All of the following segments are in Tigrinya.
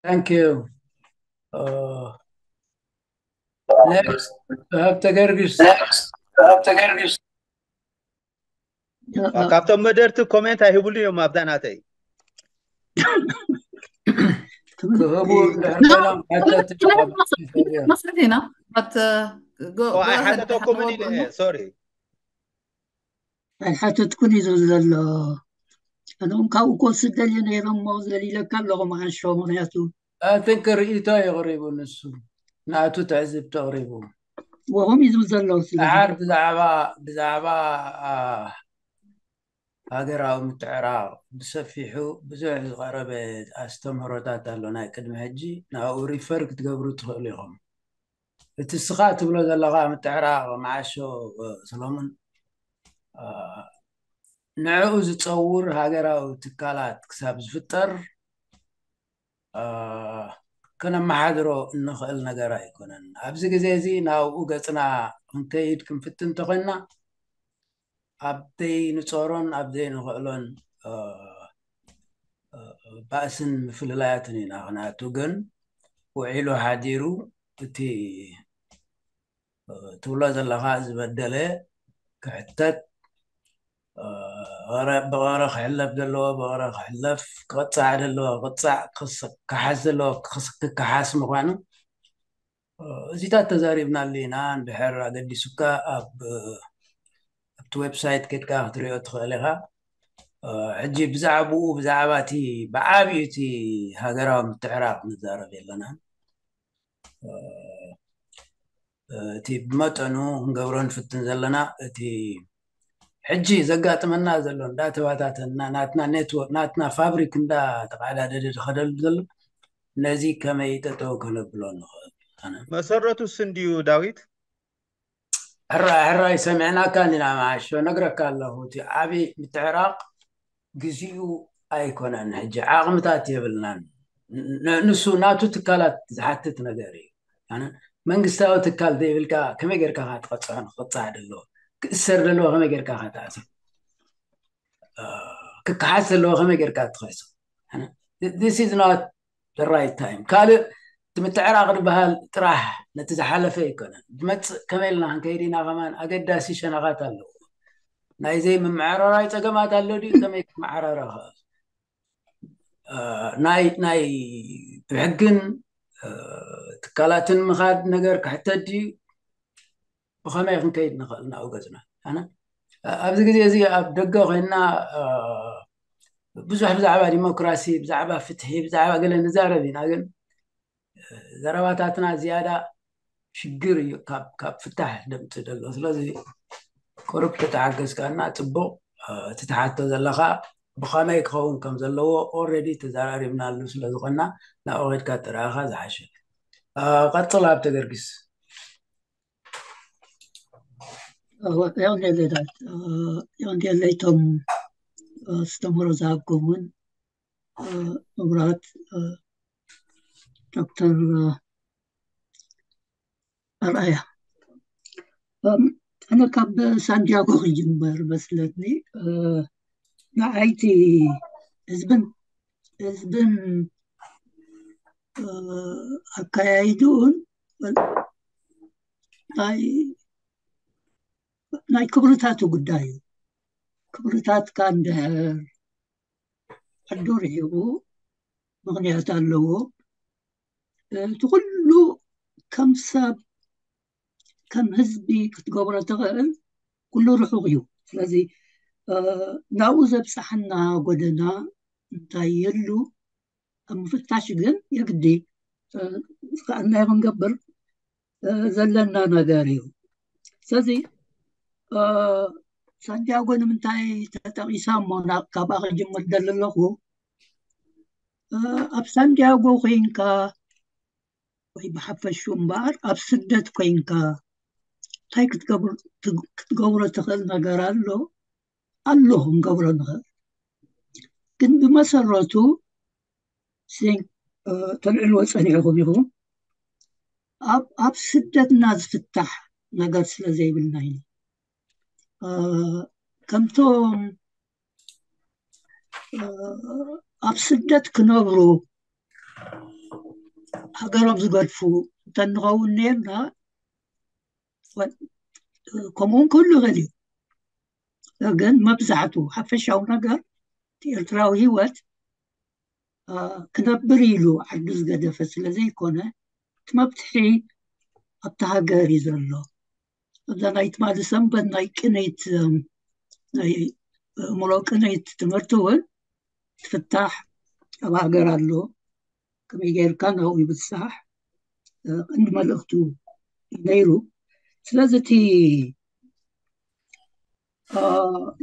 Thank you. Uh, next, ሃብተ ገርግስ። ካብቶም መደርቲ ኮሜንት ኣይህብሉ እዮም ኣብዛ ናተይ። ክህቡ እንድሕር ኮይኖም ሓተቲ መስርሕ ኢና። But, uh, go- go ahead. ኣይሓተተኩምን ኢለ። ሶሪ። ኣይሓተትኩን እዩ ዝብል ዘሎ። ኣነ እውን ካብኡ ክወስድ ደልየ ነይረ እሞ ዘሊለካ ኣለኹ መዓሾ። ምክንያቱ I think ርእይቶ የቕሪቡ ንሱ፣ ናቱ ትዕዝብቲ ኣቕሪቡ። ወኹም እዩ ዝብል ዘሎ። ስለዚ ደሓር ብዛዕባ ብዛዕባ አ፣ ሃገራዊ ምትዕራቕ ብሰፊሑ ብዙሕ ዝቐረበ ኣስተምህሮታት ኣሎ ናይ ቅድሚ ሕጂ፣ ናብኡ ሪፈር ክትገብሩ ትኽእሉ ኢኹም። እቲ እስኻ ትብሎ ዘለኻ ምትዕራቕ መዓሾ፣ እ፣ ሰሎሞን፣ እ፣ ንዕኡ ዝጸውር ሃገራዊ ትካላት ክሳብ ዝፍጠር፣ እ፣ ከነመሓድሮ እንኽእል ነገር ኣይኮነን። ኣብዚ ግዜ እዚ ናብኡ ገጽና ክንከይድ ክንፍትን እንተኾይንና፣ ኣብ ዘይንጾሮን ኣብ ዘይንኽእሎን፣ እ፣ እ፣ ባእስን ምፍልላያትን ኢና ክነኣቱ። ግን ውዒሉ ሓዲሩ እቲ፣ እ፣ ትብሎ ዘለኻ ዝበደለ ክሕተት፣ እ፣ ቐረ-፣ ብቐረ ክሕለፍ ዘለዎ ብቐረ ክሕለፍ፣ ክቕጻዕ ዘለዎ ክቕጻዕ፣ ክስ-፣ ክከሓስ ዘለዎ ክስ-፣ ክከሓስ ምዃኑ፣ እ፣ እዚታት ተዛሪብናሉ ኢና። እንድሕር ኣገዲሱካ ኣብ፣ እ፣ ኣብቲ ዌብሳይት ኬድካ ክትሪኦ ትኽእል ኢኻ። እ፣ ሕጂ ብዛዕባኡ፣ ብዛዕባ እቲ ብዓብዩ እቲ ሃገራዊ ምትዕራቕ ንዛረብ የለናን። እ፣ እቲ ብመጠኑ ክንገብሮ ንፍትን ዘለና፣ እቲ ሕጂ ዘጋጥመና ዘሎ እንዳተባታተና፣ ናትና ኔትወርክ፣ ናትና ፋብሪክ እንዳተቃዳደደ ዝኸደሉ ዘሎ፣ ነዚ ከመይ ጠጠው ከነብሎ ንኽእል? ኣነ መሰረቱ ስንድዩ ዳዊት? ሕራይ ሕራይ ሰሚዕናካ እንዲና መዓሾ፣ ነግረካ ኣለኹ። እቲ ዓብዪ ምትዕራቕ ግዚኡ ኣይኮነን። ሕጂ ዓቕምታት የብልናን። ን-፣ ንሱ ናቱ ትካላት ዝሓትት ነገር እዩ። ኣነ መንግስታዊ ትካል ዘይብልካ ከመይ ጌርካ ኢኻ ትቐጽዖ? ክቕጻዕ ዘለዎ፣ ክእሰር ዘለዎ ከመይ ጌርካ ኢኻ ትኣስሮ? እ፣ ክከሓስ ዘለዎ ከመይ ጌርካ ትኸሶ? ኣነ this is not the right time። ካልእ እቲ ምትዕራቕ ዝበሃል ጥራሕ ነቲ ዝሓለፈ ኣይኮነን። ዝመጽእ ከመይ ኢልና ክንከይድ ኢና ከማን ኣገዳሲ ሸነኻት ኣለዎ። ናይ ዘይምምዕርራይ ጸገማት ኣሎ ድዩ? ከመይ ክመዓራረ ይኽእል? እ፣ ናይ፣ ናይ ብሕግን፣ እ፣ ትካላትን ምኻድ ነገር ክሕተት ድዩ? ብኸመይ ክንከይድ ንኽእል ናብኡ ገጽና? ኣነ፣ እ፣ ኣብዚ ግዜ እዚ ኣብ ደገ ኮይንና፣ እ፣ ብዙሕ ብዛዕባ ዲሞክራሲ፣ ብዛዕባ ፍትሒ፣ ብዛዕባ ገለ ንዛረብ ኢና። ግን፣ እ፣ ዘረባታትና ዝያዳ ሽግር እዩ ካብ፣ ካብ ፍታሕ ደምጽእ ዘሎ። ስለዚ ቁሩብ ተተሓገዝካና ጽቡቕ። እ፣ እቲ ትሓቶ ዘለኻ ብኸመይ ክኸውን ከም ዘለዎ ኦልሬዲ ተዘራሪብናሉ ስለ ዝኾንና ናብኡ ከድካ ተረኣኻ ዝሓሸ። እ፣ ቀጽል ሃብተ ገርጊስ። እ፣ የቐንየለይ ዳዊት። እ፣ የቐንየለይ እቶም፣ እ፣ ኣስተምህሮ ዝሃብኩምን፣ እ፣ ክቡራት፣ እ፣ ዶክተር፣ እ፣ ኣርኣያ። እም፣ ኣነ ካብ ሳንዲያጎ ክጅምር መስለኒ። እ፣ ንዓይ እቲ ህዝብን፣ ህዝብን፣ እ፣ ኣካያይድኡን ናይ፣ ናይ ክብርታቱ ጉዳይ እዩ። ክብርታትካ እንድሕር ዓዱ ርሒቑ ምኽንያት ኣለዎ። እቲ ኩሉ ከም ሰብ፣ ከም ህዝቢ ክትገብሮ ትኽእል ኩሉ ርሑቕ እዩ። ስለዚ፣ እ፣ ናብኡ ዘብጽሓና ጎደና እንታይ የሉ ኣብ ምፍታሽ ግን የግዲ፣ እ፣ ዝከኣልናዮ ክንገብር፣ እ፣ ዘለና ነገር እዩ። ስለዚ፣ እ፣ ሳንቲያጎ ንምንታይ ተጠቒሳ እሞ ና-፣ ካብኣ ክጅምር ደሊ ኣለኹ። እ፣ ኣብ ሳንቲያጎ ኮይንካ ወይ ብሓፈሹ እምበኣር ኣብ ስደት ኮይንካ እንታይ ክትገብር-፣ ትግ-፣ ክትገብሮ ትኽእል ነገር ኣሎ? ኣሎ ክንገብሮ ንኽእል። ግን ብመሰረቱ ሲንክ፣ እ፣ ተልዕልዎ ጸኒሕኩም ኢኹም። ኣብ፣ ኣብ ስደትና ዝፍታሕ ነገር ስለ ዘይብልና ኢና። እ፣ ከምቶም፣ እ፣ ኣብ ስደት ክነብሩ ሃገሮም ዝገድፉ እንተንኸውን ነርና፣ ከምኡውን ክህሉ ይኽእል እዩ። ግን መብዛሕቱ ሓፈሻዊ ነገር እቲ ኤርትራዊ ህይወት ክነብር ኢሉ ዓዱ ዝገደፈ ስለ ዘይኮነ፣ እቲ መብትሒ ኣብቲ ሃገር እዩ ዘሎ። ኣብዛ ናይ ትማሊ ሰንበት ናይ ቅንይት ናይ ኣእምሮ ቅንይት ትምህርቲ እውን ትፍታሕ ኣብ ሃገር ኣሎ። ከመይ ጌርካ ናብኡ ይብጻሕ ቀንዲ መልእኽቱ ነይሩ። ስለዚ እቲ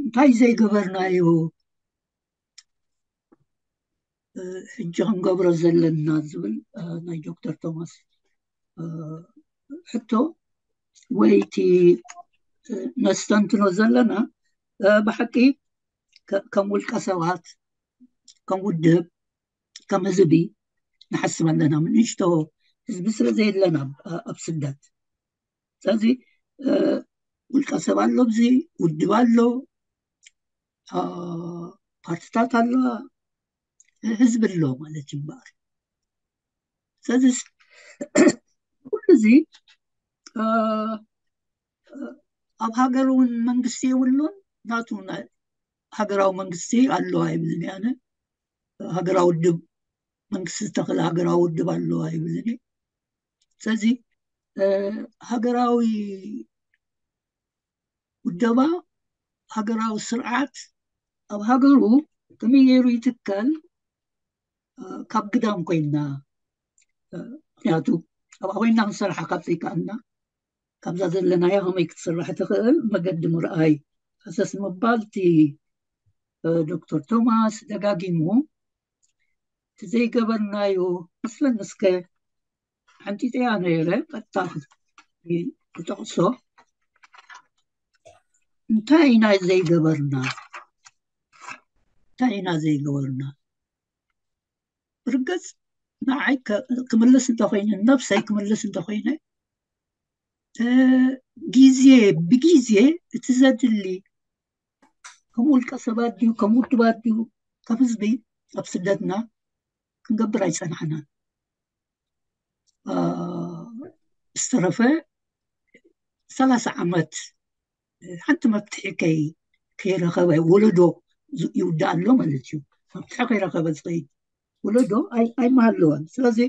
እንታይ ዘይገበርናዮ ሕጂ ክንገብሮ ዘለና ዝብል ናይ ዶክተር ቶማስ ሕቶ ወይ እቲ ነስተንትኖ ዘለና ብሓቂ ከም ውልቀ ሰባት፣ ከም ውድብ፣ ከም ህዝቢ ንሓስብ ኣለና። ንእሽቶ ህዝቢ ስለ ዘየለና ኣብ ስደት። ስለዚ ውልቀ ሰብ ኣሎ፣ ኣብዚ ውድብ ኣሎ፣ ፓርቲታት ኣለዋ፣ ህዝቢ ኣሎ ማለት ይበሃል። ስለዚ ኩሉ እዚ ኣብ ሃገር እውን መንግስቲ የብሉን። ናቱ ሃገራዊ መንግስቲ ኣለዋ ይብልን ኣነ። ሃገራዊ ውድብ፣ መንግስቲ ዝተኽለ ሃገራዊ ውድብ ኣለዋ ይብልን። ስለዚ ሃገራዊ ውደባ፣ ሃገራዊ ስርዓት ኣብ ሃገሩ ከመይ ገይሩ ይትከል? ካብ ግዳም ኮይና፣ ምክንያቱ ኣብኣ ኮይና ክንሰርሓ ካብ ዘይከኣልና፣ ካብዛ ዘለናያ ከመይ ክትስራሕ ትኽእል መገዲ ምርኣይ፣ ሃሰስ ምባል። እቲ ዶክተር ቶማስ ደጋጊሙ እቲ ዘይገበርናዮ መስለኒ፣ እስከ ሓንጢጠያ ነይረ፣ ቀጥታ ክጠቕሶ። እንታይ ኢና ዘይገበርና? እንታይ ኢና ዘይገበርና? ብርግጽ ንዓይ ክምልስ እንተኮይነ፣ ነብሰይ ክምልስ እንተኮይነ፣ ግዜ ብግዜ እቲ ዘድሊ ከም ውልቀ ሰባት ድዩ፣ ከም ውድባት ድዩ፣ ከም ህዝቢ ኣብ ስደትና ክንገብር ኣይጸናሕናን። ዝተረፈ ሰላሳ ዓመት ሓንቲ መፍትሒ ከይረኸበ ወለዶ ይውዳእ ኣሎ ማለት እዩ። መፍትሒ ከይረኸበ ዝኸይድ ወለዶ ኣይመሃለወን። ስለዚ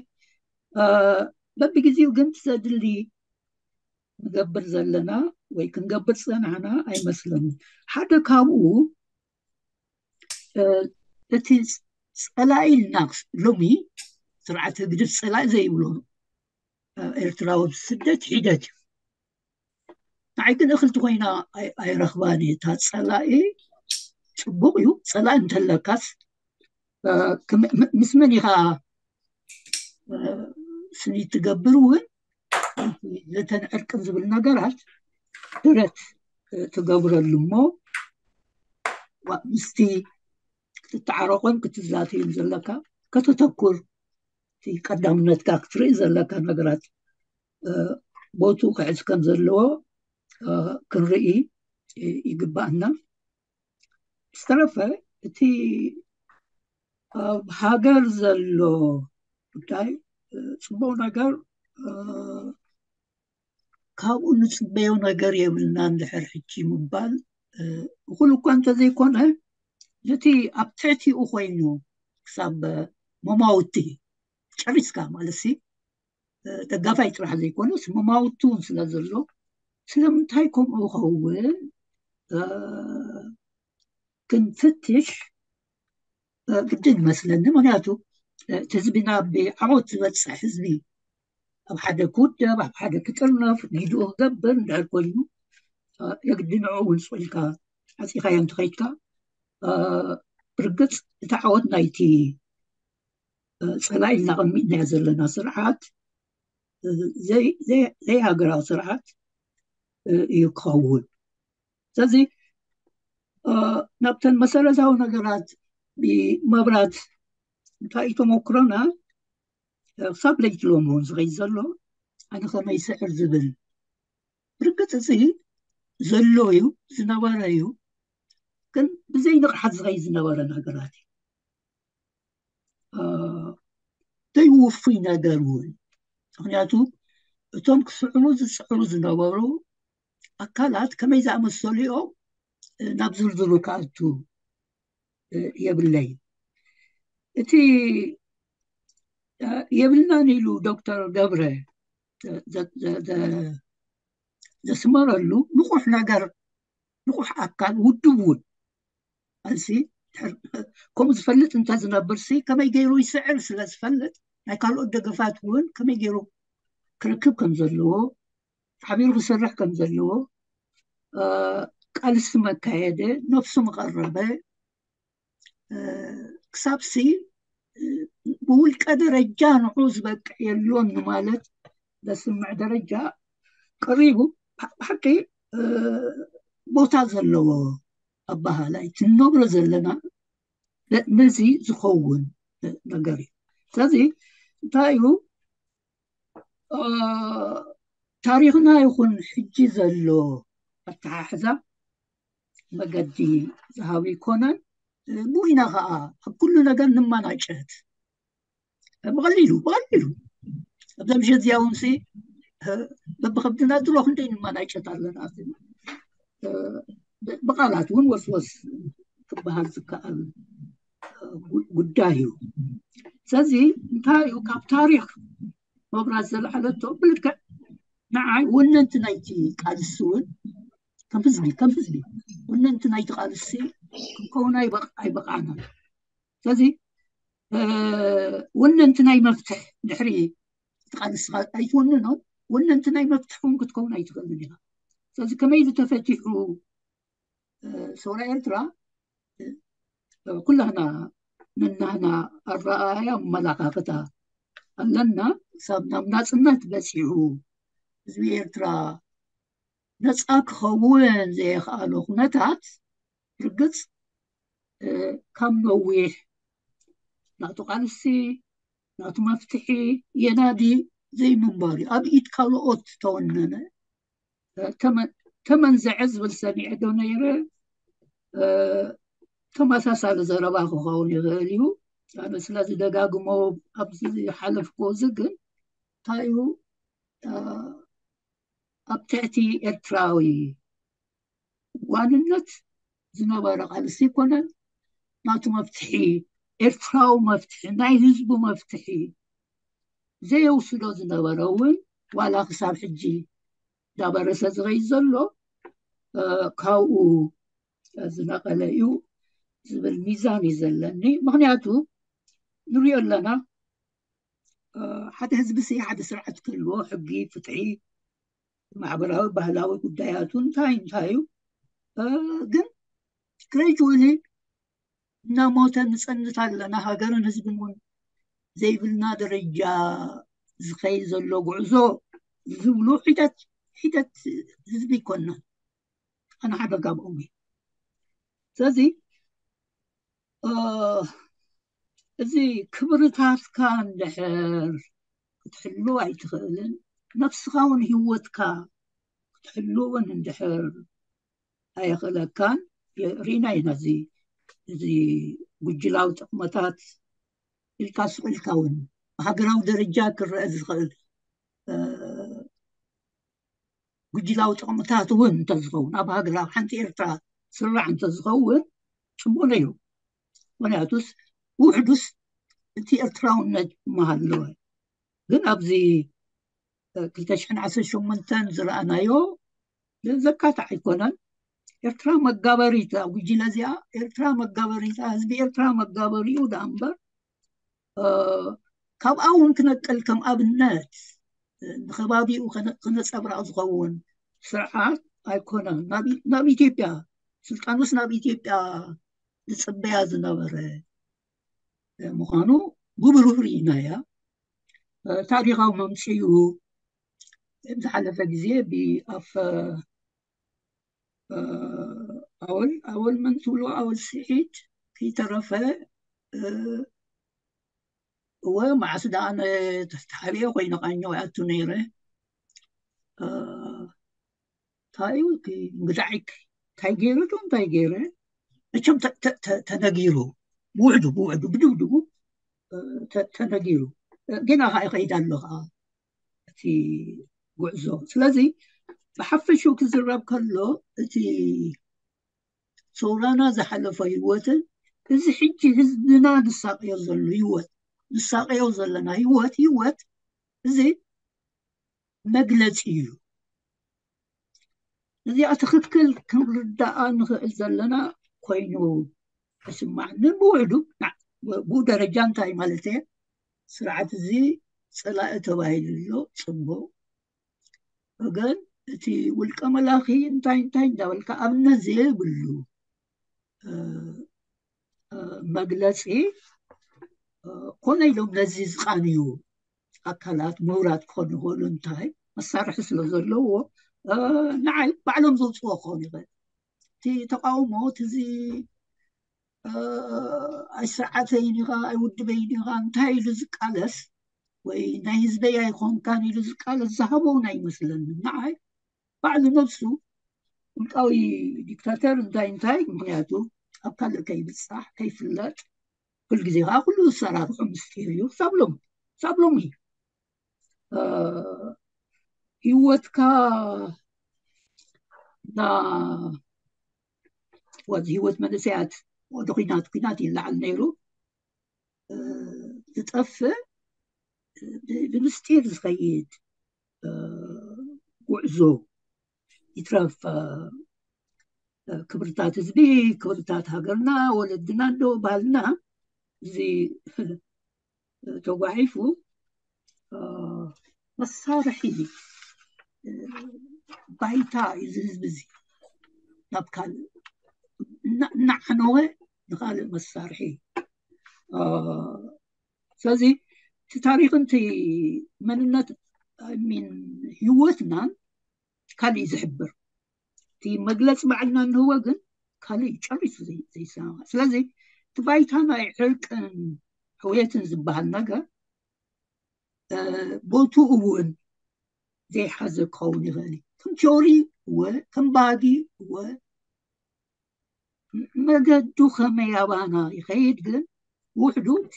በብግዜኡ ግን ዘድሊ ንገብር ዘለና ወይ ክንገብር ዝጸናሕና ኣይመስለንን። ሓደ ካብኡ እቲ ጸላኢ ኢልና ሎሚ ስርዓት ህግድፍ ጸላኢ ዘይብሎ ኤርትራዊ ስደት ሒደት እዩ። ንዓይ ግን እኽልቲ ኮይና ኣይረኽባን እየ። እታ ጸላኢ ጽቡቕ እዩ፣ ጸላኢ እንተለካስ ምስ መን ኢኻ ስኒ ትገብር እውን ዘተን ዕርቅን ዝብል ነገራት ድረት ትገብረሉ እሞ ምስቲ ክትተዓረቆን ክትዛተዩን ዘለካ ከተተኩር፣ እቲ ቀዳምነትካ ክትርኢ ዘለካ ነገራት ቦቱ ክሕዝ ከም ዘለዎ ክንርኢ ይግባኣና። ዝተረፈ እቲ ኣብ ሃገር ዘሎ ጉዳይ ጽቡቕ ነገር ካብኡ ንጽበዮ ነገር የብልና እንድሕር ሕጂ ምባል እኹል እኳ እንተዘይኮነ፣ ነቲ ኣብ ትሕቲኡ ኮይኑ ክሳብ መማውቲ ጨሪስካ ማለት ሲ ደጋፋይ ጥራሕ ዘይኮነስ መማውቲ እውን ስለ ዘሎ፣ ስለምንታይ ከምኡ ኸውን ክንፍትሽ ግድን ይመስለኒ። ምክንያቱ እቲ ህዝቢ ናብ ዓወት ዝበፅሕ ህዝቢ ኣብ ሓደ ክውደብ፣ ኣብ ሓደ ክጥርነፍ፣ ጊድኡ ክገብር እንድሕር ኮይኑ የግዲ ንዕኡ እውን ስቕ ኢልካ ዓፂኻዮ እንተኸይድካ ብርግፅ እቲ ዓወት ናይቲ ፀላኢ ኢልና ኣቐሚጥናዮ ዘለና ስርዓት ዘይሃገራዊ ስርዓት እዩ ክኸውን። ስለዚ ናብተን መሰረታዊ ነገራት መብራት እንታይ እዩ ተመክሮና ክሳብ ለይቲ ሎሚ እውን ዝኸይድ ዘሎ ኣነ ከመይ ስዕር ዝብል ርግፅ እዚ ዘሎ እዩ ዝነበረ እዩ። ግን ብዘይ ንቕሓት ዝኸይድ ዝነበረ ነገራት እዩ። ዘይውፉይ ነገር እውን። ምክንያቱ እቶም ክስዕሩ ዝፅዕሩ ዝነበሩ ኣካላት ከመይ ዝኣመሰሉ እዮም ናብ ዝርዝሩ ክኣቱ የብለይ። እቲ የብልናን ኢሉ ዶክተር ገብረ ዘስመረሉ ንቑሕ ነገር፣ ንቑሕ ኣካል ውድብ እውን ኣልሲ ከምኡ ዝፈልጥ እንተ ዝነብር ሲ ከመይ ገይሩ ይስዕር ስለ ዝፈልጥ ናይ ካልኦት ደገፋት እውን ከመይ ገይሩ ክርክብ ከም ዘለዎ፣ ሓቢሩ ክሰርሕ ከም ዘለዎ፣ ቃልሲ መካየደ፣ ነፍሱ መቐረበ፣ ክሳብሲ ብውልቀ ደረጃ ንዑ ዝበቅዕ የሎን ንማለት ዘስምዕ ደረጃ ቀሪቡ፣ ብሓቂ ቦታ ዘለዎ ኣባሃላይ ትነብሮ ዘለና ነዚ ዝኸውን ነገር እዩ። ስለዚ እንታይ እዩ ታሪኽና ይኹን ሕጂ ዘሎ ኣተሓሕዛ መገዲ ዝሃብ ይኮነን። ብኢና ከዓ ኣብ ኩሉ ነገር ንመናጨት ብቐሊሉ ብቐሊሉ ኣብዛ ምሸት እዚኣ እውን በብከብድና ድሮ ክንደይ ንመናጨት ኣለና። ብቃላት እውን ወስወስ ክበሃል ዝከኣል ጉዳይ እዩ። ስለዚ እንታይ እዩ ካብ ታሪክ መብራት ዘለዓለቶ ብልክዕ ንዓይ ወነንቲ ናይቲ ቃልሲ እውን ከም ህዝቢ ከም ህዝቢ ወነንቲ ናይቲ ቃልሲ ክንከውን ኣይበቃዕና። ስለዚ ወነንቲ ናይ መፍትሕ ድሕሪ ቃልስኻ ኣይትወንኖ፣ ወነንቲ ናይ መፍትሕ እውን ክትከውን ኣይትኽእልን ኢኻ። ስለዚ ከመይ ዝተፈቲሑ ሰውራ ኤርትራ ኩላህና ነናህና ኣረኣእያ ኣመላኻኽታ ኣለና። ክሳብ ናብ ናፅነት በፂሑ ህዝቢ ኤርትራ ነፃ ክኸውን ዘየኽኣሎ ኩነታት ርግፅ ካብ ነዊሕ ናቱ ቃልሲ ናቱ መፍትሒ የናዲ ዘይምንባር እዩ። ኣብ ኢድ ካልኦት ተወነነ ተመንዘዐ ዝብል ሰሚዐ ዶ ነይረ? ተመሳሳሊ ዘረባ ክኸውን ይኽእል እዩ። ኣነ ስለ ዝደጋግሞ ኣብዚ ሓለፍኩ እዚ ግን እንታይ እዩ ኣብ ትሕቲ ኤርትራዊ ዋንነት ዝነበረ ቃልሲ ኣይኮነን። ናቱ መፍትሒ ኤርትራዊ መፍትሒ ናይ ህዝቡ መፍትሒ ዘየውስዶ ዝነበረ እውን ዋላ ክሳብ ሕጂ እንዳበረሰ ዝኸይድ ዘሎ ካብኡ ዝነቐለ እዩ ዝብል ሚዛን እዩ ዘለኒ። ምክንያቱ ንሪኦ ኣለና ሓደ ህዝቢ ሲ ሓደ ስርዓት ክህልዎ ሕጊ፣ ፍትሒ፣ ማሕበራዊ ባህላዊ ጉዳያቱ እንታይ እንታይ እዩ ግን gradually እናሞተ ንፀንት ኣለና። ሃገርን ህዝብን እውን ዘይብልና ደረጃ ዝኸይድ ዘሎ ጉዕዞ ዝብሉ ሒደት ሒደት ህዝቢ ይኮና ኣነ ሓደ ካብኦም እዩ። ስለዚ እዚ ክብርታትካ እንድሕር ክትሕሉ ኣይትኽእልን፣ ነፍስኻ እውን ህይወትካ ክትሕሉ እውን እንድሕር ኣየኽእለካን። ርኢና ኢና እዚ እዚ ጉጅላዊ ጥቕመታት ኢልካ ስቕ ኢልካ እውን ብሃገራዊ ደረጃ ክረአ ዝኽእል ጉጅላዊ ጥቕምታት እውን እንተዝኸውን ኣብ ሃገር ኣብ ሓንቲ ኤርትራ ስራዕ እንተዝኸውን ፅቡቅ ነይሩ። ምክንያቱስ ውሕዱስ እቲ ኤርትራውነት ምሃለወ ግን ኣብዚ ክልተ ሽሕን ዓሰርተ ሸሞንተን ዝረኣናዮ ዘካትዕ ኣይኮነን። ኤርትራ መጋበሪት እዛ ጉጅለ እዚኣ ኤርትራ መጋበሪት ህዝቢ ኤርትራ መጋበሪኡ ደኣ እምበር ካብኣ እውን ክነቅል ከም ኣብነት ንከባቢኡ ክነፀብራቕ ዝኸውን ስርዓት ኣይኮነን። ናብ ኢትዮጵያ ስልጣኑስ ናብ ኢትዮጵያ ዝፅበያ ዝነበረ ምዃኑ ብብሩህ ርኢናያ። ታሪኻዊ መምፅኡ ዝሓለፈ ግዜ ብኣፈ ኣወል ኣወል መን ትብሎ ኣወል ስዒድ ከይተረፈ እወ መዓስ ደኣ ኣነ ተሓቢኤ ኮይነ ቃኘው ይኣቱ ነይረ። እንታይ እዩ እንግዳዒክ እንታይ ገይሩ ዶ እንታይ ገይረ መቸም ተነጊሩ ብውዕዱ ብውዕዱ ብድብድቡ ተነጊሩ ጌና ከዓ ይኸይድ ኣሎ ከዓ እቲ ጉዕዞ። ስለዚ ብሓፈሽኡ ክዝረብ ከሎ እቲ ሰውራና ዝሓለፈ ህይወትን እዚ ሕጂ ህዝብና ዝሳቀዮ ዘሎ ህይወት፣ ዝሳቀዮ ዘለና ህይወት ህይወት እዚ መግለፂ እዩ። እዚኣ ትኽክል ክንርዳኣ ንኽእል ዘለና ኮይኑ ይስማዕኒ። ብውሕዱ ብኡ ደረጃ እንታይ ማለት እየ? ስርዓት እዚ ፀላኢ ተባሂሉ ኣሎ፣ ፅቡቅ። ግን እቲ ውልቀ መላኺ እንታይ እንታይ እንዳበልካ ኣብነት ዘይብሉ መግለፂ ኮነ ኢሎም ነዚ ዝቃንዩ ኣካላት ምሁራት ክኾኑ ይኽእሉ። እንታይ መሳርሒ ስለ ዘለዎ ንዓይ ባዕሎም ዘውፅዎ ክኾኑ ይኽእል። እቲ ተቃውሞ እቲ እዚ ኣይስርዓተይን ኢኻ ኣይውድበይን ኢኻ እንታይ ኢሉ ዝቃለስ ወይ ናይ ህዝበይ ኣይኾንካን ኢሉ ዝቃለስ ዝሃበውን ኣይመስለንን። ንዓይ ባዕሉ ነብሱ ውልቃዊ ዲክታተር እንታይ እንታይ ምክንያቱ ኣብ ካልእ ከይብፃሕ ከይፍለጥ ኩሉ ግዜ ከዓ ኩሉ ዝሰራርሑ ምስጢር እዩ። ክሳብ ሎሚ ክሳብ ሎሚ ህይወትካ ና ወዚ ህይወት መንእሰያት ወደ ኩናት ኩናት ይለዓል ነይሩ። ዝጠፍእ ብምስጢር ዝኸይድ ጉዕዞ ይትረፍ ክብርታት ህዝቢ፣ ክብርታት ሃገርና፣ ወለድና እንዶ ባህልና እዚ ተጓሒፉ መሳርሒ ባይታ እዩ እዚ ህዝቢ እዚ ናብ ካልእ እናዓነወ ንካልእ መሳርሒ። ስለዚ እቲ ታሪኽን እቲ መንነት ሚን ህይወትናን ካልእ እዩ ዝሕብር። እቲ መግለፂ ባዕልና እንህወ ግን ካልእ እዩ ጨሪሱ ዘይሰማማዕ። ስለዚ እቲ ባይታ ናይ ዕርቅን ሕውየትን ዝበሃል ነገር ቦቱ እውን ዘይሓዘ ክኸውን ይኽእል እዩ። ከም ቲዮሪ እወ፣ ከም ባህጊ እወ፣ መገዱ ከመይ ኣባና ይኸይድ ግን ውሕዱ እቲ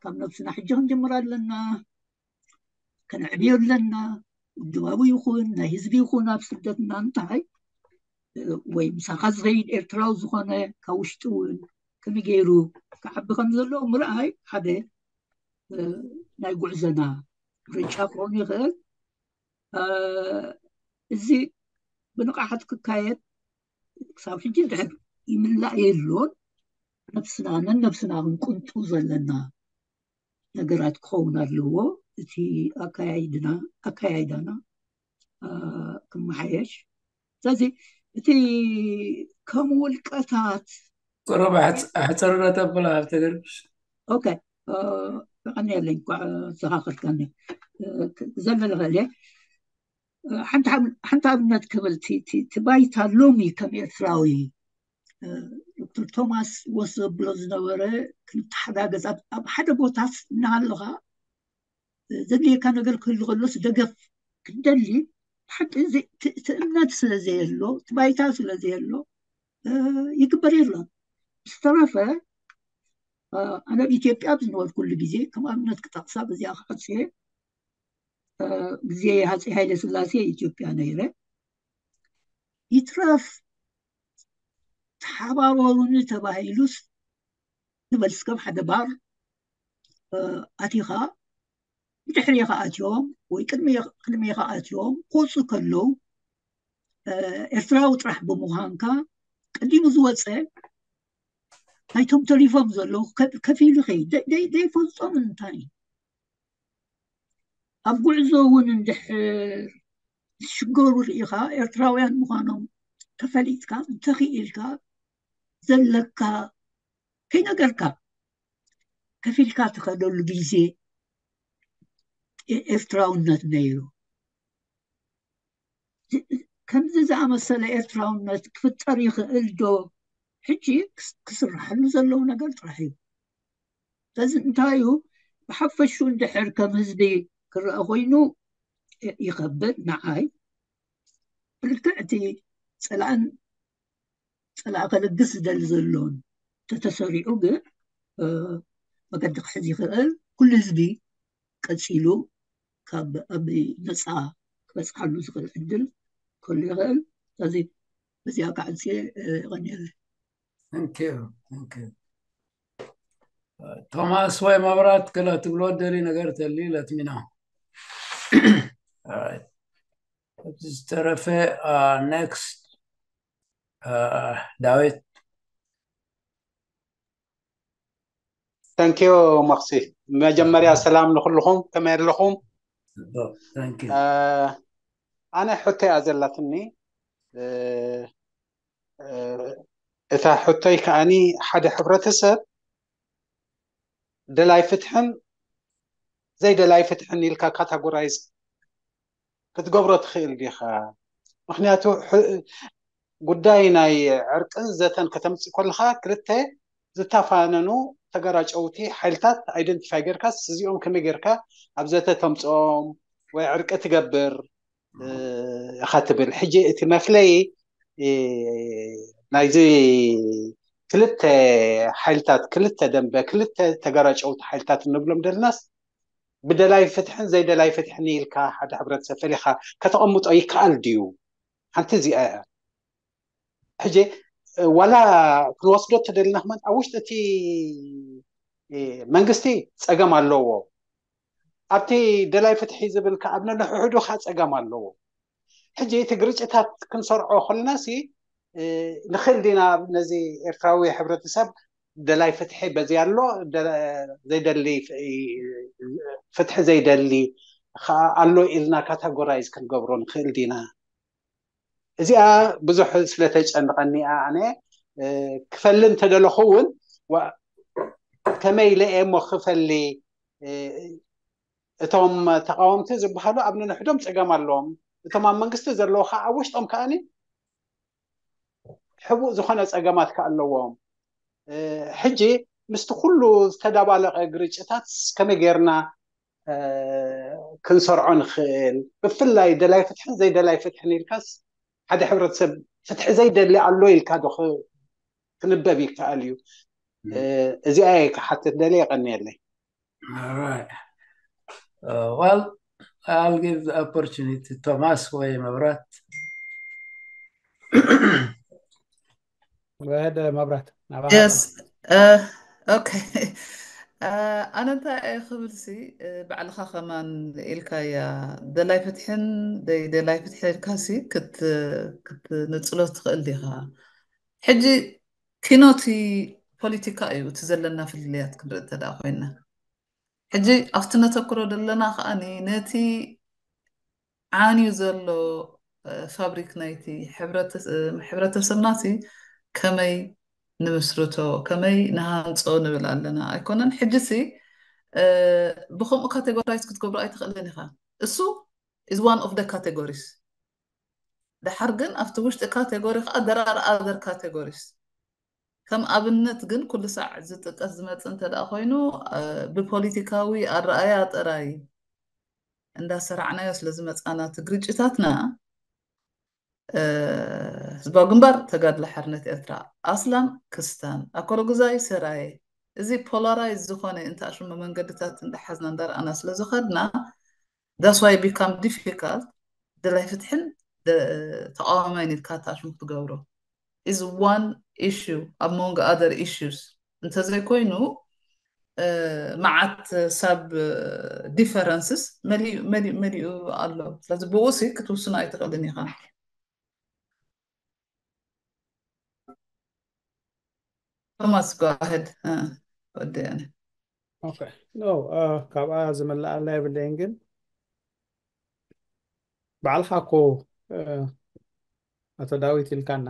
ካብ ነብስና ሕጂ ክንጀምር ኣለና፣ ከነዕብዮ ኣለና። ውድባዊ ይኹን ናይ ህዝቢ ይኹን ኣብ ስደትና እንታይ ወይ ምሳኻ ዝኸይድ ኤርትራዊ ዝኾነ ካብ ውሽጢ እውን ከመይ ገይሩ ክዓቢ ከም ዘለዎ ምርኣይ ሓደ ናይ ጉዕዞና ርጫ ክኸውን ይኽእል። እዚ ብንቕሓት ክካየድ ክሳብ ሕጂ እንድሕር ይምላእ የሎን። ነብስና ነነብስና ክንቅንጡ ዘለና ነገራት ክኸውን ኣለዎ። እቲ ኣካያይድና ኣካያይዳና ክመሓየሽ። ስለዚ እቲ ከም ውልቀታት ቁሩብ ኣሕፅርረ ተብሎ ኣብ ተገርብሽ። ኦኬ፣ ብቐኒ ኣለኝ እኳ ዘኻኽርከኒ ዘለ ልኽእል እየ። ሓንቲ ኣብነት ክብል እቲ ባይታ ሎሚ ከም ኤርትራዊ ዶክተር ቶማስ ወስ ዘብሎ ዝነበረ ክንተሓጋገዝ ኣብ ሓደ ቦታስ እናሃለኻ ዘድልየካ ነገር ክህሉ ከሎስ ደገፍ ክትደሊ ሓቂ እቲ እምነት ስለ ዘየሎ እቲ ባይታ ስለ ዘየሎ ይግበር የሎን። ዝተረፈ ኣነ ኣብ ኢትዮጵያ ኣብ ዝነበርኩሉ ግዜ ከም ኣብነት ክጠቕሳ በዚኣ ክዓፅየ ግዜ ሃፀይ ሃይለ ስላሴ ኢትዮጵያ ነይረ። ይትረፍ ተሓባበሩኒ ተባሂሉስ ንበል እስከብ ሓደ ባር ኣቲኻ ብድሕሪኻ ኣትዮም ወይ ቅድሚኻ ኣትዮም ክወፁ ከለዉ ኤርትራዊ ጥራሕ ብምዃንካ ቀዲሙ ዝወፀ ናይቶም ተሪፎም ዘለዉ ከፊሉ ከይ ዘይፈልጦም እንታይ ኣብ ጉዕዞ እውን እንድሕር ዝሽገሩ ርኢኻ ኤርትራውያን ምዃኖም ተፈሊጥካ እንተኽኢልካ ዘለካ ከይነገርካ ከፊልካ ትኸደሉ ግዜ ኤርትራውነት ነይሩ። ከምዚ ዝኣመሰለ ኤርትራውነት ክፍጠር ይኽእል ዶ? ሕጂ ክስርሓሉ ዘለዎ ነገር ጥራሕ እዩ። ስለዚ እንታይ እዩ ብሓፈሹ እንድሕር ከም ህዝቢ ክረአ ኮይኑ ይኸብድ ንዓይ ብልክዕ እቲ ፀላእን ፀላእ ከልግስ ዝደሊ ዘሎን ተተሰሪዑ ግን መገዲ ክሕዝ ይኽእል ኩሉ ህዝቢ ቀፂሉ ካብ ኣብ ነፃ ክበፅሓሉ ዝኽእል ዕድል ክህሉ ይኽእል። ስለዚ በዚኣ ክዓጽየ። የቐንየለይ። Thank you. Thank you. ቶማስ ወይ መብራት ክላ ትብሎ ደሊ ነገር ተሊ ለትሚና። Alright. ዝተረፈ next ዳዊት። Thank you መክሲ። መጀመርያ ሰላም ንኩልኹም፣ ከመይ ኣለኹም? ኣነ ሕቶይ እያ ዘላትኒ። እታ ሕቶይ ከዓኒ ሓደ ሕብረተሰብ ደላይ ፍትሕን ዘይደላይ ፍትሕን ኢልካ ካታጎራይዝ ክትገብሮ ትኽእል ዲኻ? ምክንያቱ ጉዳይ ናይ ዕርቅን ዘተን ከተምፅእ ከለካ ክልተ ዝተፋነኑ ተገራጨውቲ ሓይልታት ኣይደንቲፋይ ጌርካስ እዚኦም ከመይ ጌርካ ኣብ ዘተ ተምፅኦም ወይ ዕርቂ ትገብር ኢኻ ትብል። ሕጂ እቲ መፍለይ ናይዚ ክልተ ሓይልታት፣ ክልተ ደንበ፣ ክልተ ተገራጨውቲ ሓይልታት እንብሎም ደልናስ ብደላይ ፍትሕን ዘይደላይ ፍትሕን ኢልካ ሓደ ሕብረተሰብ ፈሊኻ ከተቐምጦ ይከኣል ድዩ? ሓንቲ እዚኣ እያ። ሕጂ ዋላ ክንወስዶ ተደልና ከማን ኣብ ውሽጢ እቲ መንግስቲ ፀገም ኣለዎ። ኣብቲ ደላይ ፍትሒ ዝብል ከ ኣብ ነንሕሕዱ ከ ፀገም ኣለዎ። ሕጂ እቲ ግርጭታት ክንሰርዖ ከለና ሲ ንኽእል ዲና ነዚ ኤርትራዊ ሕብረተሰብ ደላይ ፍትሒ በዚ ኣሎ፣ ዘይደሊ ፍትሒ ዘይደሊ ከኣ ኣሎ ኢልና ካታጎራይዝ ክንገብሮ ንኽእል ዲና? እዚኣ ብዙሕ ስለተጨንቐኒ እያ። ኣነ ክፈሊ እንተደለኹ እውን ከመይ ኢለ እየ እሞ ክፈሊ? እቶም ተቃወምቲ ዝበሃሉ ኣብ ነንሕዶም ፀገም ኣለዎም። እቶም ኣብ መንግስቲ ዘለዉ ከዓ ኣብ ውሽጦም ከዓኒ ሕቡእ ዝኾነ ፀገማት ከዓ ኣለዎም። ሕጂ ምስቲ ኩሉ ዝተዳባለቀ ግርጭታት ከመይ ጌርና ክንሰርዖ ንኽእል? ብፍላይ ደላይ ፍትሕን ዘይደላይ ፍትሕን ኢልካስ ሓደ ሕብረተሰብ ፍትሒ ዘይደሊ ኣሎ ኢልካ ዶ ክንበብ ይከኣል እዩ? እዚኣ እየ ክሓትት ደልየ። የቐንየለይ። All right. Uh, well, I'll give the opportunity to Thomas ወይ መብራት። Go ahead መብራት። Yes. Uh, okay. ኣነ እንታይ እየ ክብል ሲ ባዕልኻ ከማን ኢልካያ ደላይ ፍትሕን ደይ ደላይ ፍትሒ ኢልካ ሲ ክትንፅሎ ትኽእል ዲኻ? ሕጂ ኪኖቲ ፖለቲካ እዩ እቲ ዘለና ፍልልያት ክንርኢ እንተ ኮይና ሕጂ ኣብቲ ነተክሮ ዘለና ከዓኒ ነቲ ዓንዩ ዘሎ ፋብሪክ ናይቲ ሕብረተሰብና ሲ ከመይ ንምስርቶ ከመይ ንሃንፆ ንብል ኣለና ኣይኮነን። ሕጂ ሲ ብከምኡ ካቴጎራይዝ ክትገብሮ ኣይትኽእልን ኢኻ። እሱ is one of the categories። ደሓር ግን ኣብቲ ውሽጢ ካቴጎሪ ከዓ there are other categories። ከም ኣብነት ግን ኩሉ ሳዕ ዝጥቀስ ዝመፅእ እንተ ደኣ ኮይኑ ብፖለቲካዊ ኣረኣያ ጥራይ እንዳሰራዕናዮ ስለ ዝመፃና እቲ ግርጭታትና ህዝባዊ ግንባር ተጋድሎ ሓርነት ኤርትራ ኣስላም ክስታን ኣኮሎጉዛይ ሰራየ እዚ ፖላራይዝ ዝኾነ እንተኣሽሙ መንገድታት እንዳሓዝና እንዳረኣና ስለ ዝኸድና that's why become difficult ደላይ ፍትሕን ተቃዋማይን ኢልካ ኣታሽሙ ክትገብሮ is one issue ኣብ መንጎ other issues እንተዘይኮይኑ መዓት ሰብ differences መሊኡ መሊኡ መሊኡ ኣሎ። ስለዚ ብኡ ሲ ክትውስኖ ኣይትኽእልን ኢኻ። ቶማስ go ahead ወዲ ኣነ okay no ካብኣ ዝመላኣላ የብለይን ግን ባዕልኻ እኮ ኣቶ ዳዊት ኢልካና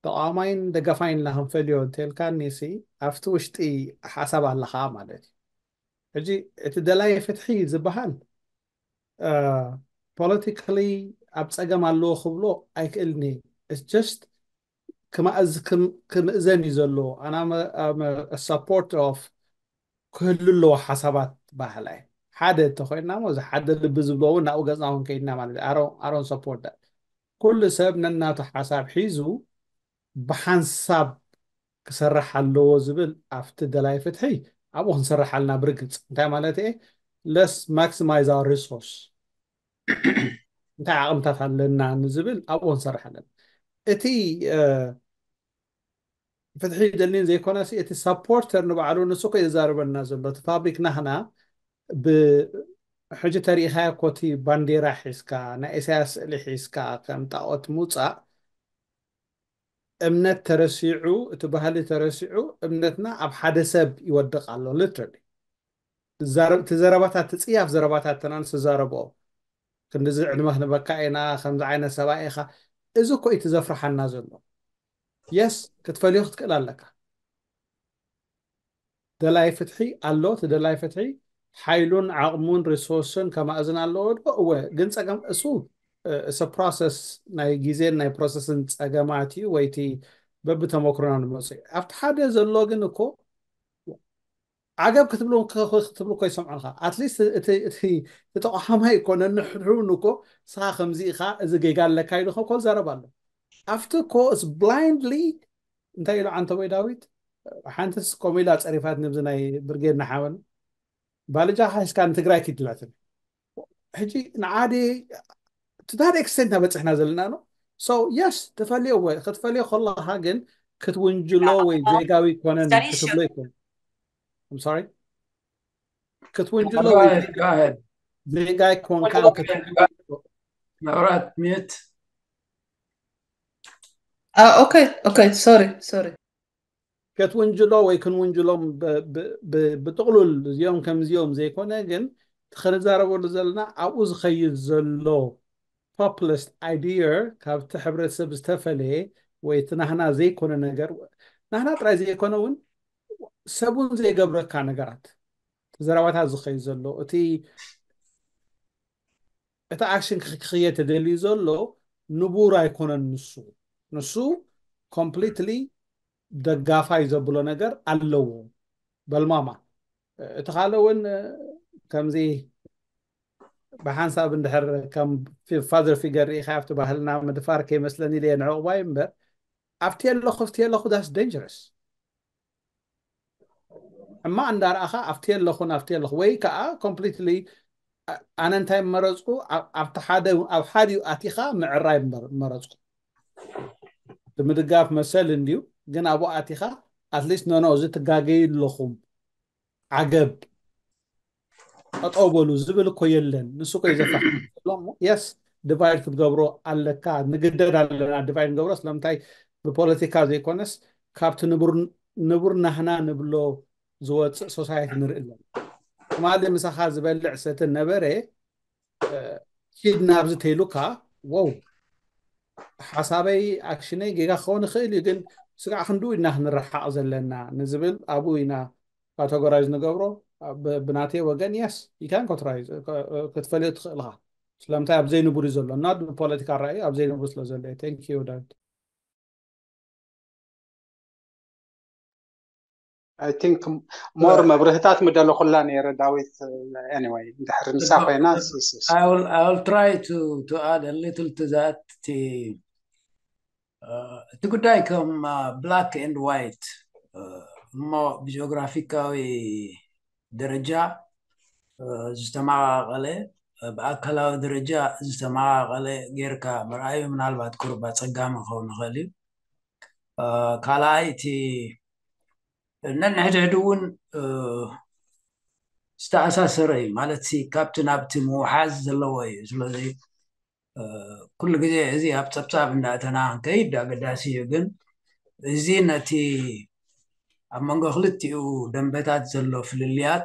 ተቃዋማይን ደጋፋይን ኢልና ክንፈልዮ እንተልካኒ ሲ ኣብቲ ውሽጢ ሓሳብ ኣለኻ ማለት እዩ። ሕጂ እቲ ደላይ ፍትሒ ዝበሃል ፖለቲካሊ ኣብ ፀገም ኣለዎ ክብሎ ኣይክእልኒ። It's just ክምእዘን እዩ ዘለዎ ኣና support of ክህሉ ኣለዎ ሓሳባት ባህላይ ሓደ እንተኮይንና ሞ እዚ ሓደ ልቢ ዝብሎ እውን ናብኡ ገፅና እውን ከይድና ማለት ኣሮን ሰፖርት ኩሉ ሰብ ነናቱ ሓሳብ ሒዙ ብሓንሳብ ክሰርሕ ኣለዎ ዝብል ኣብቲ ደላይ ፍትሒ ኣብኡ ክንሰርሕ ኣለና ብርግፅ እንታይ ማለት እየ let's maximize our resource እንታይ ዓቕምታት ኣለና ንዝብል ኣብኡ ንሰርሕ ኣለና። እቲ ፍትሒ ይደልኒን ዘይኮነሲ እቲ ሳፖርተር ንባዕሉ ንሱ ኮ ይዛረበና ዘሎ እቲ ፋብሪክ ናህና ብሕጂ ተሪኢኻዮ ኮቲ ባንዴራ ሒዝካ ናይ ኢሳያስ ስእሊ ሒዝካ ከም ጣዖት ምውፃእ እምነት ተረሲዑ እቲ ባህሊ ተረሲዑ እምነትና ኣብ ሓደ ሰብ ይወድቕ ኣሎ። Literally እቲ ዘረባታት እቲ ፅያፍ ዘረባታት ተናንስ ዝዛረብኦ ክንዲዚ ዕድመ ክንበካ ኢና ከምዚ ዓይነት ሰብኣይ ኢኻ። እዚ እኮ እቲ ዘፍርሓና ዘሎ። የስ ክትፈልዮ ክትክእል ኣለካ። ደላይ ፍትሒ ኣሎ። እቲ ደላይ ፍትሒ ሓይሉን ዓቕሙን ሪሶርስን ከማእዝን ኣለዎ ዶ? እወ። ግን ፀገም እሱ እሰ ፕሮሰስ ናይ ግዜን ናይ ፕሮሰስን ፀገማት እዩ። ወይቲ በብተመክሮና ንመፁ እዩ ኣብቲ ሓደ ዘሎ ግን እኮ ዓገብ ክትብሉ ክትብሉ እኮ ይሰምዑ ንኻ። ኣትሊስት እቲ ተቋማይ እኮ ነንሕድሕዱን እኮ ንስኻ ከምዚ ኢኻ እዚ ጌጋ ኣለካ ኢሉ ከኮ ዘረብ ኣሎ። ኣብቲ እኮ ስ ብላይንድሊ እንታይ ኢሉ ዓንተወይ ዳዊት ሓንትስ ከምኡ ኢላ ፀሪፋት ንብዚ ናይ ብርጌድ ንሓበን ባልጃ ሓይስካ ንትግራይ ኪድላትን ሕጂ ንዓዲ to that extent ናበፅሕና ዘለና ነው። So yes ትፈልዮ ወይ ክትፈልዮ ከለካ ግን ክትውንጅሎ ወይ ዜጋዊ ኮነን ክትብሎ ይኮን I'm sorry ክትውንጅሎ ወይ ዜጋ ይኮንካ መብራት ሚት okay okay sorry sorry ክትውንጅሎ ወይ ክንውንጅሎም ብጥቕሉል እዚኦም ከምዚኦም ዘይኮነ ግን ክንዛረበሉ ዘለና ኣብኡ ዝኸይድ ዘሎ populist idea ካብቲ ሕብረተሰብ ዝተፈለየ ወይ እቲ ናህና ዘይኮነ ነገር ናህና ጥራይ ዘይኮነ እውን ሰብን ዘይገብረካ ነገራት ዘረባታት ዝኸይድ ዘሎ እቲ እቲ ኣክሽን ክኽየ ተደልዩ ዘሎ ንቡር ኣይኮነን ንሱ ንሱ completely ደጋፋይ ዘብሎ ነገር ኣለዎ በልማማ እቲ ካልእ እውን ከምዚ ብሓንሳብ እንድሕር ከም ፋዘር ፊገር ርኢኻ ኣብቲ ባህልና ምድፋር ከይመስለኒ ኢለ ንዕቑባይ እምበር ኣብቲ ኣለኹ ኣብቲ ኣለኹ that's dangerous ሕማቕ እንዳረኣኻ ኣብቲ ኣለኹ ናብቲ ኣለኹ ወይ ከዓ completely ኣነ እንታይ መረፅኩ ኣብቲ ሓደ ኣብ ሓዲኡ ኣቲኻ ምዕራይ መረፅኩ ብምድጋፍ መሰል እንድዩ ግን ኣብኡ ኣቲኻ ኣትሊስት ኖኖ እዚ ትጋገዩ ኣለኹም ዓገብ ጠጠው በሉ ዝብል እኮ የለን ንሱ ኮ ዘፋ yes divide ክትገብሮ ኣለካ ንግደድ ኣለና divide ንገብሮ ስለምንታይ ብፖለቲካ ዘይኮነስ ካብቲ ንቡር ናህና ንብሎ ዝወፅእ society ንርኢ ኣለና ትማሊ ምሳኻ ዝበልዕ ሰትን ነበረ ኪድ ናብዚ ተይሉካ wow ሓሳበይ ኣክሽነይ ጌጋ ክኸውን ይኽእል እዩ ግን ስጋዕ ክንድኡ ኢና ክንረሓቕ ዘለና ንዝብል ኣብኡ ኢና categorize ንገብሮ ብናተይ ወገን yes you can categorize ክትፈልዮ ትኽእል ኢኻ ስለምንታይ ኣብ ዘይንቡር እዩ ዘሎ not ብፖለቲካ ራእዩ ኣብ ዘይንቡር ስለ ዘሎ thank you ዳዊት I think more መብርህታት ምደለኹላ ነይረ ዳዊት anyway እንድሕር ንሳ ኮይና I will, I will try to, to add a little to that እቲ ጉዳይ ከም black and white እሞ ብጂኦግራፊካዊ ደረጃ ዝተመቃቀለ ብኣካላዊ ደረጃ ዝተመቃቀለ ጌርካ ምርኣዩ ምናልባት ቁሩብ ኣፀጋሚ ክኸውን ይኽእል እዩ ካልኣይ እቲ ነንሕድሕድ እውን ዝተኣሳሰረ እዩ ማለት ካብቲ ናብቲ ምውሓዝ ዘለዎ እዩ ስለዚ ኩሉ ግዜ እዚ ኣብ ፀብፃብ እንዳእተና ክንከይድ ኣገዳሲ እዩ ግን እዚ ነቲ ኣብ መንጎ ክልቲኡ ደንበታት ዘሎ ፍልልያት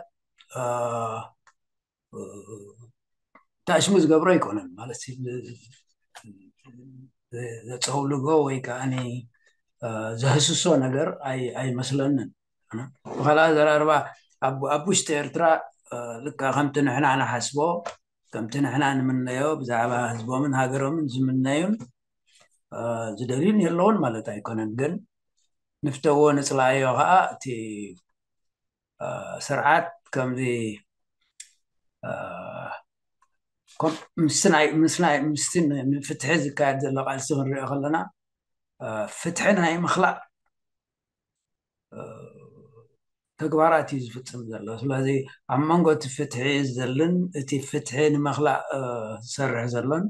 ታሽሙ ዝገብሮ ኣይኮነን ማለት ዘፀውልጎ ወይ ከዓ ዘህስሶ ነገር ኣይመስለንን ብካልኣ ዘራርባ ኣብ ውሽጢ ኤርትራ ልካ ከምቲ ንሕና ንሓስቦ ከምቲ ንሕና ንምነዮ ብዛዕባ ህዝቦምን ሃገሮምን ዝምነዩን ዝደልዩን የለውን ማለት ኣይኮነን ግን ንፍተዎ ንፅላዮ ከዓ እቲ ስርዓት ከምዚ ምስናይ ምስናይ ምስቲ ንፍትሒ ዝካየድ ዘሎ ቃልሲ ክንሪኦ ከለና ፍትሒ ናይ ምክላእ ተግባራት እዩ ዝፍፅም ዘሎ። ስለዚ ኣብ መንጎ እቲ ፍትሒ ዘልን እቲ ፍትሒ ንምኽላእ ዝሰርሕ ዘሎን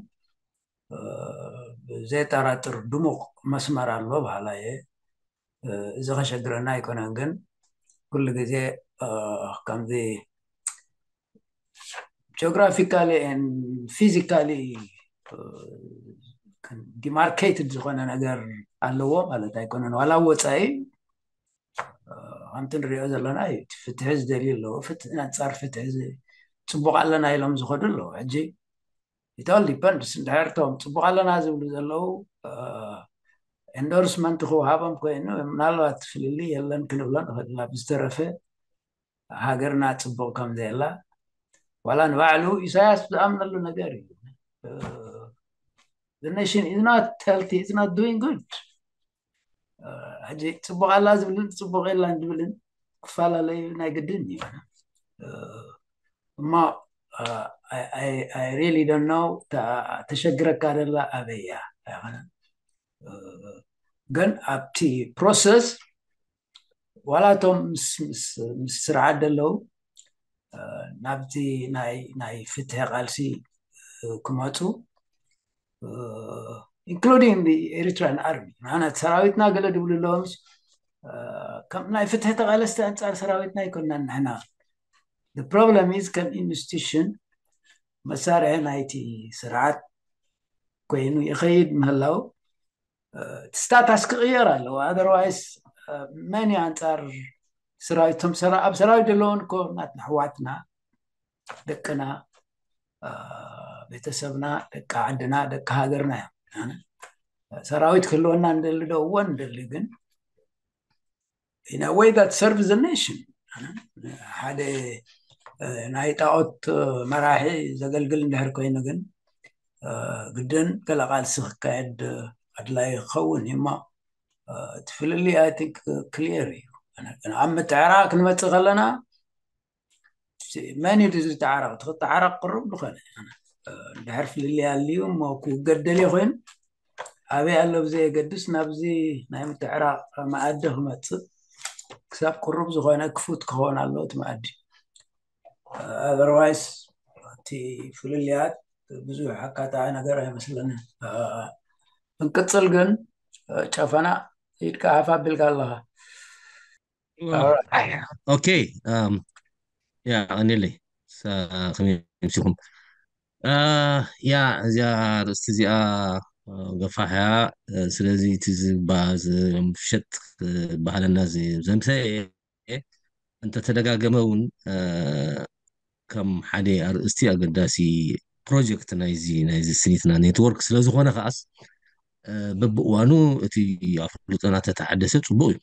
ብዘየጠራጥር ድሙቕ መስመር ኣሎ በሃላይ እየ። እዚ ከሸግረና ኣይኮነን፣ ግን ኩሉ ግዜ ከምዚ geographically and physically demarcated ዝኾነ ነገር ኣለዎ ማለት ኣይኮነን። ዋላ ወፃኢ ከምቲ ንሪኦ ዘለና እዩ። ፍትሒ ዝደልዩ ኣለዎ፣ ፍትሒ፣ ኣንፃር ፍትሒ ዝ- ፅቡቅ ኣለና ኢሎም ዝኸዱ ኣለዎ። ሕጂ it all depends። እንድሕር እቶም ፅቡቅ ኣለና ዝብሉ ዘለዉ endorsement ክወሃቦም ኮይኑ ምናልባት ፍልልይ የለን ክንብሎ ንኽእል ኢና። ብዝተረፈ ሃገርና ፅቡቅ ከም ዘየላ ዋላ ንባዕሉ ኢሳያስ ዝኣምነሉ ነገር እዩ። The nation is not healthy, it's not doing good። ሕጂ ፅቡቅ ኣላ ዝብልን ፅቡቅ የላን ዝብልን ክፈላለዩ ናይ ግድን እዩ። እሞ I really don't know ተሸግረካ ደላ ኣበያ ኣይኮነን። ግን ኣብቲ process ዋላ እቶም ምስ ስርዓት ደለዉ ናብቲ ናይ ፍትሒ ቃልሲ ክመፁ including the Eritrean army። ንሕና ሰራዊትና ገለ ድብሉ ኣለዎም። ከም ናይ ፍትሒ ተቃለስቲ ኣንፃር ሰራዊትና ኣይኮንናን ንሕና። The problem is ከም institution መሳርሒ ናይቲ ስርዓት ኮይኑ ይኸይድ ምህላው እቲ status ክቕየር ኣለዎ። Otherwise መን እዩ ኣንፃር ሰራዊት? እቶም ኣብ ሰራዊት ዘለውን እኮ ናትና ኣሕዋትና፣ ደቅና፣ ቤተሰብና፣ ደቂ ዓድና፣ ደቂ ሃገርና እዮም። ሰራዊት ክህልወና እንደሊ ዶ? እወ እንደሊ፣ ግን in a way that serves the nation። ሓደ ናይ ጣዖት መራሒ ዘገልግል እንድሕር ኮይኑ ግን ግድን ገለ ቃልሲ ክካየድ ኣድላይ ክኸውን እዩ። እሞ እቲ ፍልልይ I think clear እዩ። ኣብ ምትዕራቕ ክንመፅእ ከለና መን እዩ ዝተዓረቕ? እቲ ክተዓረቕ ቅሩብ ዝኾነ እንድሕር ፍልልይ ኣልዩ እሞ ክውገድ ደልዮ ኮይኑ ኣበይ ኣሎ ብዘየገድስ ናብዚ ናይ ምትዕራቕ መኣዲ ክመፅእ ክሳብ ቅሩብ ዝኾነ ክፉት ክኸውን ኣለዎ እቲ መኣዲ። Otherwise እቲ ፍልልያት ብዙሕ ኣካታዒ ነገር ኣይመስለንን። ክንቅፅል ግን ጨፈና ኢድካ ሓፍ ኣቢልካ ኣለኻ። ኦኬ ያ ቀኒለይ ከመይ ምሲኹም? ያ እዚኣ ርእስቲ እዚኣ ገፋሕ እያ። ስለዚ እቲ ዝባ ምፍሸጥ ባህለና ዘምሰ እንተተደጋገመ እውን ከም ሓደ ኣርእስቲ ኣገዳሲ ፕሮጀክት ናይዚ ናይዚ ስኒትና ኔትወርክ ስለዝኾነ ከዓስ በብእዋኑ እቲ ኣፍልጦና ተተሓደሰ ፅቡቅ እዩ።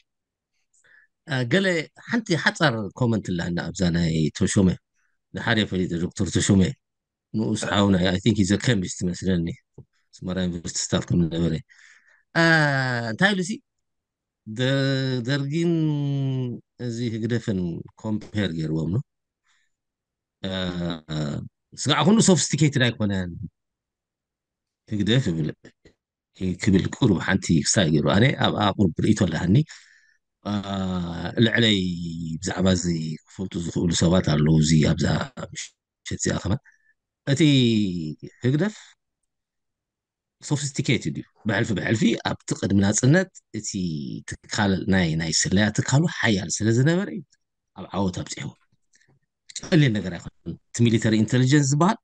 ገለ ሓንቲ ሓፃር ኮመንት ኣለና ኣብዛ ናይ ተሾመ ንሓደ ፈሊጠ ዶክተር ተሾመ ንኡስ ሓውና I think he's a chemist መስለኒ ኣስመራ ዩኒቨርሲቲ ስታፍ ከም ነበረ እንታይ ኢሉ ሲ ደርጊን እዚ ህግደፍን ኮምፔር ገይርዎም ነው ስጋዕ ኩሉ ሶፊስቲኬትድ ኣይኮነን ህግደፍ ይብል ክብል ቁሩብ ሓንቲ ክሳይ ገይሩ ኣነ ኣብኣ ቁሩብ ርእይቶ ኣለሃኒ ልዕለይ ብዛዕባ እዚ ክፈልጡ ዝኽእሉ ሰባት ኣለዉ እዚ ኣብዛ ምሸት እዚኣ ከማን እቲ ህግደፍ ሶፊስቲኬትድ እዩ ብሕልፊ ብሕልፊ ኣብቲ ቅድሚ ናፅነት እቲ ትካል ናይ ናይ ስለያ ትካሉ ሓያል ስለ ዝነበረ እዩ ኣብ ዓወት ኣብፅሕዎ ቀሊል ነገር ኣይኮነን እቲ ሚሊተሪ ኢንቴሊጀንስ ዝበሃል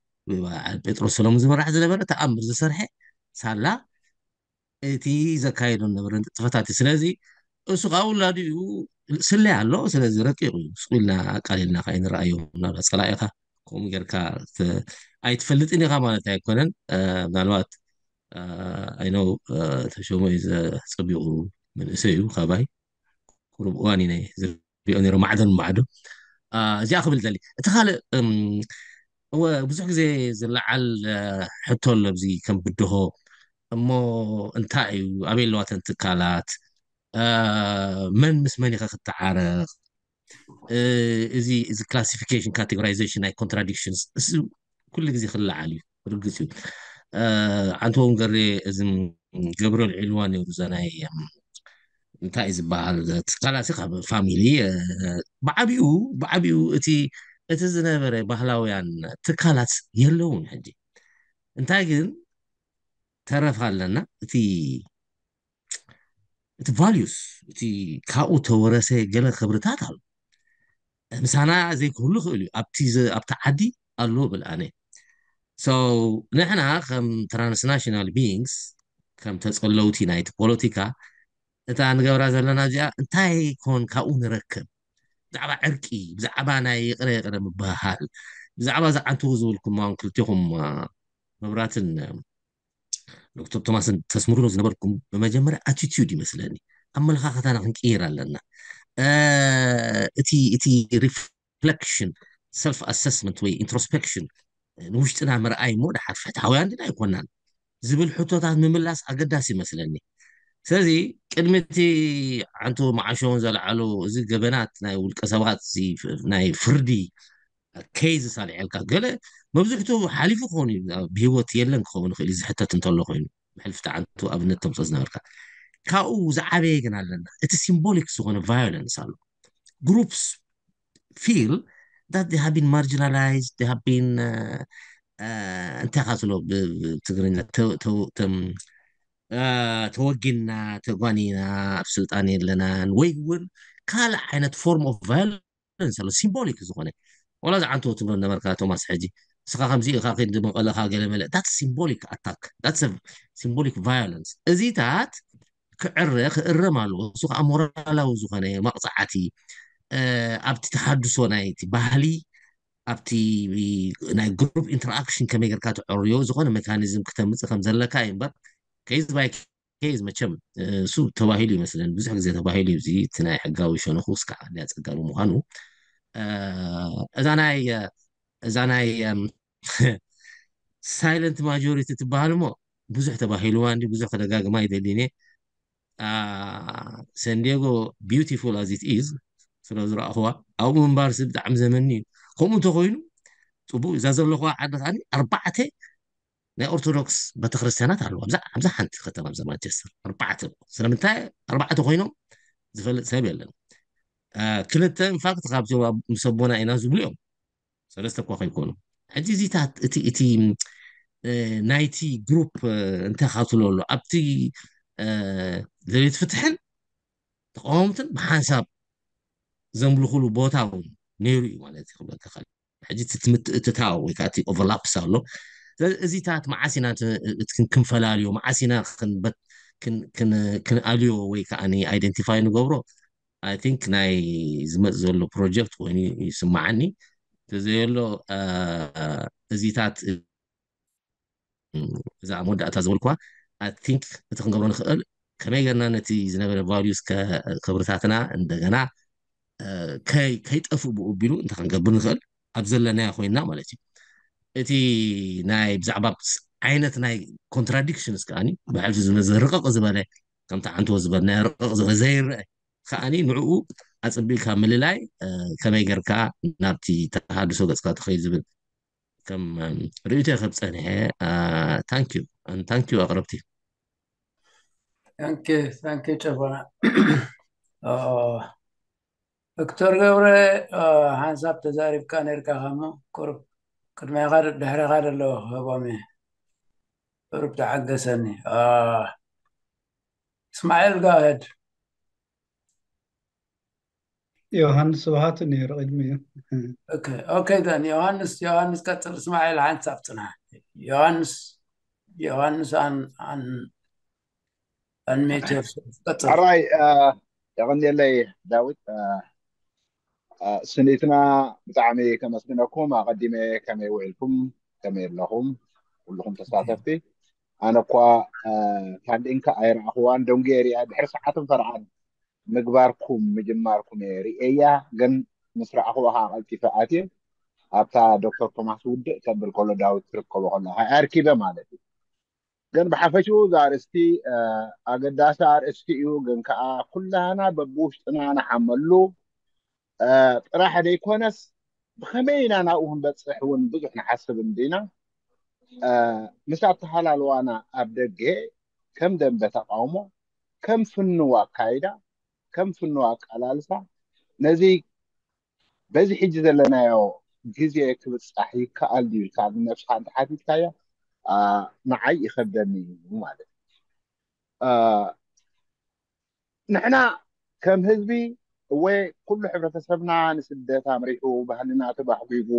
ጴጥሮስ ሰሎሙን ዝመራሕ ዝነበረ ተኣምር ዝሰርሐ ሳላ እቲ ዘካየዶ ዝነበረ ንጥፈታት እዩ ስለዚ እሱ ከዓ ውላዱ እዩ ስለያ ኣሎ ስለዚ ረቂቕ እዩ ስቁ ኢልና ኣቃሊልና ከይንረኣዮ ምናልባት ፀላኢኻ ከምኡ ጌርካ ኣይትፈልጥን ኢኻ ማለት ኣይኮነን ምናልባት ኣይነው ተሾመ እዩ ዘፀቢቑ መንእሰይ እዩ ካባይ ቁሩብ እዋን እዩ ዝሪኦ ነይረ ማዕዶ ንማዕዶ እዚኣ ክብል ዘሊ እቲ ካልእ እወ ብዙሕ ግዜ ዝለዓል ሕቶ ኣሎ ኣብዚ ከም ብድሆ እሞ እንታይ እዩ ኣበይ ኣለዋተን ትካላት መን ምስ መን ኢኸ ክትዓረቕ እዚ እዚ classification categorization ናይ contradictions እዚ ኩሉ ግዜ ክለዓል እዩ ርግፅ እዩ ኣንተ እውን ገሬ እዚ ገብረ ልዒልዋ ነይሩ እዛ ናይ እንታይ ዝበሃል ትካላት ካብ ፋሚሊ ብዓቢኡ ብዓቢኡ እቲ እቲ ዝነበረ ባህላውያን ትካላት የለውን ሕጂ። እንታይ ግን ተረፍ ኣለና? እቲ እቲ ቫልዩስ እቲ ካብኡ ተወረሰ ገለ ክብርታት ኣሎ። ምሳና ዘይክህሉ ክእል እዩ ኣብቲ ኣብቲ ዓዲ ኣሎ ብል ኣነ። ንሕና ከም ትራንስናሽናል ቢንግስ ከም ተፀለውቲ ናይቲ ፖለቲካ እታ ንገብራ ዘለና እዚኣ እንታይ ኮን ካብኡ ንረክብ? ብዛዕባ ዕርቂ፣ ብዛዕባ ናይ ይቕረ ይቕረ ምባሃል፣ ብዛዕባ ዝዓንትዉ ዝብልኩም እውን ክልቴኹም መብራትን ዶክተር ቶማስን ተስምሩሎ ዝነበርኩም ብመጀመርያ ኣቲቲዩድ ይመስለኒ፣ ኣመለኻኸታና ክንቅይር ኣለና። እቲ እቲ ሪፍሌክሽን ሰልፍ ኣሰስመንት ወይ ኢንትሮስፔክሽን ንውሽጥና ምርኣይ እሞ ድሓር ፍትሓውያን ድና ኣይኮናን ዝብል ሕቶታት ምምላስ ኣገዳሲ ይመስለኒ። ስለዚ ቅድሚ እቲ ዓንቶ መዓሾውን ዘልዓሉ እዚ ገበናት ናይ ውልቀ ሰባት ናይ ፍርዲ ኬዝ ሳልዐልካ ገለ መብዝሕቱ ሓሊፉ ክኸውን እዩ ብሂወት የለን ክኸውን ይኽእል እዩ ዝሕተት እንተሎ ኮይኑ ብሕልፊ ተዓንቱ ኣብነት ተምፅኦ ዝነበርካ ካብኡ ዝዓበየ ግን ኣለና እቲ ሲምቦሊክ ዝኾነ ቫዮለንስ ኣሎ groups feel that they have been marginalized they have been እንታይ ካትሎ ብትግርኛ ተወጊና ተጓኒና ኣብ ስልጣን የለናን ወይ እውን ካልእ ዓይነት form of violence ኣሎ symbolic ዝኾነ ወላ ዝዓንቶ ትብሎ ነበርካ ቶማስ ሕጂ እስኻ ከምዚ ኢኻ ከይድ መቐለኻ ገለ መለ that symbolic attack that symbolic violence እዚታት ክዕረ ክእረም ኣለዎ እሱ ከዓ ሞራላዊ ዝኾነ መቕፃዕቲ ኣብቲ ተሃድሶ ናይቲ ባህሊ ኣብቲ ናይ group interaction ከመይ ጌርካ ትዕርዮ ዝኾነ mechanism ክተምፅእ ከም ዘለካ እዩ እምበር case by case መቸም እሱ ተባሂሉ ይመስለኒ ብዙሕ ግዜ ተባሂሉ እዩ እዚ እቲ ናይ ሕጋዊ ሸነኹ እስካዕ ኣጸጋሚ ምዃኑ እዛ ናይ እዛ ናይ silent majority ትበሃል እሞ ብዙሕ ተባሂልዋ እንዲ ብዙሕ ክደጋግማ ይደሊን እየ San Diego beautiful as it is ስለ ዝረኣኽዋ ኣብኡ ምንባርሲ ብጣዕሚ ዘመኒ እዩ ከምኡ እንተኮይኑ ፅቡቅ እዛ ዘለኹዋ ዓዲ ከዓ ኣርባዕተ ናይ ኦርቶዶክስ ቤተክርስትያናት ኣለዋ ኣብዛ ሓንቲ ከተማ ኣብዛ ማንቸስተር ኣርባዕተ ስለምንታይ ኣርባዕተ ኮይኖም ዝፈልጥ ሰብ የለን ክልተ ኢንፋክት ካብዚ ምስ ኣቦና ኢና ዝብሉ እዮም ሰለስተ እኳ ከይኮኑ ሕጂ እዚታት እቲ እቲ ናይቲ ግሩፕ እንታይ ካትሎ ኣሎ ኣብቲ ደሌት ፍትሕን ተቃወምትን ብሓንሳብ ዘምልኹሉ ቦታ እውን ነይሩ እዩ ማለት እዩ ክብለካ ከ ሕጂ እቲ ምትእትታው ወይ ከዓ እቲ ኦቨርላፕስ ኣሎ እዚታት መዓስ ኢና ክንፈላለዮ መዓስ ኢና ክንኣልዮ ወይ ከዓ ኣይደንቲፋይ ንገብሮ I think ናይ ዝመፅ ዘሎ ፕሮጀክት ኮይኑ ይስማዓኒ ተዘየሎ እዚታት እዛ ኣብ መወዳእታ ዝበልኩዋ I think እቲ ክንገብሮ ንኽእል ከመይ ገርና ነቲ ዝነበረ values ክብርታትና እንደገና ከይጠፍእ ብኡ ቢሉ እንታይ ክንገብር ንኽእል ኣብ ዘለናዮ ኮይንና ማለት እዩ እቲ ናይ ብዛዕባ ዓይነት ናይ contradictions ከዓኒ ብሕልፊ ዝርቕቕ ዝበለ ከምቲ ዓንትዎ ዝበልናዮ ርቕቕ ዝበለ ዘይረአ ከዓኒ ንዕኡ ኣፅቢቕካ ምልላይ ከመይ ጌርካ ናብቲ ተሃድሶ ገፅካ ትኸይድ ዝብል ከም ርእይቶ ከብፀንሐ thank you thank you ኣቕረብቲ thank you thank you ጨፈና ዶክተር ገብረ ሓንሳብ ተዛሪብካ ነርካ ከሞ ቁሩብ ቅድሜኻ ድሕሬኻ ደለዎ ክህቦም እየ ቁሩብ ተዓገሰኒ እስማኤል ጋህድ ዮሃንስ ስብሃቱ ነይሩ ቅድሚኡ ኦኬ ደን ዮሃንስ ዮሃንስ ቀፅል እስማኤል ሓንሳብ ፅንሓ ዮሃንስ ዮሃንስ ኣን ኣን unmute yourself ቀፅል ሕራይ የቐንየለይ ዳዊት ስኒትና ብጣዕሚ ከመስግነኩም ኣቐዲመ ከመይ ውዒልኩም ከመይ ኣለኹም ኩልኹም ተሳተፍቲ ኣነ እኳ ታንዲንካ ኣይረኣኽዋን ደንጉየ ሪኣ ድሕሪ ሰዓትን ፈርዓን ምግባርኩም ምጅማርኩም እየ ርእየያ ግን ምስ ረኣኽዋ ከዓ ቀልጢፈ ኣትየ ኣብታ ዶክተር ቶማስ ውድእ ተብል ከሎ ዳዊት ትርከቦ ከለካ ኣርኪበ ማለት እዩ ግን ብሓፈሽኡ እዛ ኣርእስቲ ኣገዳሲ ኣርእስቲ እዩ ግን ከዓ ኩላና በብውሽጥና ንሓመሉ ጥራሕ ዘይኮነስ ብኸመይ ኢና ናብኡ ክንበፅሕ እውን ብዙሕ ንሓስብ እንዲና ምስ ኣተሃላልዋና ኣብ ደገ ከም ደንበ ተቃውሞ ከም ፍንው ኣካይዳ ከም ፍኖ ኣቃላልሳ ነዚ በዚ ሕጂ ዘለናዮ ግዜ ክብጻሕ ይከኣል ድዩ ኢልካ ንነብስኻ እንተሓቲትካዮ፣ ንዓይ ይኸብደኒ እዩ ማለት እዩ። ንሕና ከም ህዝቢ፣ እወ፣ ኩሉ ሕብረተሰብና ንስደት ኣምሪሑ፣ ባህልና ተባሕጒጉ፣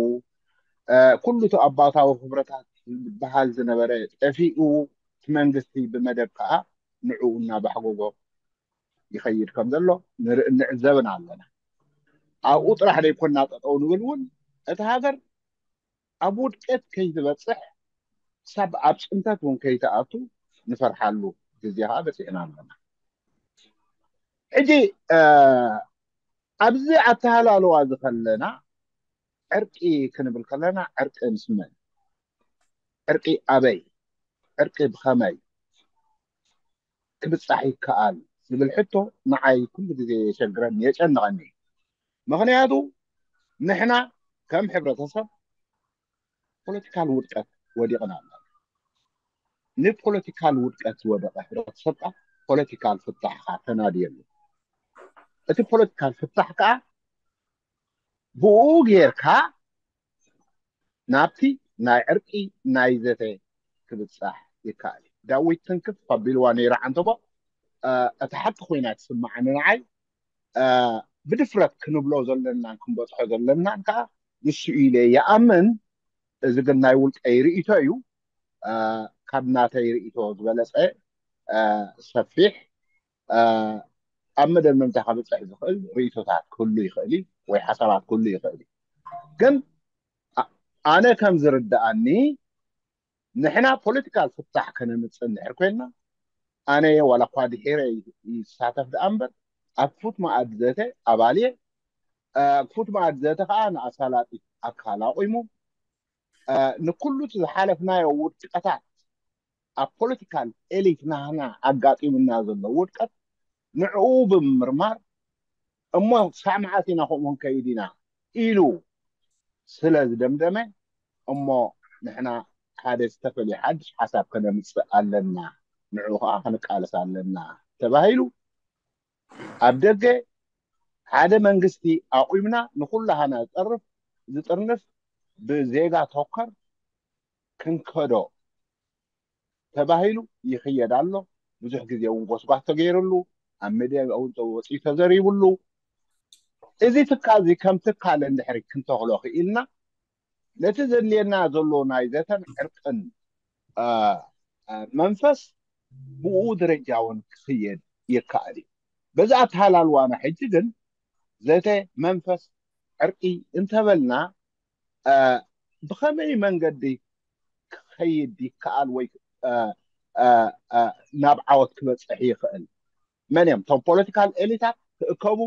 ኩሉ እቲ ኣባታዊ ክብረታት ዝበሃል ዝነበረ ጠፊኡ፣ እቲ መንግስቲ ብመደብ ከዓ ንዕኡ እናባሕጎጎ ይኸይድ ከም ዘሎ ንርኢ ንዕዘብን ኣለና። ኣብኡ ጥራሕ ዘይኮና ጠጠው ንብል እውን እቲ ሃገር ኣብ ውድቀት ከይትበፅሕ፣ ሳብ ኣብ ፅንተት እውን ከይትኣቱ ንፈርሓሉ ግዜ ከዓ በፂሕና ኣለና። ሕጂ ኣብዚ ኣተሃላልዋ እዚ ከለና ዕርቂ ክንብል ከለና ዕርቂ ምስ መን? ዕርቂ ኣበይ? ዕርቂ ብኸመይ ክብጻሕ ይከኣል ዝብል ሕቶ ንዓይ ኩሉ ግዜ የሸግረኒ፣ የጨንቐኒ። ምኽንያቱ ንሕና ከም ሕብረተሰብ ፖለቲካል ውድቀት ወዲቕና ኣለና። ንፖለቲካል ውድቀት ዝወደቐ ሕብረተሰብ ከዓ ፖለቲካል ፍታሕ ከዓ ተናድየሉ። እቲ ፖለቲካል ፍታሕ ከዓ ብኡ ጌርካ ናብቲ ናይ ዕርቂ ናይ ዘተ ክብጻሕ ይከኣል እዩ። ዳዊት ትንክፍ ከቢልዋ ነይራ ዓንተቦ። እቲ ሓቂ ኮይና ትስምዓኒ ንዓይ። ብድፍረት ክንብሎ ዘለናን ክንበጽሖ ዘለናን ከዓ ንሱ ኢለ ይኣምን። እዚ ግን ናይ ውልቀይ ርእይቶ እዩ። ካብ ናተይ ርእይቶ ዝበለጸ ሰፊሕ ኣብ መደምደምታ ከብጽሕ ዝኽእል ርእይቶታት ክህሉ ይኽእል እዩ፣ ወይ ሓሳባት ክህሉ ይኽእል እዩ። ግን ኣነ ከም ዝርድኣኒ ንሕና ፖለቲካል ፍታሕ ከነምጽእ እንድሕር ኮይንና፣ ኣነ ዋላ እኳ ድሒረ ይሳተፍ ደኣ እምበር፣ ኣብ ክፉት መኣዲ ዘተ ኣባል እየ። ክፉት መኣዲ ዘተ ከዓ ንኣሳላጢ ኣካል ኣቑሙ፣ ንኩሉ እቲ ዝሓለፍናዮ ውድቀታት፣ ኣብ ፖለቲካል ኤሊት ናህና ኣጋጢሙና ዘሎ ውድቀት ንዕኡ ብምምርማር፣ እሞ ሳብ መዓስ ኢና ከምኡ ክንከይድ ኢና ኢሉ ስለ ዝደምደመ፣ እሞ ንሕና ሓደ ዝተፈልየ ሓድሽ ሓሳብ ከነምጽእ ኣለና፣ ንዕኡ ከዓ ክንቃለስ ኣለና ተባሂሉ ኣብ ደገ ሓደ መንግስቲ ኣቑምና ንኩላህና ዝጠርፍ ዝጥርንፍ ብዜጋ ተኮር ክንከዶ ተባሂሉ ይኽየድ ኣሎ። ብዙሕ ግዜ እውን ጎስጓስ ተገይርሉ፣ ኣብ ሚድያ እውን ወፂኡ ተዘሪብሉ። እዚ ትካል እዚ ከም ትካል እንድሕሪ ክንተኽሎ ክኢልና፣ ነቲ ዘድልየና ዘሎ ናይ ዘተን ዕርቅን መንፈስ ብኡ ደረጃ እውን ክኽየድ ይከኣል እዩ። በዚ ኣተሃላልዋና ሕጂ ግን ዘተ መንፈስ ዕርቂ እንተበልና ብኸመይ መንገዲ ክኸይድ ይከኣል ወይ ናብ ዓወት ክበፅሕ ይኽእል? መን እዮም እቶም ፖለቲካል ኤሊታት ክእከቡ?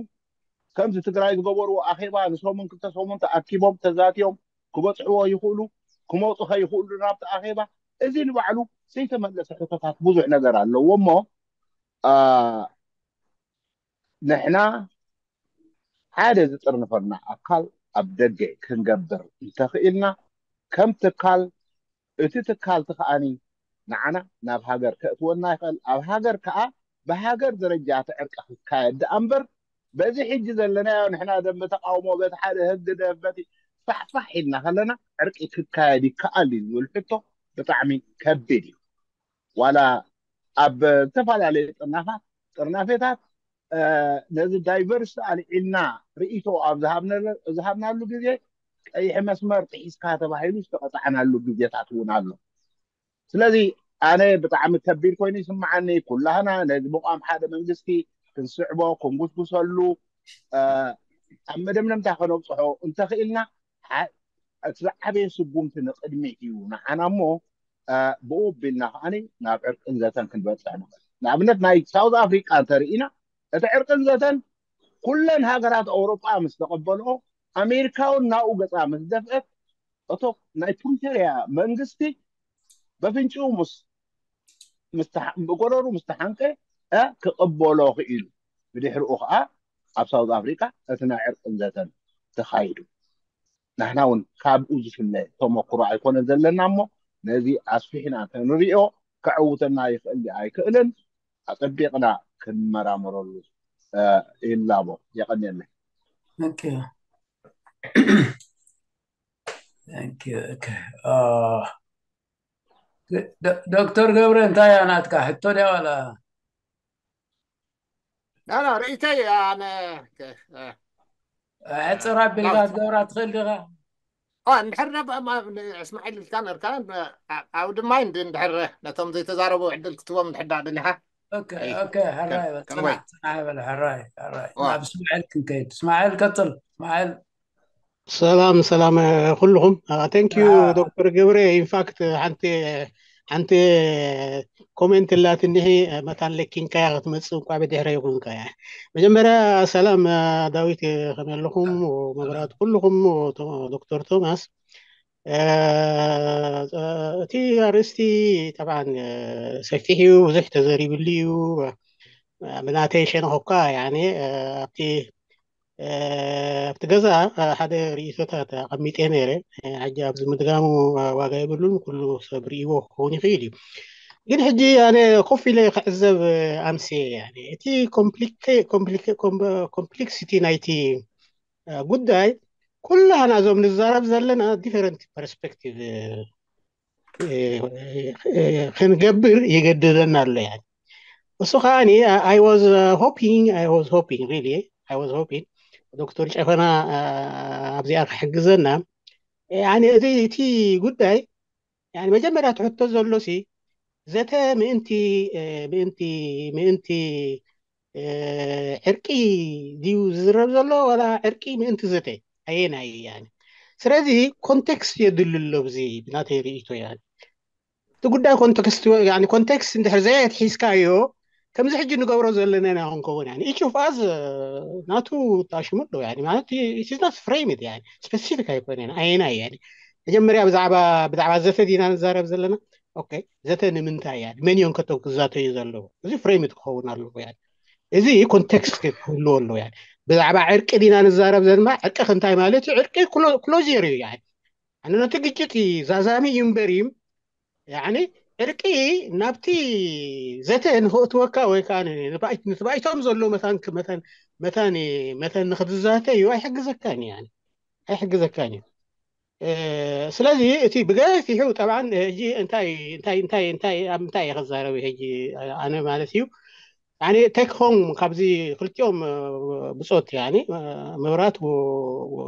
ከምዚ ትግራይ ዝገበርዎ ኣኼባ ንሰሙን ክልተ ሰሙን ተኣኪቦም ተዛትዮም ክበፅሕዎ ይኽእሉ፣ ክመፁ ከይኽእሉ ናብቲ ኣኼባ? እዚ ንባዕሉ ዘይተመለሰ ሕቶታት ብዙሕ ነገር ኣለዎ እሞ ንሕና ሓደ ዝጥርንፈና ኣካል ኣብ ደገ ክንገብር እንተኽኢልና ከም ትካል እቲ ትካል እቲ ከኣኒ ንዓና ናብ ሃገር ከእትወና ይኽእል። ኣብ ሃገር ከኣ ብሃገር ደረጃ እቲ ዕርቂ ክካየድ ደኣ እምበር በዚ ሕጂ ዘለናዮ ንሕና ደንበ ተቃውሞ በቲ ሓደ ህግደፍ በቲ ፋሕፋሕ ኢልና ከለና ዕርቂ ክካየድ ይከኣል ድዩ ዝብል ሕቶ ብጣዕሚ ከቢድ እዩ። ዋላ ኣብ ዝተፈላለዩ ጥርናፋት ጥርናፌታት ነዚ ዳይቨርስ ኣልዒልና ርእይቶ ኣብ ዝሃብናሉ ግዜ ቀይሕ መስመር ጥሒስካ ተባሂሉ ዝተቐፃዕናሉ ግዜታት እውን ኣሎ። ስለዚ ኣነ ብጣዕሚ ከቢድ ኮይኑ ይስምዓኒ። ኩላህና ነዚ ምቋም ሓደ መንግስቲ ክንስዕቦ ክንጉስጉሰሉ ኣብ መደምደምታ ከነብፅሖ እንተኽኢልና እቲ ዝዓበየ ስጉምቲ ንቕድሚት እዩ ንዓና እሞ ብኡ ኣቢልና ከዓኒ ናብ ዕርቅን ዘተን ክንበፅሕ ንኽእል። ንኣብነት ናይ ሳውዝ ኣፍሪቃ እንተርኢና እቲ ዕርቅን ዘተን ኩለን ሃገራት ኣውሮጳ ምስ ተቐበልኦ ኣሜሪካ እውን ናብኡ ገፃ ምስ ደፍአት እቶ ናይ ፕሪቶርያ መንግስቲ በፍንጭኡ ምስ ብጎረሩ ምስ ተሓንቀ ክቕበሎ ክኢሉ ብድሕሪኡ ከዓ ኣብ ሳውዝ ኣፍሪቃ እቲ ናይ ዕርቅን ዘተን ተኻይዱ። ንሕና እውን ካብኡ ዝፍለ ተመክሮ ኣይኮነ ዘለና እሞ ነዚ ኣስፊሕና እንተንሪኦ ከዕውተና ይኽእል ድዩ ኣይክእልን ኣፀቢቕና ክንመራመረሉ ይላቦ። የቐንየለይ። Thank you. Thank you. Okay. Uh, ዶክተር ገብረ እንታይ እያ ናትካ ሕቶ ድያ ዋላ? لا لا ርእይተይ ኣነ ሕፅር ኣቢልካ ክትገብራ ትኽእል ዲኻ? እንድሕር እስማዒል ኢልካ ነርካ ኣብ ድማ እንድሕር ነቶም ዘይተዛረቡ ዕድል ክትቦም እንድሕር ደሊኻ ሕራይ በል። ፅናሕ በል። ሕራይ ናብ እስማዒል ክንከይድ። እስማዒል ቀፅል። እስማዒል ሰላም ሰላም ኩልኹም። Thank you ዶክተር ገብረ። ኢንፋክት ሓንቲ ሓንቲ ኮሜንት ላትኒ፣ መታን ለኪንካያ ክትመፅእ እንኳ ብድሕረ ይኹንካያ። መጀመርያ ሰላም ዳዊት፣ ከመይ ኣለኹም? መብራት ኩልኹም፣ ዶክተር ቶማስ። እቲ ኣርእስቲ ጠብዓን ሰፊሕ እዩ፣ ብዙሕ ተዘሪብሉ እዩ። ብናተይ ሸነኽ እኳ ያኔ ኣብቲ ኣብቲ ገዛ ሓደ ርእይቶታት ኣቐሚጠ ነይረ። ሕጂ ኣብዚ ምድጋሙ ዋጋ የብሉን፣ ኩሉ ሰብ ርእይዎ ክኸውን ይኽእል እዩ። ግን ሕጂ ኣነ ኮፍ ኢለ ክዕዘብ ኣምስየ። እቲ ኮምፕሊክሲቲ ናይቲ ጉዳይ ኩላህና እዞም ንዛረብ ዘለና ዲፈረንት ፐርስፔክቲቭ ክንገብር ይገድደና ኣሎ። እሱ ከዓኒ I was hoping I was hoping really I was hoping ዶክተር ጨፈና ኣብዚኣ ክሕግዘና። እቲ ጉዳይ መጀመርያ ትሕቶ ዘሎሲ ዘተ ምእንቲ ምእንቲ ምእንቲ ዕርቂ ድዩ ዝዝረብ ዘሎ ዋላ ዕርቂ ምእንቲ ዘተ ኣየናይ? ስለዚ ኮንቴክስት የድሉ ኣሎ። ብዚ ብናተይ ርእይቶ እቲ ጉዳይ ኮንቴክስት ኮንቴክስት እንድሕር ዘየትሒዝካዮ ከምዚ ሕጂ ንገብሮ ዘለና ኢና ክንከውን። ኢች ኦፍ ኣዝ ናቱ ታሽሙ ኣሎ ማለት ፍሬምድ ስፔሲፊክ ኣይኮነን። ኣየናይ መጀመርያ ብዛዕባ ብዛዕባ ዘተ ዲና ንዛረብ ዘለና? ኦኬ፣ ዘተ ንምንታይ እያ? መን እዮም ከቶም ክዛተዩ ዘለዉ? እዚ ፍሬምድ ክኸውን ኣለዎ። እዚ ኮንቴክስት ክህልዎ ኣለዎ። ብዛዕባ ዕርቂ ዲና ንዛረብ ዘለና? ዕርቂ ክንታይ ማለት እዩ? ዕርቂ ክሎዜር እዩ። ኣነ ነቲ ግጭት ዛዛሚ እዩ እምበር እዩ። ዕርቂ ናብቲ ዘተ ንክእትወካ ወይ ከዓ ንትባይቶም ዘሎ መታን መታን መታን ንክትዛተዩ ኣይሕግዘካን እዩ። ኣይሕግዘካን እዩ። ስለዚ እቲ ብገፊሑ ጠብዓን ሕጂ እንታይ እንታይ እንታይ እንታይ ኣብ ምንታይ እየ ከዛረብ ሕጂ ኣነ ማለት እዩ። ቴክ ሆም ካብዚ ክልቲኦም ብፆት መብራት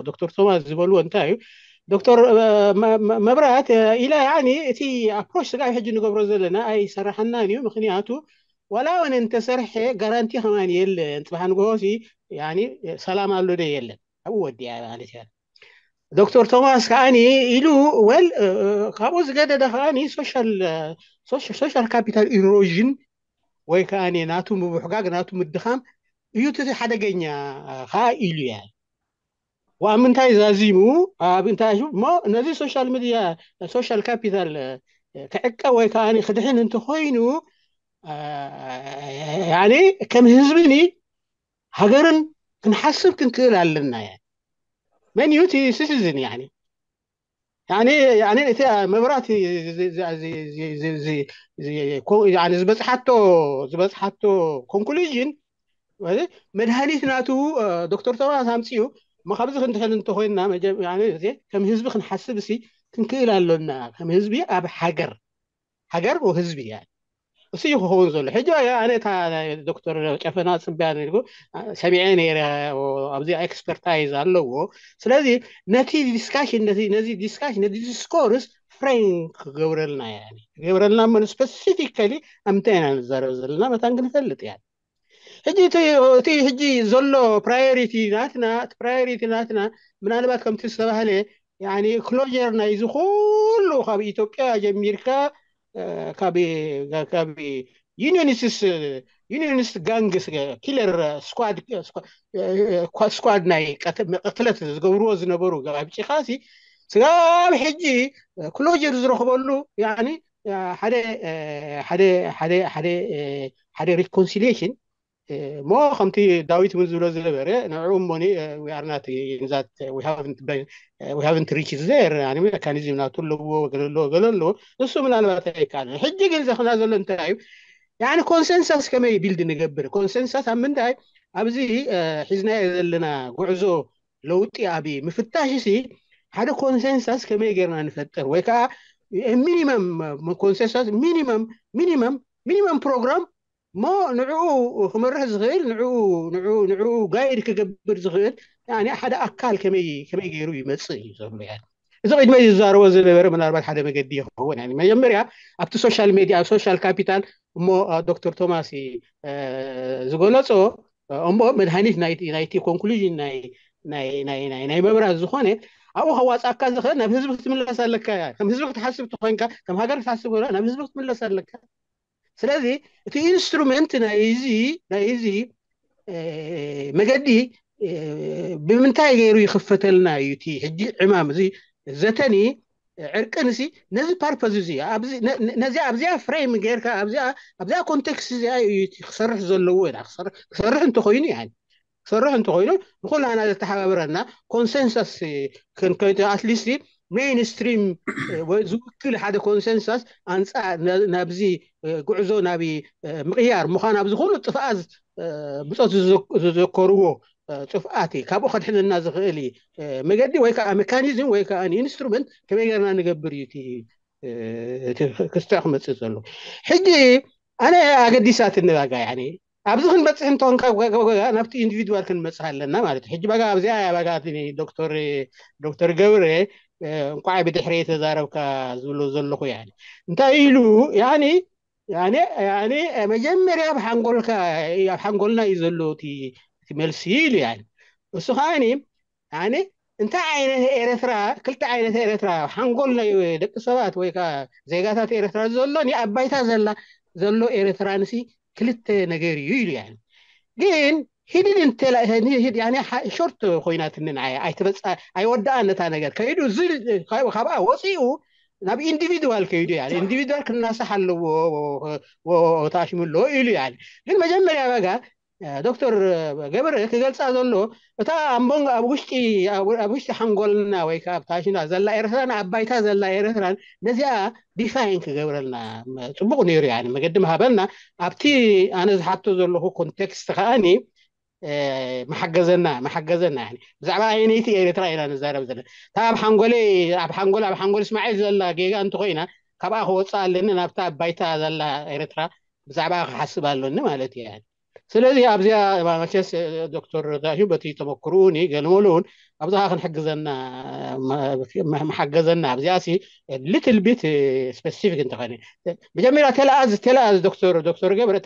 ዶክተር ቶማስ ዝበልዎ እንታይ እዩ? ዶክተር መብራት ኢላ እቲ ኣፕሮች ስጋብ ሕጂ ንገብሮ ዘለና ኣይሰራሓናን እዩ። ምክንያቱ ዋላ እውን እንተሰርሐ ጋራንቲ ከማን የለን። ፅባሕ ንግሆ ሰላም ኣሎ ዶ የለን ኣብኡ ወዲያ ማለት እያ። ዶክተር ቶማስ ከዓኒ ኢሉ ወል ካብኡ ዝገደደ ከዓኒ ሶሻል ካፒታል ኢሮዥን ወይ ከዓ ናቱ ምብሕጋግ ናቱ ምድኻም እዩ እቲ ሓደገኛ ከዓ ኢሉ እያ። ኣብ ምንታይ ዛዚሙ ኣብ እንታይ እሞ ነዚ ሶሻል ሚድያ ሶሻል ካፒታል ክዕቀ ወይ ከዓ ክድሕን እንተኮይኑ ከም ህዝብኒ ሃገርን ክንሓስብ ክንክእል ኣለና። መን እዩ እቲ ሲቲዝን? እቲ መብራት ዝበፅሓቶ ዝበፅሓቶ ኮንክሉዥን መድሃኒት ናቱ ዶክተር ቶማስ ኣምፅኡ እሞ ካብዚ ክንድሕን እንተኮይንና ከም ህዝቢ ክንሓስብ ሲ ክንክእል ኣሎና። ከም ህዝቢ ኣብ ሃገር ሃገር ህዝቢ እያ። እሱ እዩ ክኸውን ዘሎ። ሕጂ ኣነ እታ ዶክተር ጨፈና ፅበያ ነልኩ ሰሚዐ ነይረ። ኣብዚ ኤክስፐርታይዝ ኣለዎ። ስለዚ ነቲ ዲስካሽን ነዚ ዲስካሽን ነዚ ዲስኮርስ ፍሬንክ ክገብረልና እያ ክገብረልና መን ስፐሲፊካሊ ኣብ ምንታይ ኢና ንዛረብ ዘለና መታን ክንፈልጥ እያ። ሕጂ እቲ ሕጂ ዘሎ ፕራዮሪቲ ናትና እቲ ፕራዮሪቲ ናትና ምናልባት ከምቲ ዝተባህለ ክሎጀር ናይ ዝኩሉ ካብ ኢትዮጵያ ጀሚርካ ካብ ካብ ዩኒዮኒስትስ ዩኒዮኒስት ጋንግስ ኪለር ስኳድ ናይ ቅትለት ዝገብርዎ ዝነበሩ ጋብጭኻሲ ስጋብ ሕጂ ክሎጀር ዝረኽበሉ ሓደ ሓደ ሓደ ሓደ ሓደ ሪኮንሲሊሽን እሞ ከምቲ ዳዊት እውን ዝብሎ ዝነበረ ንዕኡ እሞኒ we are not in that we haven't been we haven't reached there يعني ሜካኒዝም ናቱ ኣለዎ ገለ ኣለዎ ገለ ኣለዎ እሱ ምናልባት ኣይከኣልን ሕጂ ግን ዘኽና ዘሎ እንታይ እዩ يعني ኮንሰንሳስ ከመይ ቢልድ ንገብር ኮንሰንሳስ ኣብ ምንታይ ኣብዚ ሒዝናዮ ዘለና ጉዕዞ ለውጢ ኣብ ምፍታሽ ሲ ሓደ ኮንሰንሳስ ከመይ ጌርና ንፈጥር ወይ ከዓ ሚኒመም ኮንሰንሳስ ሚኒመም ሚኒመም ሚኒመም ፕሮግራም እሞ ንዕኡ ክመርሕ ዝኽእል ንዕኡ ጋይድ ክገብር ዝኽእል ሓደ ኣካል ከመይ ገይሩ ይመፅእ እዩ ዘሎ። እዚ ቅድመ ዝዛረቦ ዝነበረ ምናልባት ሓደ መገዲ ይኸውን። መጀመርያ ኣብቲ ሶሻል ሜድያ ኣብ ሶሻል ካፒታል እሞ ዶክተር ቶማስ ዝገለፆ እሞ መድሃኒት ናይቲ ኮንክሉዥን ናይ መብራት ዝኾነ ኣብኡ ከዋፃካ ዝኽእል ናብ ህዝቢ ክትምለስ ኣለካ። ከም ህዝቢ ክትሓስብ ተኮይንካ ከም ሃገር ክትሓስብ ከሎ ናብ ህዝቢ ክትምለስ ኣለካ። ስለዚ እቲ ኢንስትሩመንት ናይዚ ናይዚ መገዲ ብምንታይ ገይሩ ይኽፈተልና እዩ? እቲ ሕጂ ዕማም እዚ ዘተኒ ዕርቅን ሲ ነዚ ፓርፐዝ እዚ ነዚ ኣብዚኣ ፍሬም ጌርካ ኣብዚኣ ኮንቴክስት እዚኣ እዩ ክሰርሕ ዘለዎ ኢና። ክሰርሕ እንተኮይኑ ያ ክሰርሕ እንተኮይኑ ንኩላና ዘተሓባብረና ኮንሰንሰስ ክንከይቶ ኣትሊስት ሜይንስትሪም ዝውክል ሓደ ኮንሰንሰስ ኣንፃ ናብዚ ጉዕዞ ናብ ምቕያር ምዃን ኣብዚ ኩሉ ጥፍኣት ብፆት ዝዘከርዎ ጥፍኣት ካብኡ ከድሕነና ዝኽእል መገዲ ወይ ከዓ ሜካኒዝም ወይ ከዓ ኢንስትሩመንት ከመይ ገርና ንገብር እዩ ክስተዕ ክመፅእ ዘሎ። ሕጂ ኣነ ኣገዲሳት ንባጋ ኣብዚ ክንበፅሕ እንተኾን ናብቲ ኢንዲቪድዋል ክንመፅእ ኣለና ማለት ሕጂ ባጋ ኣብዚኣ ባጋ ዶክተር ገብረ እንቋዕ ብድሕሪ ተዛረብካ ዝብሎ ዘለኹ ያ እንታይ ኢሉ ያ መጀመርያ ኣብ ሓንጎልካ ኣብ ሓንጎልና እዩ ዘሎ እቲ መልሲ ኢሉ ያ እሱ ከዓኒ ኣነ እንታይ ዓይነት ኤረትራ ክልተ ዓይነት ኤረትራ ሓንጎል ናይ ደቂ ሰባት ወይ ከዓ ዜጋታት ኤረትራ ዘሎ ኣባይታ ዘላ ዘሎ ኤረትራ ንሲ ክልተ ነገር እዩ ኢሉ ያ ግን ሂድን ሾርት ኮይናትኒ ንዓይ ኣይተበፃ ኣይወዳኣ ነታ ነገር ከይዱ ካብኣ ወፂኡ ናብ ኢንዲቪድዋል ከይዱ ያ ኢንዲቪድዋል ክናሳሕ ኣለዎ ታሽሙ ኣለዎ ኢሉ ያ ግን መጀመርያ በጋ ዶክተር ገብረ ክገልፃ ዘሎ እታ ኣምቦንግ ኣብ ውሽጢ ኣብ ውሽጢ ሓንጎልና ወይ ከዓ ኣብ ታሽና ዘላ ኤርትራን ኣብ ባይታ ዘላ ኤርትራን ነዚኣ ዲፋይን ክገብረልና ፅቡቅ ነይሩ ያ መገዲ ምሃበልና ኣብቲ ኣነ ዝሓቶ ዘለኹ ኮንቴክስት ከዓኒ መሓገዘና መሓገዘና ብዛዕባ ኣየነይቲ ኤርትራ ኢና ንዛረብ ዘለና እታ ኣብ ሓንጎለ ኣብ ሓንጎል ኣብ ሓንጎል እስማዒል ዘላ ጌጋ እንተኮይና ካብኣ ክወፅእ ኣለኒ ናብታ ኣብ ባይታ ዘላ ኤርትራ ብዛዕባ ክሓስብ ኣለኒ ማለት እዩ ስለዚ ኣብዚኣ መቸስ ዶክተር ዛሹ በቲ ተመክርኡ ገለመሉ እውን ኣብዛ ክንሕግዘና መሓገዘና ኣብዚኣ ሲ ሊትል ቢት ስፔሲፊክ እንተኾነ መጀመሪያ ተለኣዝ ተለኣዝ ዶክተር ዶክተር ገብረ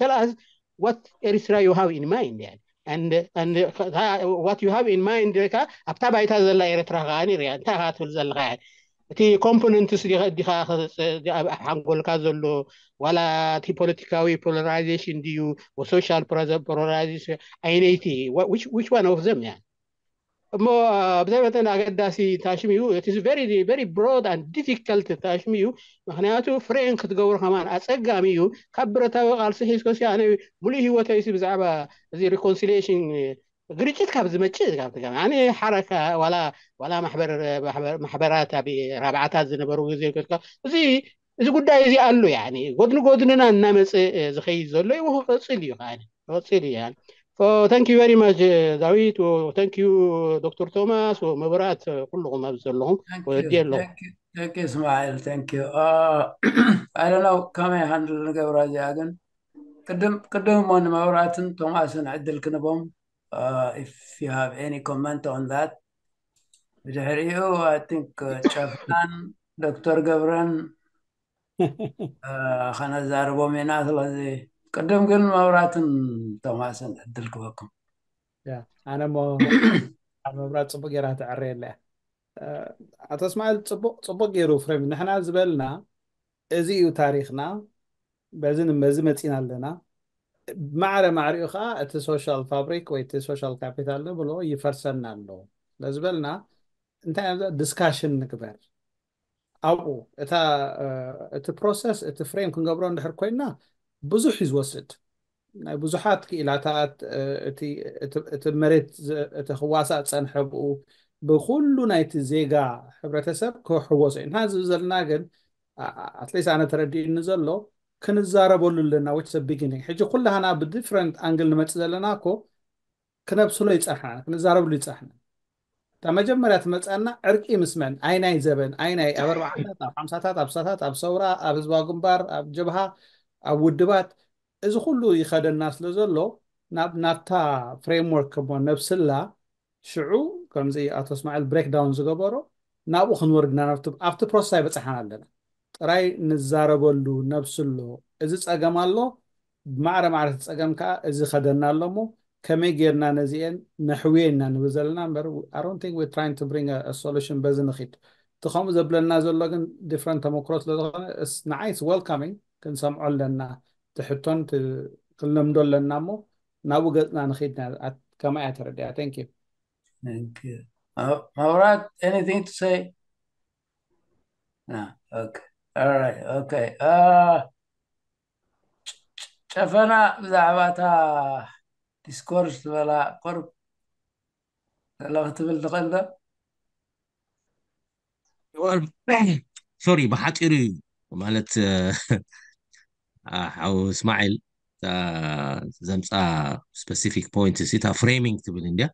ተለኣዝ what Eritrea you have in mind and and what you have in mind ካ ኣብታ ባይታ ዘላ ኤርትራ ከዓ ሪያ እንታይ ካ ትብል ዘለካ እቲ ኮምፖነንትስ ዲኻ ሓንጎልካ ዘሎ ዋላ እቲ ፖለቲካዊ ፖላራይዜሽን ድዩ social ፖላራይዜሽን ኣይነይቲ which one of them ያ እሞ ብዛይ መጠን ኣገዳሲ ታሽም እዩ እቲ very broad and difficult ታሽም እዩ ምክንያቱ ፍሬን ክትገብሮ ከማን ኣፀጋሚ እዩ ካብ ብረታዊ ቃልሲ ሒዝኮሲ ኣነ ሙሉእ ህይወተይሲ ብዛዕባ እዚ ሪኮንሲሊሽን ግርጭት ካብ ዝመጭእ ካብ ትገ ኣነ ሓረካ ዋላ ዋላ ማሕበር ማሕበራት ኣብ ራብዓታት ዝነበሩ ግዜ ከድካ እዚ እዚ ጉዳይ እዚ ኣሉ ያ ጎድኒ ጎድንና እናመፅእ ዝኸይድ ዘሎ ይዎ ክቅፅል እዩ ከዓ ክቅፅል እዩ ያ thank you very much ዳዊት thank you ዶክተር ቶማስ መብራት ኩልኹም ኣብ ዘለኹም ወዲ ኣለኹም እስማኤል thank you I don't know ከመይ ሃንድል ንገብራ እዚኣ ግን ቅድም ቅድም እሞ ንመብራትን ቶማስን ዕድል ክንቦም if you have any comment on that ብድሕሪኡ I think ጨፍናን ዶክተር ገብረን ከነዛርቦም ኢና ስለዚ ቅድም ግን መብራትን ቶማስን ዕድል ክበኩም ኣነ ሞ መብራት ፅቡቅ ጌራ ተዕረየለ ኣቶ እስማኤል ፅቡቅ ገይሩ ፍሬም ንሕና ዝበልና እዚ እዩ ታሪክና በዚ በዚ መፂና ኣለና ማዕረ ማዕሪኡ ከዓ እቲ social fabric ወይ እቲ social capital ንብሎ ይፈርሰና ኣሎ ስለዝበልና እንታይ ዲስካሽን ንግበር ኣብኡ እታ እቲ process እቲ ፍሬም ክንገብሮ እንድሕር ኮይና ብዙሕ እዩ ዝወስድ ናይ ብዙሓት ክኢላታት እቲ መሬት እቲ ክዋሳእ ፀንሐ ብኡ ብኩሉ ናይቲ ዜጋ ሕብረተሰብ ክሕወሶ እዩ ንሓ ዝብል ዘለና ግን ኣትሌስ ኣነ ተረዲእኒ ዘሎ ክንዛረበሉ ኣለና። Which is a beginning። ሕጂ ኩላህና ብ different angle ንመጽእ ዘለና እኮ ክነብስሎ ይጸንሓና፣ ክንዛረብሉ ይጸንሓና። እታ መጀመርያ ትመጽኣና ዕርቂ ምስ መን? ኣይ ናይ ዘበን፣ ኣይ ናይ ኣብ ኣርባዓታት፣ ኣብ ሓምሳታት፣ ኣብ ሳታት፣ ኣብ ሰውራ፣ ኣብ ህዝባዊ ግንባር፣ ኣብ ጀብሃ፣ ኣብ ውድባት፣ እዚ ኩሉ ይኸደና ስለ ዘሎ ናብ ናታ ፍሬምወርክ እሞ ነብስላ ሽዑ ከምዚ ኣቶ እስማኤል ብሬክዳውን ዝገበሮ ናብኡ ክንወርድና ናብቲ ኣብቲ ፕሮሰስ ኣይበጻሕና ኣለና። ጥራይ ንዛረበሉ ነብስሎ። እዚ ጸገም ኣሎ፣ ብማዕረ ማዕረ እቲ ጸገም ከኣ እዚ ኸደና ኣሎ እሞ ከመይ ጌርና ነዚኤን ነሕውየን ኢና ንብል ዘለና እምበር I don't think we're trying to bring a solution በዚ ንኺድ። እቲ ከምኡ ዘብለና ዘሎ ግን different ተመክሮ ስለ ዝኾነ ንዓይ it's welcoming፣ ክንሰምዖ ኣለና። ትሕቶን ክንለምዶ ኣለና እሞ ናብኡ ገጽና ንኺድ። ከማይ እያ ተረዲኣ። Thank you። Thank you. Uh, Maurat, anything to say? No. Okay. All right. Okay. Uh, ጨፈና ብዛዕባ እታ ዲስኮርስ ዝበላ ቁርብ ዘለኹ ትብል ትኽእል ዶ? ሶሪ፣ ብሓፂሩ እዩ ማለት ሓው እስማዒል ዘምፃ ስፐሲፊክ ፖይንት ሲ እታ ፍሬሚንግ ትብል እንድያ።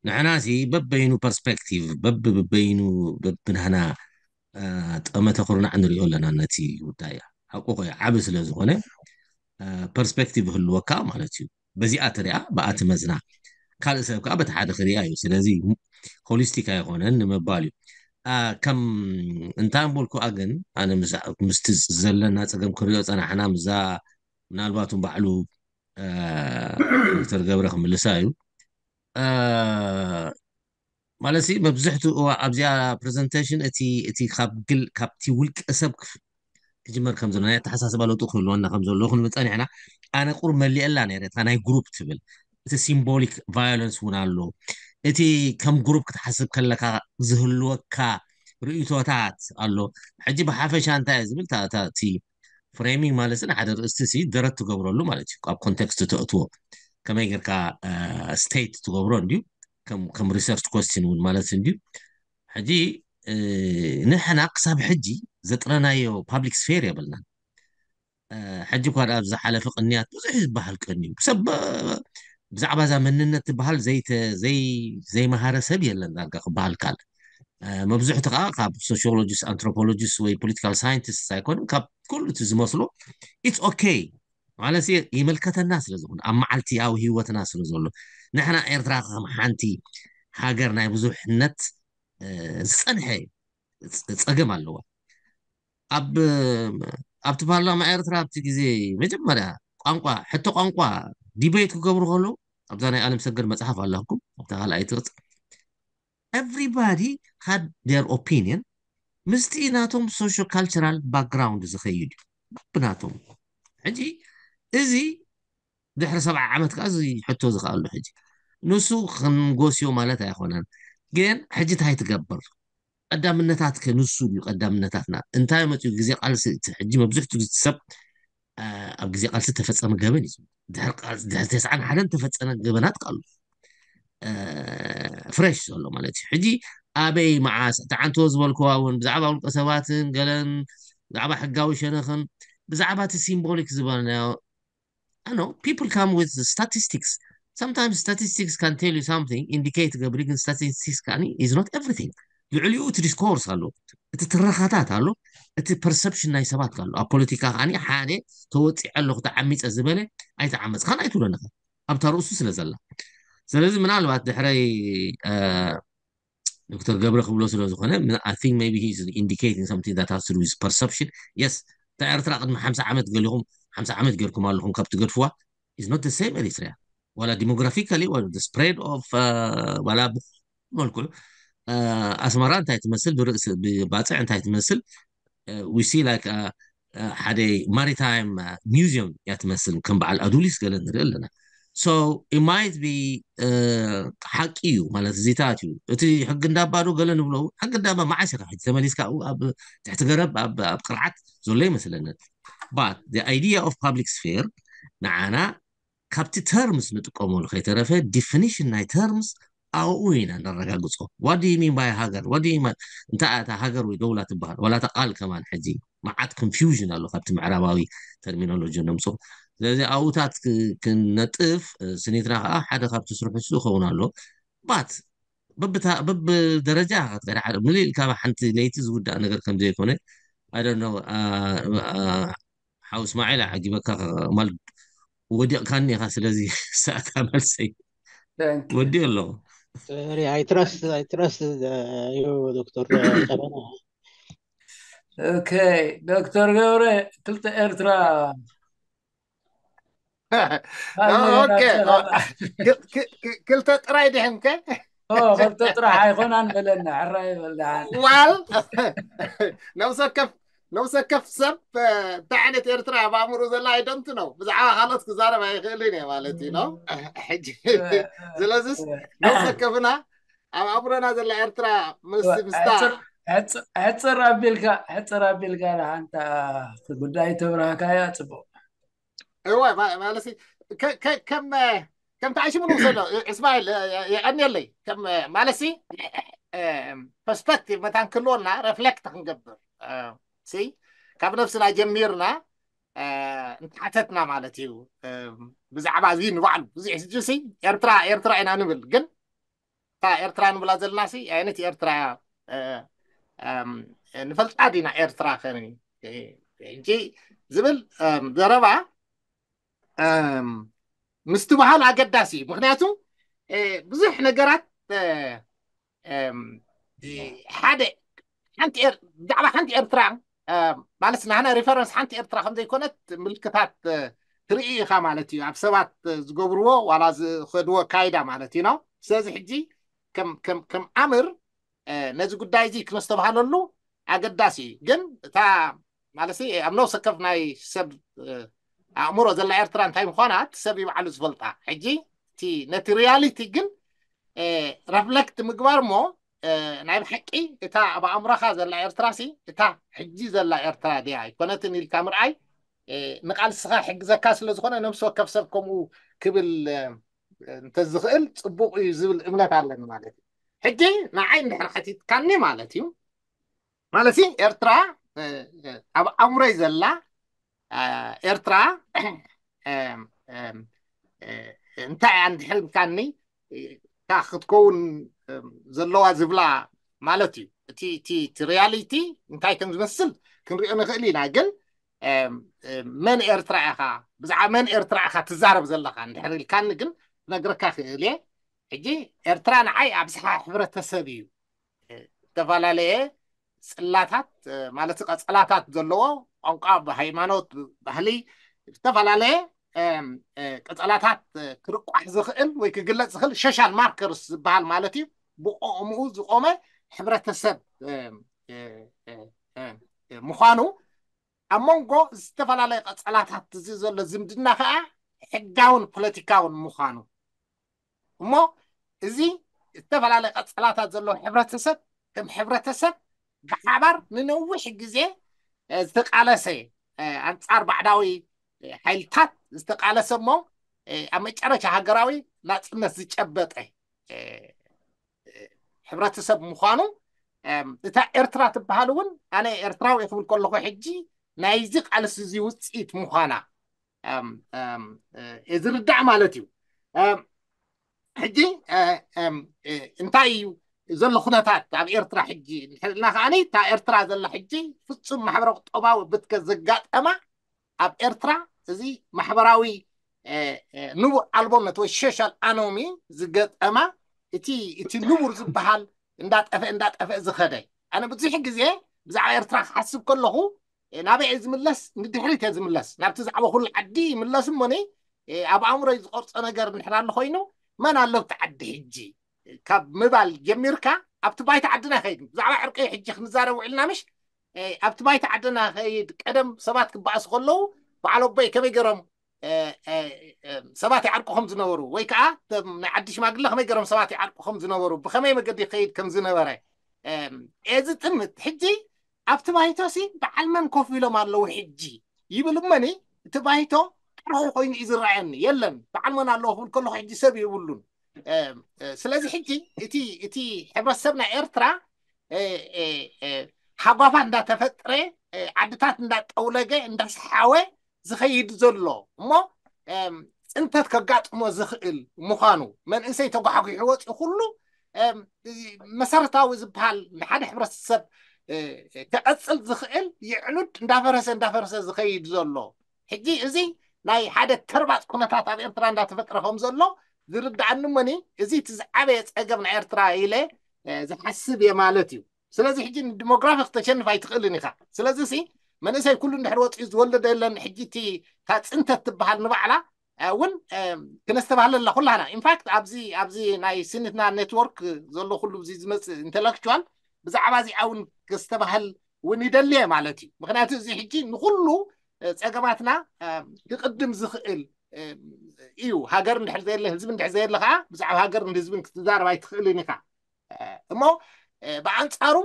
ንሕና ሲ በበይኑ ፐርስፔክቲቭ በብበይኑ በብናህና ጠመተ ኩርናዕ ንሪኦ ኣለና ነቲ ጉዳይ። ሓቁ ዓቢ ስለ ዝኾነ ፐርስፔክቲቭ ህልወካ ማለት እዩ። በዚኣ ትሪኣ ብኣ ትመዝና። ካልእ ሰብ ከዓ በቲ ሓደ ክሪኣ እዩ። ስለዚ ሆሊስቲክ ኣይኮነን ንምባል እዩ። ከም እንታይ በልኩ ግን ኣነ ምስቲ ዘለና ፀገም ክሪኦ ፀናሕና ምዛ ምናልባቱን ባዕሉ ዶክተር ገብረ ክምልሳ እዩ ማለት ሲ መብዝሕትኡ ኣብዚኣ ፕሬዘንቴሽን እቲ እቲ ካብ ግል ካብቲ ውልቀ ሰብ ክፍ- ክጅመር ከም ዘሎ ናይ ኣተሓሳስባ ለውጢ ክህልወና ከም ዘሎ ክንብል ጸኒሕና። ኣነ ቁሩብ መሊኤላ ነይረ እታ ናይ ግሩፕ ትብል እቲ ሲምቦሊክ ቫዮለንስ እውን ኣሎ። እቲ ከም ግሩፕ ክትሓስብ ከለካ ዝህልወካ ርእይቶታት ኣሎ። ሕጂ ብሓፈሻ እንታይ እየ ዝብል እታ እታ እቲ ፍሬሚንግ ማለት ሲ ንሓደ ርእስቲ ሲ ደረት ትገብረሉ ማለት እዩ። ኣብ ኮንቴክስት ተእትዎ ከመይ ጌርካ ስቴት ትገብሮ እንድዩ ከም ከም ሪሰርች ኮስችን እውን ማለት እንድዩ። ሕጂ ንሕና ክሳብ ሕጂ ዘጥረናዮ ፓብሊክ ስፌር የብልናን። ሕጂ እኳ ደኣ ኣብ ዝሓለፈ ቅንያት ብዙሕ ዝበሃል ቅንዩ ሰብ ብዛዕባ እዛ መንነት ትበሃል ዘይተ- ዘይ ዘይመሃረ ሰብ የለን ዳርጋ ክበሃል ካል መብዝሕቱ ከዓ ካብ ሶሲዮሎጂስት ኣንትሮፖሎጂስት ወይ ፖለቲካል ሳይንቲስት ኣይኮንም ካብ ኩሉ እቲ ዝመስሎ ኢትስ ኦኬ ማለት ይመልከተና ስለ ዝኾነ ኣብ መዓልትያዊ ህይወትና ስለ ዘሎ ንሕና ኤርትራ ከም ሓንቲ ሃገር ናይ ብዙሕነት ዝፀንሐ ፀገም ኣለዋ። ኣብ ኣብቲ ፓርላማ ኤርትራ ኣብቲ ግዜ መጀመርያ ቋንቋ ሕቶ ቋንቋ ዲቤት ክገብሩ ከለዉ ኣብዛ ናይ ኣለም ሰገድ መፅሓፍ ኣላኩም ኣብታ ካልኣይቲ ቅፅ everybody had their opinion ምስቲ ናቶም social cultural background ዝኸይድ እዩ ብናቶም ሕጂ እዚ ድሕሪ ሰብዓ ዓመት ከዓ እዚ ሕቶ እዚ ከዓ ኣሎ ሕጂ ንሱ ክንጎስዮ ማለት ኣይኮነን ግን ሕጂ እንታይ ትገብር ቀዳምነታትከ ንሱ ድዩ ቀዳምነታትና እንታይ መፅኡ ግዜ ቃልሲ እቲ ሕጂ መብዝሕቱ ግዜ ሰብ ኣብ ግዜ ቃልሲ ተፈፀመ ገበን እዩ ድሕሪ ተስዓን ሓደን ተፈፀመ ገበናት ቃሉ ፍሬሽ ዘሎ ማለት እዩ ሕጂ ኣበይ መዓስ እቲ ዓንተዎ ዝበልክዋ እውን ብዛዕባ ውልቀ ሰባትን ገለን ብዛዕባ ሕጋዊ ሸነኽን ብዛዕባ እቲ ሲምቦሊክ ዝበልናዮ I know people come with statistics. Sometimes statistics can tell you something, indicate ገብሪ ግን statistics ከዓኒ is not everything. ልዕሊኡ እቲ ዲስኮርስ ኣሎ፣ እቲ ትረኻታት ኣሎ፣ እቲ ፐርሰፕሽን ናይ ሰባት ኣሎ። ኣብ ፖለቲካ ከዓኒ ሓደ ተወፂዐ ኣለኹ ተዓሚፀ ዝበለ ኣይተዓመፅካን ኣይትብሎን ኢኻ ኣብታ ርእሱ ስለ ዘላ። ስለዚ ምናልባት ድሕረይ ዶክተር ገብረ ክብሎ ስለ ዝኾነ I think maybe he is indicating something that has to do with perception. Yes እታ ኤርትራ ቅድሚ ሓምሳ ዓመት ገሊኹም ሓምሳ ዓመት ጌርኩም ኣለኹም ካብ ትገድፍዋ is not the same Eritrea ዋላ demographically ዋላ the spread of ዋላ ብኩሉ መልክዑ ኣስመራ እንታይ ትመስል ብባፅዕ እንታይ ትመስል we see like ሓደ ማሪታይም ሙዚየም እያ ትመስል ከም በዓል ኣዱሊስ ገለ ንርኢ ኣለና so it might be ሓቂ እዩ ማለት እዚታት እዩ እቲ ሕጊ እንዳባ ዶ ገለ ንብሎ ሕጊ እንዳባ መዓስ ኢኻ ሕጂ ተመሊስካ ኣብ ትሕቲ ገረብ ኣብ ቅርዓት ዘሎ ይመስለኒ but the idea of public sphere ንዓና ካብቲ terms ንጥቀመሉ ከይተረፈ definition ናይ terms ኣብኡ ኢና ነረጋግጾ። What do you mean by ሃገር? What do you mean? እንታይ እያ እታ ሃገር ወይ ደውላ ትበሃል? ዋላ እታ ቃል ከማን ሕጂ መዓት confusion ኣሎ ካብቲ ምዕራባዊ terminology ነምጽኦ። ስለዚ ኣብኡታት ክ- ክንነጥፍ እ፣ ስኒትና ከዓ ሓደ ካብቲ ስርሑ እሱ ክኸውን ኣሎ። But በብታ- በብደረጃ ክትከይድ ሓደ ምልእ ኢልካ ሓንቲ ለይቲ ዝውዳእ ነገር ከም ዘይኮነ I don't know. ሓው እስማዒል ዓጊበካ ማል ወዲቕካኒ ኢኻ። ስለዚ ሰዓታ መልሰይ ወዲ ኣለኹ። I trust I trust you ዶክተር ጨበና። ኦኬ ዶክተር ገብረ ክልተ ኤርትራ ኦኬ ክልተ ጥራይ ድሕንከ ክልተ ጥራሕ ኣይኮናን በለና ሕራይ በልዳን ዋል ነብሰ ከፍ ነብሰ ከፍ ሰብ እንታይ ዓይነት ኤርትራ ኣብ ኣእምሮ ዘላ ኣይደንት ነው ብዛዕባ ካልኦት ክዛረብ ኣይኽእልን እየ ማለት እዩ ነው ሕጂ ስለዚስ ነብሰ ከፍና ኣብ ኣእምሮና ዘላ ኤርትራ ምስ ምስታ ሕፅር ኣቢልካ ሕፅር ኣቢልካ ንሓንታ ጉዳይ ተብራህካያ ፅቡቅ እወ ማለሲ ከም ከም ተዓሽሙ ንውሰዶ እስማኤል የቀንየለይ ከም ማለሲ ፐርስፐክቲቭ መታን ክህልወና ረፍሌክት ክንገብር ሲ ካብ ነብስና ጀሚርና እንተሓተትና ማለት እዩ ብዛዕባ እዚ ንባዕሉ እዚ ሕጂ ሲ ኤርትራ ኤርትራ ኢና ንብል ግን እታ ኤርትራ ንብላ ዘለና ሲ ዓይነት ኤርትራ ንፈልጣ ዲና ኤርትራ ከ ሕጂ ዝብል ዘረባ ምስትባሃል ኣገዳሲ እዩ ምክንያቱ ብዙሕ ነገራት ሓደ ሓንቲ ብዛዕባ ሓንቲ ኤርትራ ማለት ናህና ሪፈረንስ ሓንቲ ኤርትራ ከምዘይኮነት ምልክታት ትርኢ ኢኻ ማለት እዩ ኣብ ሰባት ዝገብርዎ ዋላ ዝኸድዎ ካይዳ ማለት እዩ ነው ስለዚ ሕጂ ከም ኣምር ነዚ ጉዳይ እዚ ክነስተባሃለሉ ኣገዳሲ እዩ ግን እታ ማለት ኣብ ነብሰ ከፍ ናይ ሰብ ኣእምሮ ዘላ ኤርትራ እንታይ ምዃና እቲ ሰብ ይባዕሉ ዝፈልጣ ሕጂ እቲ ነቲ ሪያሊቲ ግን ረፍለክት ምግባር እሞ ናይ ብሓቂ እታ ኣብ ኣእምሮኻ ዘላ ኤርትራ ሲ እታ ሕጂ ዘላ ኤርትራ ድያ ኣይኮነትን ኢልካ ምርኣይ ንቃልስኻ ሕግዘካ ስለ ዝኾነ ነብሲ ወከፍ ሰብ ከምኡ ክብል እንተዝኽእል ፅቡቅ እዩ ዝብል እምነት ኣለኒ ማለት እዩ ሕጂ ንዓይ እንድሕር ሓቲትካኒ ማለት እዩ ማለት ኤርትራ ኣብ ኣእምሮይ ዘላ ኤርትራ እንታይ እያ እንድሕር ኢልካኒ እታ ክትከውን ዘለዋ ዝብላ ማለት እዩ እቲ እቲ እቲ ሪያሊቲ እንታይ ከም ዝመስል ክንሪኦ ንኽእል ኢና ግን መን ኤርትራ ኢኻ ብዛዕባ መን ኤርትራ ኢኻ ትዛረብ ዘለኻ እንድሕር ኢልካኒ ግን ነግረካ ክእል እየ ሕጂ ኤርትራ ንዓይ ኣብዝሓ ሕብረተሰብ እዩ ዝተፈላለየ ፅላታት ማለት ቀፀላታት ዘለዎ ቋንቋ ብሃይማኖት ባህሊ ዝተፈላለየ ቀፀላታት ክርቋሕ ዝኽእል ወይ ክግለፅ ዝኽእል ሸሻል ማርከርስ ዝበሃል ማለት እዩ ብቆምኡ ዝቆመ ሕብረተሰብ ምዃኑ ኣብ መንጎ ዝተፈላለየ ቀፀላታት እዚ ዘሎ ዝምድና ከዓ ሕጋውን ፖለቲካውን ምዃኑ እሞ እዚ ዝተፈላለየ ቀፀላታት ዘለዎ ሕብረተሰብ ከም ሕብረተሰብ ብሓባር ንነዊሕ ግዜ ዝተቃለሰ ኣንፃር ባዕዳዊ ሓይልታት ዝተቃለሰ እሞ ኣብ መጨረሻ ሃገራዊ ናፅነት ዝጨበጠ ሕብረተሰብ ምዃኑ እታ ኤርትራ ትበሃል እውን ኣነ ኤርትራዊ ክብል ከለኹ ሕጂ ናይዚ ቃልሲ እዚ ውፅኢት ምዃና ዝርዳእ ማለት እዩ ሕጂ እንታይ እዩ ዘሎ ኩነታት ኣብ ኤርትራ ሕጂ ንሕልና ከዓኒ እታ ኤርትራ ዘላ ሕጂ ፍፁም ማሕበረ ቁጠባዊ ብትከ ዘጋጠማ ኣብ ኤርትራ እዚ ማሕበራዊ ንቡር ኣልቦነት ወይ ሶሻል ኣኖሚ ዝገጠማ እቲ እቲ ንቡር ዝበሃል እንዳጠፈ እንዳጠፈ ዝኸደ ኣነ ብዙሕ ግዜ ብዛዕባ ኤርትራ ክሓስብ ከለኹ ናበይ እየ ዝምለስ ንድሕሪት እየ ዝምለስ ናብቲ ዛዕባ ኩሉ ዓዲ ይምለስ እሞኒ ኣብ ኣእምሮይ ዝቆርፆ ነገር እንድሕር ኣሎ ኮይኑ መን ኣሎ ኣብቲ ዓዲ ሕጂ ካብ ምባል ጀሚርካ ኣብቲ ባይታ ዓድና ከይድ ብዛዕባ ዕርቂ ሕጂ ክንዛረብ ውዕልና ምሽ ኣብቲ ባይታ ዓድና ከይድ ቀደም ሰባት ክበኣሱ ከለዉ በዓል ኣቦይ ከመይ ገይሮም ሰባት ይዓርቁ ከም ዝነበሩ ወይ ከዓ ናይ ዓዲ ሽማግለ ከመይ ገይሮም ሰባት ይዓርቁ ከም ዝነበሩ ብከመይ መገዲ ይኸይድ ከም ዝነበረ እዚ ጥምት ሕጂ ኣብቲ ባይቶ ሲ በዓል መን ኮፍ ኢሎም ኣለዉ ሕጂ ይብል እመኒ እቲ ባይቶ ጥርሑ ኮይኑ እዩ ዝረኣየኒ የለን በዓል መን ኣለዎ ክብል ከለኩ ሕጂ ሰብ የብሉን ስለዚ ሕጂ እቲ እቲ ሕብረተሰብ ናይ ኤርትራ ሃጓፋት እንዳተፈጥረ፣ ዓድታት እንዳጠውለገ እንዳሰሓወ ዝኸይድ ዘሎ እሞ፣ ፅንተት ከጋጥሞ ዝኽእል ምዃኑ፣ መንእሰይ ተጓሕጒሑ ወፂኡ ኩሉ መሰረታዊ ዝበሃል ንሓደ ሕብረተሰብ ክቐፅል ዝኽእል ይዕኑድ እንዳፈረሰ እንዳፈረሰ ዝኸይድ ዘሎ። ሕጂ እዚ ናይ ሓደ ተርባፅ ኩነታት ኣብ ኤርትራ እንዳተፈጥረ ከም ዘሎ ዝርዳኣኒ እሞኒ፣ እዚ እቲ ዝዓበየ ፀገም ናይ ኤርትራ ኢለ ዝሓስብ እየ ማለት እዩ። ስለዚ ሕጂ ንዲሞግራፊ ክተሸንፍ ኣይትኽእልን ኢኻ። ስለዚ ሲ መንእሰይ ኩሉ እንድሕር ወፂኡ ዝወለደ የለን። ሕጂ እቲ እታ ፅንተት ትበሃል ንባዕላ እውን ክነስተባህለላ ኩላህና። ኢንፋክት ኣብዚ ኣብዚ ናይ ሲኒትና ኔትወርክ ዘሎ ኩሉ እዚ ዝመፅእ ኢንተሌክቹዋል ብዛዕባ እዚኣ እውን ክስተባህል እውን ይደልየ ማለት እዩ። ምክንያቱ እዚ ሕጂ ንኩሉ ፀገማትና ክቅድም ዝኽእል እዩ። ሃገር እንድሕር ዘየለ፣ ህዝቢ እንድሕር ዘየለ ከዓ ብዛዕባ ሃገርን ህዝብን ክትዛረብ ኣይትኽእልን ኢኻ። እሞ ብኣንፃሩ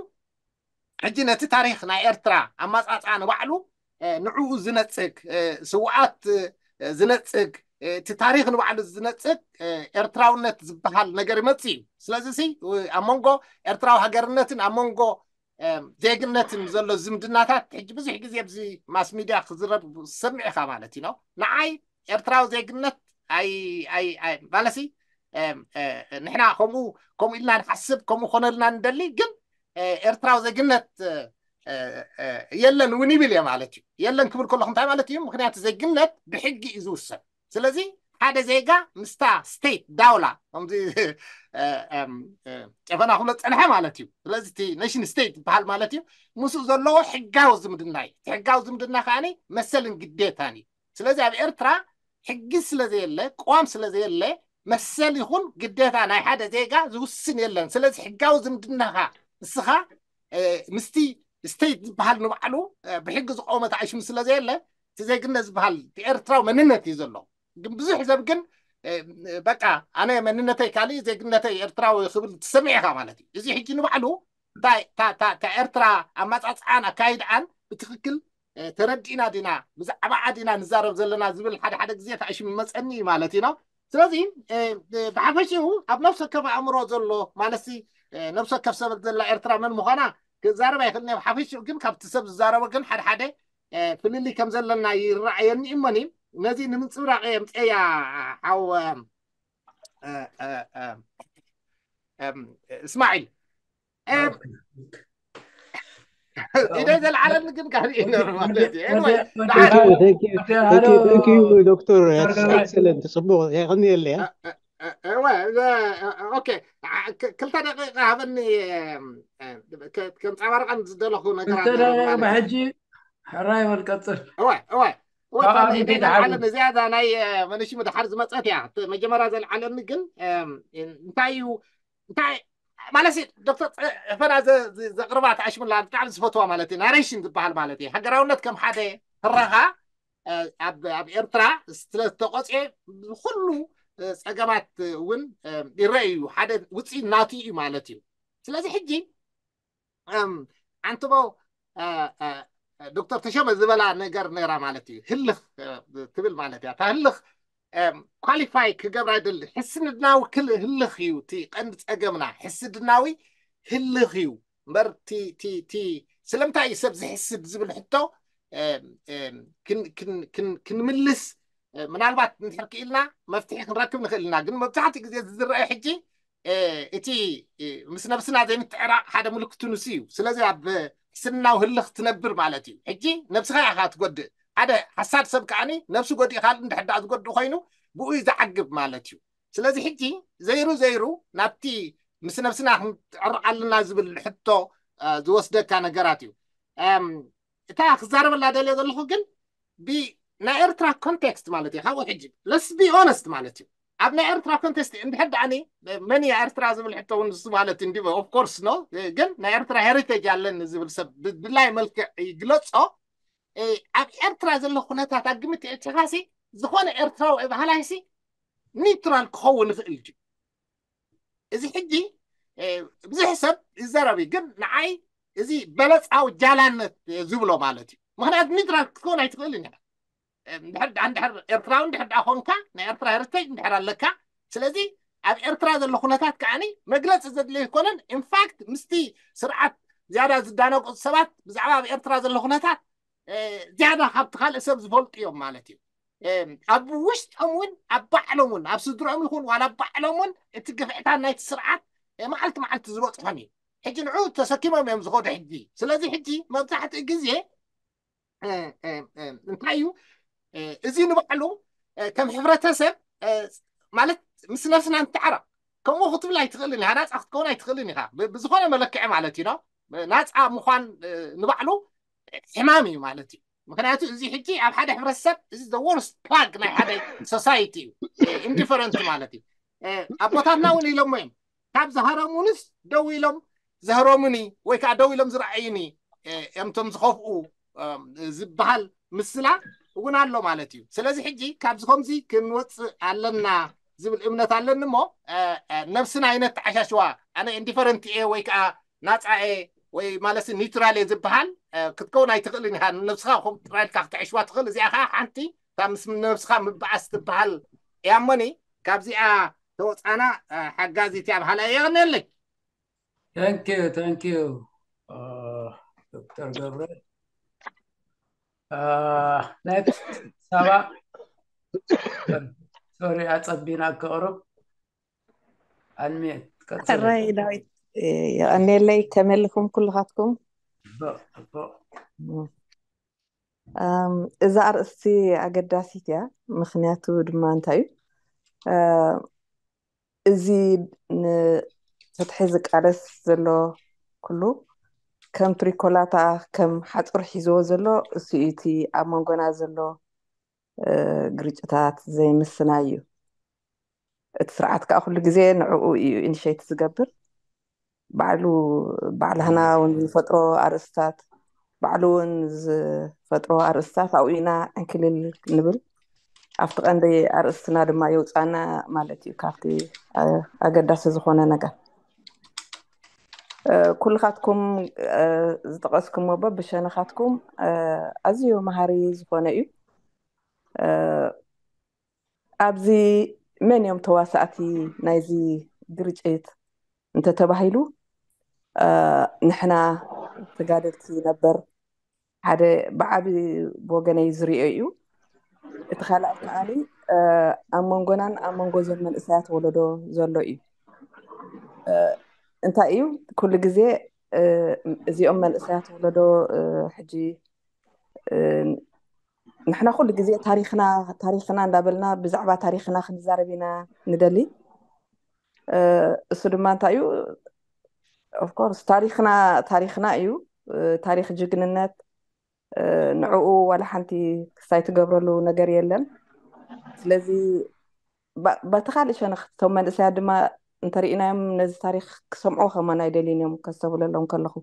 ሕጂ ነቲ ታሪክ ናይ ኤርትራ ኣማፃፅኣ ንባዕሉ ንዕኡ ዝነፅግ፣ ስውኣት ዝነፅግ፣ እቲ ታሪክ ንባዕሉ ዝነፅግ ኤርትራውነት ዝበሃል ነገር ይመፅእ እዩ። ስለዚ ሲ ኣብ መንጎ ኤርትራዊ ሃገርነትን ኣብ መንጎ ዜግነትን ዘሎ ዝምድናታት ሕጂ ብዙሕ ግዜ ኣብዚ ማስ ሚድያ ክዝረብ ዝሰምዕ ኢኻ ማለት እዩ። ንዓይ ኤርትራዊ ዜግነት ኣይ ኣይ ኣይ ማለሲ ንሕና ከምኡ ከምኡ ኢልና ንሓስብ፣ ከምኡ ኮነልና ንደሊ፣ ግን ኤርትራዊ ዜግነት የለን እውን ይብል እየ ማለት እዩ። የለን ክብል ከለኹ እንታይ ማለት እዩ? ምክንያቱ ዜግነት ብሕጊ እዩ ዝውሰን። ስለዚ ሓደ ዜጋ ምስታ ስቴት ዳውላ ከምዚ ጨፈና ክብሎ ዝፀንሐ ማለት እዩ። ስለዚ እቲ ኔሽን ስቴት ዝበሃል ማለት እዩ፣ ምስኡ ዘለዎ ሕጋዊ ዝምድና እዩ። እቲ ሕጋዊ ዝምድና ከዓኒ መሰልን ግዴታን እዩ። ስለዚ ኣብ ኤርትራ ሕጊ ስለዘየለ፣ ቅዋም ስለዘየለ፣ መሰል ይኹን ግዴታ ናይ ሓደ ዜጋ ዝውስን የለን። ስለዚ ሕጋዊ ዝምድናኻ ንስኻ ምስቲ ስቴት ዝበሃል ንባዕሉ ብሕጊ ዝቆመ ተኣሽሙ ስለዘየለ፣ እቲ ዜግነት ዝበሃል ኤርትራዊ መንነት እዩ ዘሎ። ግን ብዙሕ ሰብ ግን በቃ ኣነ መንነተይ ካሊእ ዜግነተይ ኤርትራዊ ክብል ትሰምዕ ኢኻ ማለት እዩ። እዚ ሕጂ ንባዕሉ እታ ኤርትራ ኣማፃፅኣን ኣካይድኣን ብትክክል ተረዲእና ዲና፣ ብዛዕባኣ ዲና ንዛረብ ዘለና ዝብል ሓደ ሓደ ግዜ ተኣሽሙ ይመፀኒ እዩ ማለት እዩ። ስለዚ ብሓፈሽኡ ኣብ ነፍሲ ወከፍ ኣእምሮ ዘሎ ማለት ነፍሲ ወከፍ ሰብ ዘላ ኤርትራ መን ምዃና ክዛረብ ኣይክእልን። ብሓፈሽኡ ግን ካብቲ ሰብ ዝዛረቦ ግን ሓደ ሓደ ፍልልይ ከም ዘለና ይረኣየኒ እሞኒ፣ ነዚ ንምንፅብራቕ እየ ምፅኤያ ሓው እስማዒል። ኢደይ ዘልዓለኒ ግን ካልእ እዩ ነሩ ማለት እዩ። Anyway፣ ዶክተር፣ ኤክሰለንት፣ ፅቡቅ የቀንየለያ። ኦኬ፣ ክልተ ደቂቃ ሃበኒ፣ ከንፀባርቀን ዝደለኹ ነገራት። ሕጂ ሕራይ በል ቀፅል። እወ እወ እወ፣ እዚኣ ናይ መነሽሙ ድሓር ዝመፀት እያ። መጀመርያ ዘልዓለኒ ግን እንታይ እዩ፣ እንታይ ማለት ዶክተር ፈና ዘቅርባ ተኣሽሙላ ብጣዕሚ ዝፈትዋ ማለት እዩ፣ ናሬሽን ዝበሃል ማለት እዩ። ሃገራውነት ከም ሓደ ትረኻ ኣብ ኤርትራ ስለዝተቆፅኤ ብኩሉ ፀገማት እውን ይረአ እዩ። ሓደ ውፅኢት ናቱ እዩ ማለት እዩ። ስለዚ ሕጂ ኣንትቦ ዶክተር ተሾመ ዝበላ ነገር ነራ ማለት እዩ። ህልኽ ትብል ማለት እያ። እታ ህልኽ ኳሊፋይ ክገብራ ይደሊ። ሕስድናዊ ክል ህልኽ እዩ እቲ ቀንዲ ፀገምና። ሕስድናዊ ህልኽ እዩ እምበር ቲ ስለምንታይ እዩ ሰብ ዝሕስድ ዝብል ሕቶ ክንምልስ ምናልባት እንድሕር ክኢልና መፍትሒ ክንረክብ ንኽእል ኢና። ግን መብዛሕትኡ ግዜ ዝረአ ሕጂ እቲ ምስ ነብስና ዘይምትዕራቕ ሓደ ምልክቱ ንሱ እዩ። ስለዚ ኣብ ሕስድናዊ ህልኽ ትነብር ማለት እዩ። ሕጂ ነብስኻ ኢኻ ትጎድእ። ሓደ ሓሳድ ሰብ ከዓኒ ነብሱ ጎዲእ ካልእ እንድሕር ደኣ ዝጎድእ ኮይኑ ብኡ እዩ ዝዓግብ ማለት እዩ። ስለዚ ሕጂ ዘይሩ ዘይሩ ናብቲ ምስ ነብስና ክንትዕርቕ ኣለና ዝብል ሕቶ ዝወስደካ ነገራት እዩ። እታ ክዛረበላ ደልየ ዘለኹ ግን ናይ ኤርትራ ኮንቴክስት ማለት እዩ። ካብኡ ሕጂ let's be honest ማለት እዩ። ኣብ ናይ ኤርትራ ኮንቴክስት እንድሕር ደኣኒ መን እያ ኤርትራ ዝብል ሕቶ እውን ንሱ ማለት እንዲ of course no፣ ግን ናይ ኤርትራ ሄሪቴጅ ኣለኒ ዝብል ሰብ ብድላይ መልክዕ ይግለጾ። ኣብ ኤርትራ ዘሎ ኩነታት ኣብ ግምት የእቲኻሲ ዝኾነ ኤርትራዊ ባህላይሲ ኒውትራል ክኸውን ይኽእል ድዩ? እዚ ሕጂ ብዙሕ ሰብ ይዘረብ እዩ፣ ግን ንዓይ እዚ በለፃዊ ጃላነት ዝብሎ ማለት እዩ። ምክንያቱ ኒውትራል ክትከውን ኣይትኽእልን ኢኻ። እንድሕር ደኣ እንድሕር ኤርትራዊ እንድሕር ደኣ ኮንካ ናይ ኤርትራ ሄሪቴጅ እንድሕር ኣለካ፣ ስለዚ ኣብ ኤርትራ ዘሎ ኩነታት ከዓኒ መግለፂ ዘድልዮ ኣይኮነን። ኢንፋክት ምስቲ ስርዓት ዝያዳ ዝዳነቁ ሰባት ብዛዕባ ኣብ ኤርትራ ዘሎ ኩነታት ዝያዳ ካብቲ ካልእ ሰብ ዝፈልጡ እዮም ማለት እዩ። ኣብ ውሽጦም እውን ኣብ ባዕሎም እውን ኣብ ስድሮም ይኹን ዋላ ኣብ ባዕሎም እውን እቲ ግፍዕታት ናይቲ ስርዓት መዓልቲ መዓልቲ ዝበፅሖም እዩ። ሕጂ ንዑ ተሰኪሞም እዮም ዝኸዱ ሕጂ። ስለዚ ሕጂ መብዛሕትኡ ግዜ እንታይ እዩ እዚ ንባዕሉ ከም ሕብረተሰብ ማለት ምስ ነብስና ንተዓረቕ ከምኡ ክትብል ኣይትኽእልን ኢኻ። ናፃ ክትከውን ኣይትኽእልን ኢኻ ብዝኾነ መለክዒ ማለት እዩ። ናፃ ምዃን ንባዕሉ ሕማም እዩ ማለት እዩ። ምክንያቱ እዚ ሕጂ ኣብ ሓደ ሕብረተሰብ እዚ the worst plague ናይ ሓደ society እዩ። ኢንዲፈረንት ማለት እዩ። ኣቦታትና እውን ኢሎሞ እዮም ካብ ዝሃረሙንስ ደው ኢሎም ዘህረሙኒ ወይ ከዓ ደው ኢሎም ዝረኣዩኒ እምቶም ዝኸፍኡ ዝበሃል ምስላ እውን ኣሎ ማለት እዩ። ስለዚ ሕጂ ካብዚ ከምዚ ክንወፅእ ኣለና ዝብል እምነት ኣለኒ እሞ ነብስና ኣይነተዓሻሽዋ። ኣነ ኢንዲፈረንት እየ ወይ ከዓ ናፃ እየ ወይ ማለት ኒውትራል እየ ዝበሃል ክትከውን ኣይትኽእልን ኢኻ። ንነብስኻ ከም ጥራይ ኢልካ ክትዕሽዋ ትኽእል። እዚኣ ከዓ ሓንቲ ካብ ምስ ነብስኻ ምበኣስ ትበሃል እያ። እሞኒ ካብዚኣ ተወፃና ሓጋዚት እያ በሃላ እየ። የቐንየለይ። Thank you, thank you ዶክተር ገብረ። Next ሳባ። Sorry ኣፀቢና ክቕርብ። ኣንሜት ሕራይ ዳዊት። የቐንየለይ። ከመይ ኣለኹም ኩልኻትኩም? እዛ ኣርእስቲ ኣገዳሲት እያ። ምክንያቱ ድማ እንታይ እዩ? እዚ ንፍትሒ ዝቃለስ ዘሎ ኩሉ ከም ትሪኮላታ ከም ሓፁር ሒዝዎ ዘሎ እሱ እዩ። እቲ ኣብ መንጎና ዘሎ ግርጭታት ዘይምስናይ እዩ። እቲ ስርዓት ከዓ ኩሉ ግዜ ንዕኡ እዩ ኢኒሼት ዝገብር። ባዕሉ ባዕልህና እውን ዝፈጥሮ ኣርእስታት ባዕሉ እውን ዝፈጥሮ ኣርእስታት ኣብኡ ኢና ዕንክልል ንብል። ኣብቲ ቀንዲ ኣርእስትና ድማ የውፃና ማለት እዩ። ካብቲ ኣገዳሲ ዝኾነ ነገር ኩልኻትኩም ዝጠቐስኩሞ በብሸነኻትኩም ኣዝዩ መሃሪ ዝኾነ እዩ። ኣብዚ መን እዮም ተዋሳእቲ ናይዚ ግርጭት እንተተባሂሉ ንሕና ተጋደልቲ ነበር ሓደ ብዓቢ ብወገነይ ዝሪኦ እዩ። እቲ ካልኣይ ከዓኒ ኣብ መንጎናን ኣብ መንጎ ዘን መንእሰያት ወለዶ ዘሎ እዩ። እንታይ እዩ ኩሉ ግዜ እዚኦም መንእሰያት ወለዶ ሕጂ ንሕና ኩሉ ግዜ ታሪክና ታሪክና እንዳበልና ብዛዕባ ታሪክና ክንዛረብ ኢና ንደሊ። እሱ ድማ እንታይ እዩ ኦፍኮርስ ታሪክና ታሪክና እዩ። ታሪክ ጅግንነት ንዕኡ ዋላ ሓንቲ ክስታይ ትገብረሉ ነገር የለን። ስለዚ በቲ ካልእ ሸነኽ እቶም መንእሰያት ድማ እንተሪኢናዮም ነዚ ታሪክ ክሰምዑ ከማን ኣይደልዩን እዮም ከስተብለሎም ከለኹ።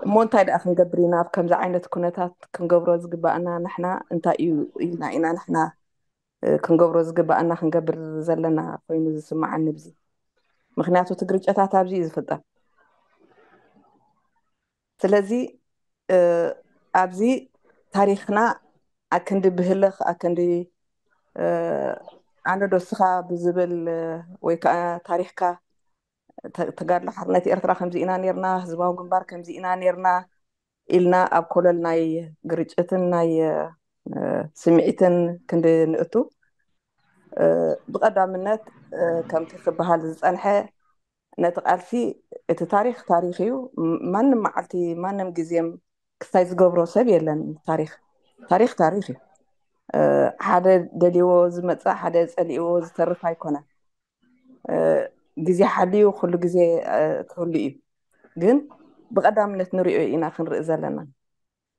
እሞ እንታይ ደኣ ክንገብር ኢና ኣብ ከምዚ ዓይነት ኩነታት ክንገብሮ ዝግባኣና ንሕና እንታይ እዩ ኢልና ኢና ንሕና ክንገብሮ ዝግባኣና ክንገብር ዘለና ኮይኑ ዝስማዓኒ ብዚ ምክንያቱ እቲ ግርጨታት ኣብዚ እዩ ዝፍጠር። ስለዚ ኣብዚ ታሪክና ኣክንዲ ብህልኽ ኣክንዲ ኣነ ዶ ስኻ ብዝብል ወይ ከዓ ታሪክካ ተጋድሎ ሓርነት ኤርትራ ከምዚ ኢና ነርና፣ ህዝባዊ ግንባር ከምዚ ኢና ነርና ኢልና ኣብ ኮለል ናይ ግርጭትን ናይ ስምዒትን ክንዲ ንእቱ ብቐዳምነት ከምቲ ክበሃል ዝፀንሐ ነቲ ቃልሲ እቲ ታሪክ ታሪክ እዩ። ማንም መዓልቲ ማንም ግዜም ክስታይ ዝገብሮ ሰብ የለን። ታሪክ ታሪክ ታሪክ እዩ። ሓደ ደልዎ ዝመፅእ ሓደ ፀሊእዎ ዝተርፍ ኣይኮነን። ግዜ ሓልዩ ኩሉ ግዜ ክህሉ እዩ። ግን ብቐዳምነት ንሪኦ ኢና ክንርኢ ዘለና።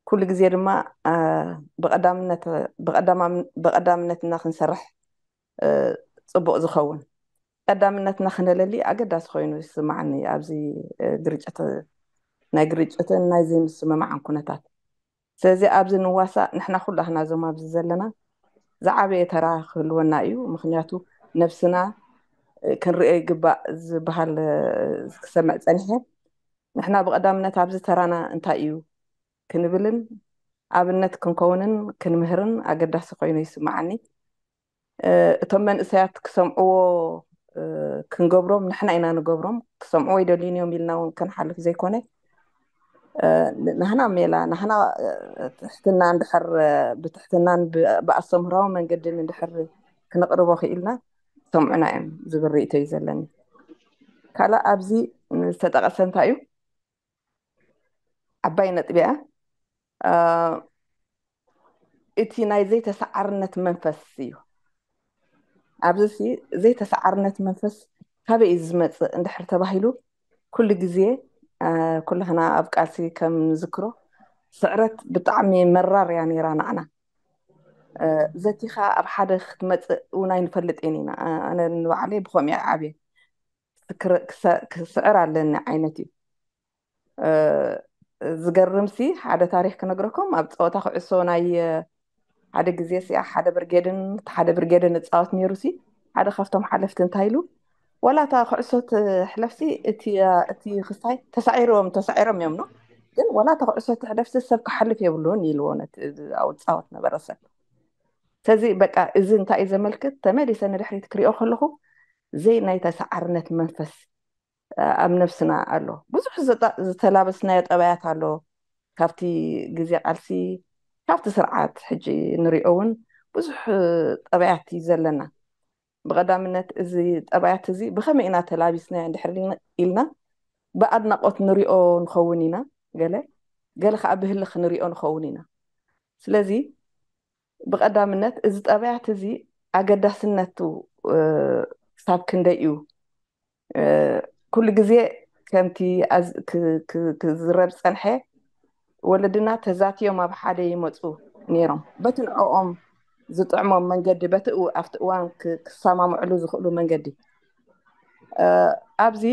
ኩሉ ግዜ ድማ ብቐዳምነት ብቐዳምነት እና ክንሰርሕ ፅቡቕ ዝኸውን ቀዳምነትና ክነለሊ ኣገዳሲ ኮይኑ ይስማዓኒ ኣብዚ ግርጭት ናይ ግርጭትን ናይ ዘይምስምማዕን ኩነታት። ስለዚ ኣብዚ ንዋሳእ ንሕና ኩላህና እዞም ኣብዚ ዘለና ዝዓበየ ተራ ክህልወና እዩ። ምክንያቱ ነብስና ክንሪኦ ይግባእ ዝበሃል ክሰምዕ ፀኒሐ። ንሕና ብቐዳምነት ኣብዚ ተራና እንታይ እዩ ክንብልን ኣብነት ክንከውንን ክንምህርን ኣገዳሲ ኮይኑ ይስማዓኒ። እቶም መንእሰያት ክሰምዕዎ ክንገብሮም ንሕና ኢና ንገብሮም። ክሰምዕዎ ኣይደልዩን እዮም ኢልና እውን ክንሓልፍ ዘይኮነ፣ ናህና ሜላ፣ ናህና ትሕትና እንድሕር፣ ብትሕትናን ብኣስተምህራዊ መንገድን እንድሕር ክነቕርቦ ክኢልና፣ ክሰምዑና እዮም ዝብል ርእይቶ እዩ ዘለኒ። ካልእ ኣብዚ ዝተጠቐሰ እንታይ እዩ? ዓባይ ነጥቢ እያ። እቲ ናይ ዘይተሰዓርነት መንፈስ እዩ። ኣብዚ ዘይተሰዓርነት መንፈስ ካበይ እዩ ዝመፅእ እንድሕር ተባሂሉ፣ ኩሉ ግዜ ኩላህና ኣብ ቃልሲ ከም ንዝክሮ፣ ስዕረት ብጣዕሚ መራር እያ ነይራ ንዓና። ዘቲኻ ኣብ ሓደ ክትመፅእ እውን ኣይንፈልጥን ኢና። ኣነ ንባዕለይ ብኸምኡ እየ ዓብየ። ክስዕር ኣለኒ ዓይነት እዩ። ዝገርምሲ ሓደ ታሪክ ክነግረኩም። ኣብ ፀወታ ኩዕሶ ናይ ሓደ ግዜ ሲኣ ሓደ ብርጌድን ሓደ ብርጌድን እፃወት ነይሩ ሲ ሓደ ካብቶም ሓለፍቲ እንታይ ኢሉ፣ ዋላ እታ ኩዕሶ ትሕለፍሲ እቲ ክስታይ ተሳዒሮም ተሳዒሮም እዮም ነው፣ ግን ዋላ እታ ኩዕሶ ትሕለፍሲ ሰብ ክሓልፍ የብሉን ኢልዎ ነቲ ኣብኡ ዝፃወት ነበረ ሰብ። ስለዚ በቃ እዚ እንታይ እዩ ዘመልክት? ተመሊሰ ንድሕሪት ክሪኦ ከለኹ ዘይ ናይ ተሰዓርነት መንፈስ ኣብ ነፍስና ኣሎ። ብዙሕ ዝተላበስናዮ ጠባያት ኣሎ። ካብቲ ግዜ ቃልሲ፣ ካብቲ ስርዓት ሕጂ ንሪኦ እውን ብዙሕ ጠባያት እዩ ዘለና። ብቐዳምነት እዚ ጠባያት እዚ ብኸመይ ኢና ተላቢስናዮ እንድሕር ኢልና ብኣድናቖት ንሪኦ ንኸውን ኢና። ገለ ገለ ከዓ ብህልኽ ንሪኦ ንኸውን ኢና። ስለዚ ብቐዳምነት እዚ ጠባያት እዚ ኣገዳስነቱ ክሳብ ክንደይ እዩ? ኩሉ ግዜ ከምቲ ክዝረብ ዝፀንሐ ወለድና ተዛትዮም ኣብ ሓደ ይመፁ ነይሮም። በቲ ንዕኦም ዝጥዕሞም መንገዲ፣ በቲ ኣብቲ እዋን ክሰማምዕሉ ዝኽእሉ መንገዲ። ኣብዚ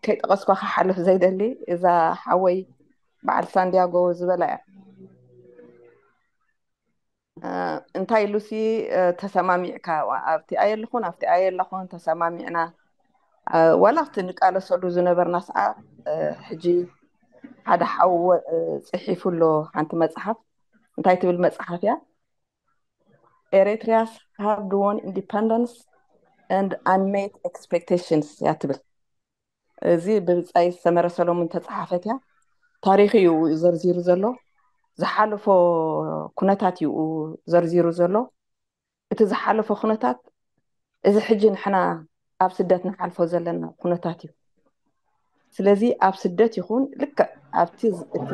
ከይጠቐስኳ ክሓልፍ ዘይደሊ እዛ ሓወይ በዓል ሳንዲያጎ ዝበላ እያ። እንታይ ኢሉሲ ተሰማሚዕካ ኣብቲ ኣየለኹን ኣብቲ ኣየለኹን ተሰማሚዕና፣ ዋላ ኣብቲ ንቃለሰሉ ዝነበርና ሰዓት ሕጂ ሓደ ሓው ፅሒፉ ኣሎ ሓንቲ መፅሓፍ። እንታይ ትብል መፅሓፍ እያ? Eritrea's hard-won independence and unmet expectations እያ ትብል። እዚ ብብፃይ ዝተመረ ሰሎሙን ተፃሓፈት እያ። ታሪክ እዩ ዘርዚሩ ዘሎ፣ ዝሓለፎ ኩነታት እዩ ዘርዚሩ ዘሎ። እቲ ዝሓለፎ ኩነታት እዚ ሕጂ ንሕና ኣብ ስደት ንሓልፎ ዘለና ኩነታት እዩ። ስለዚ ኣብ ስደት ይኹን ልክዕ ኣብቲ እቲ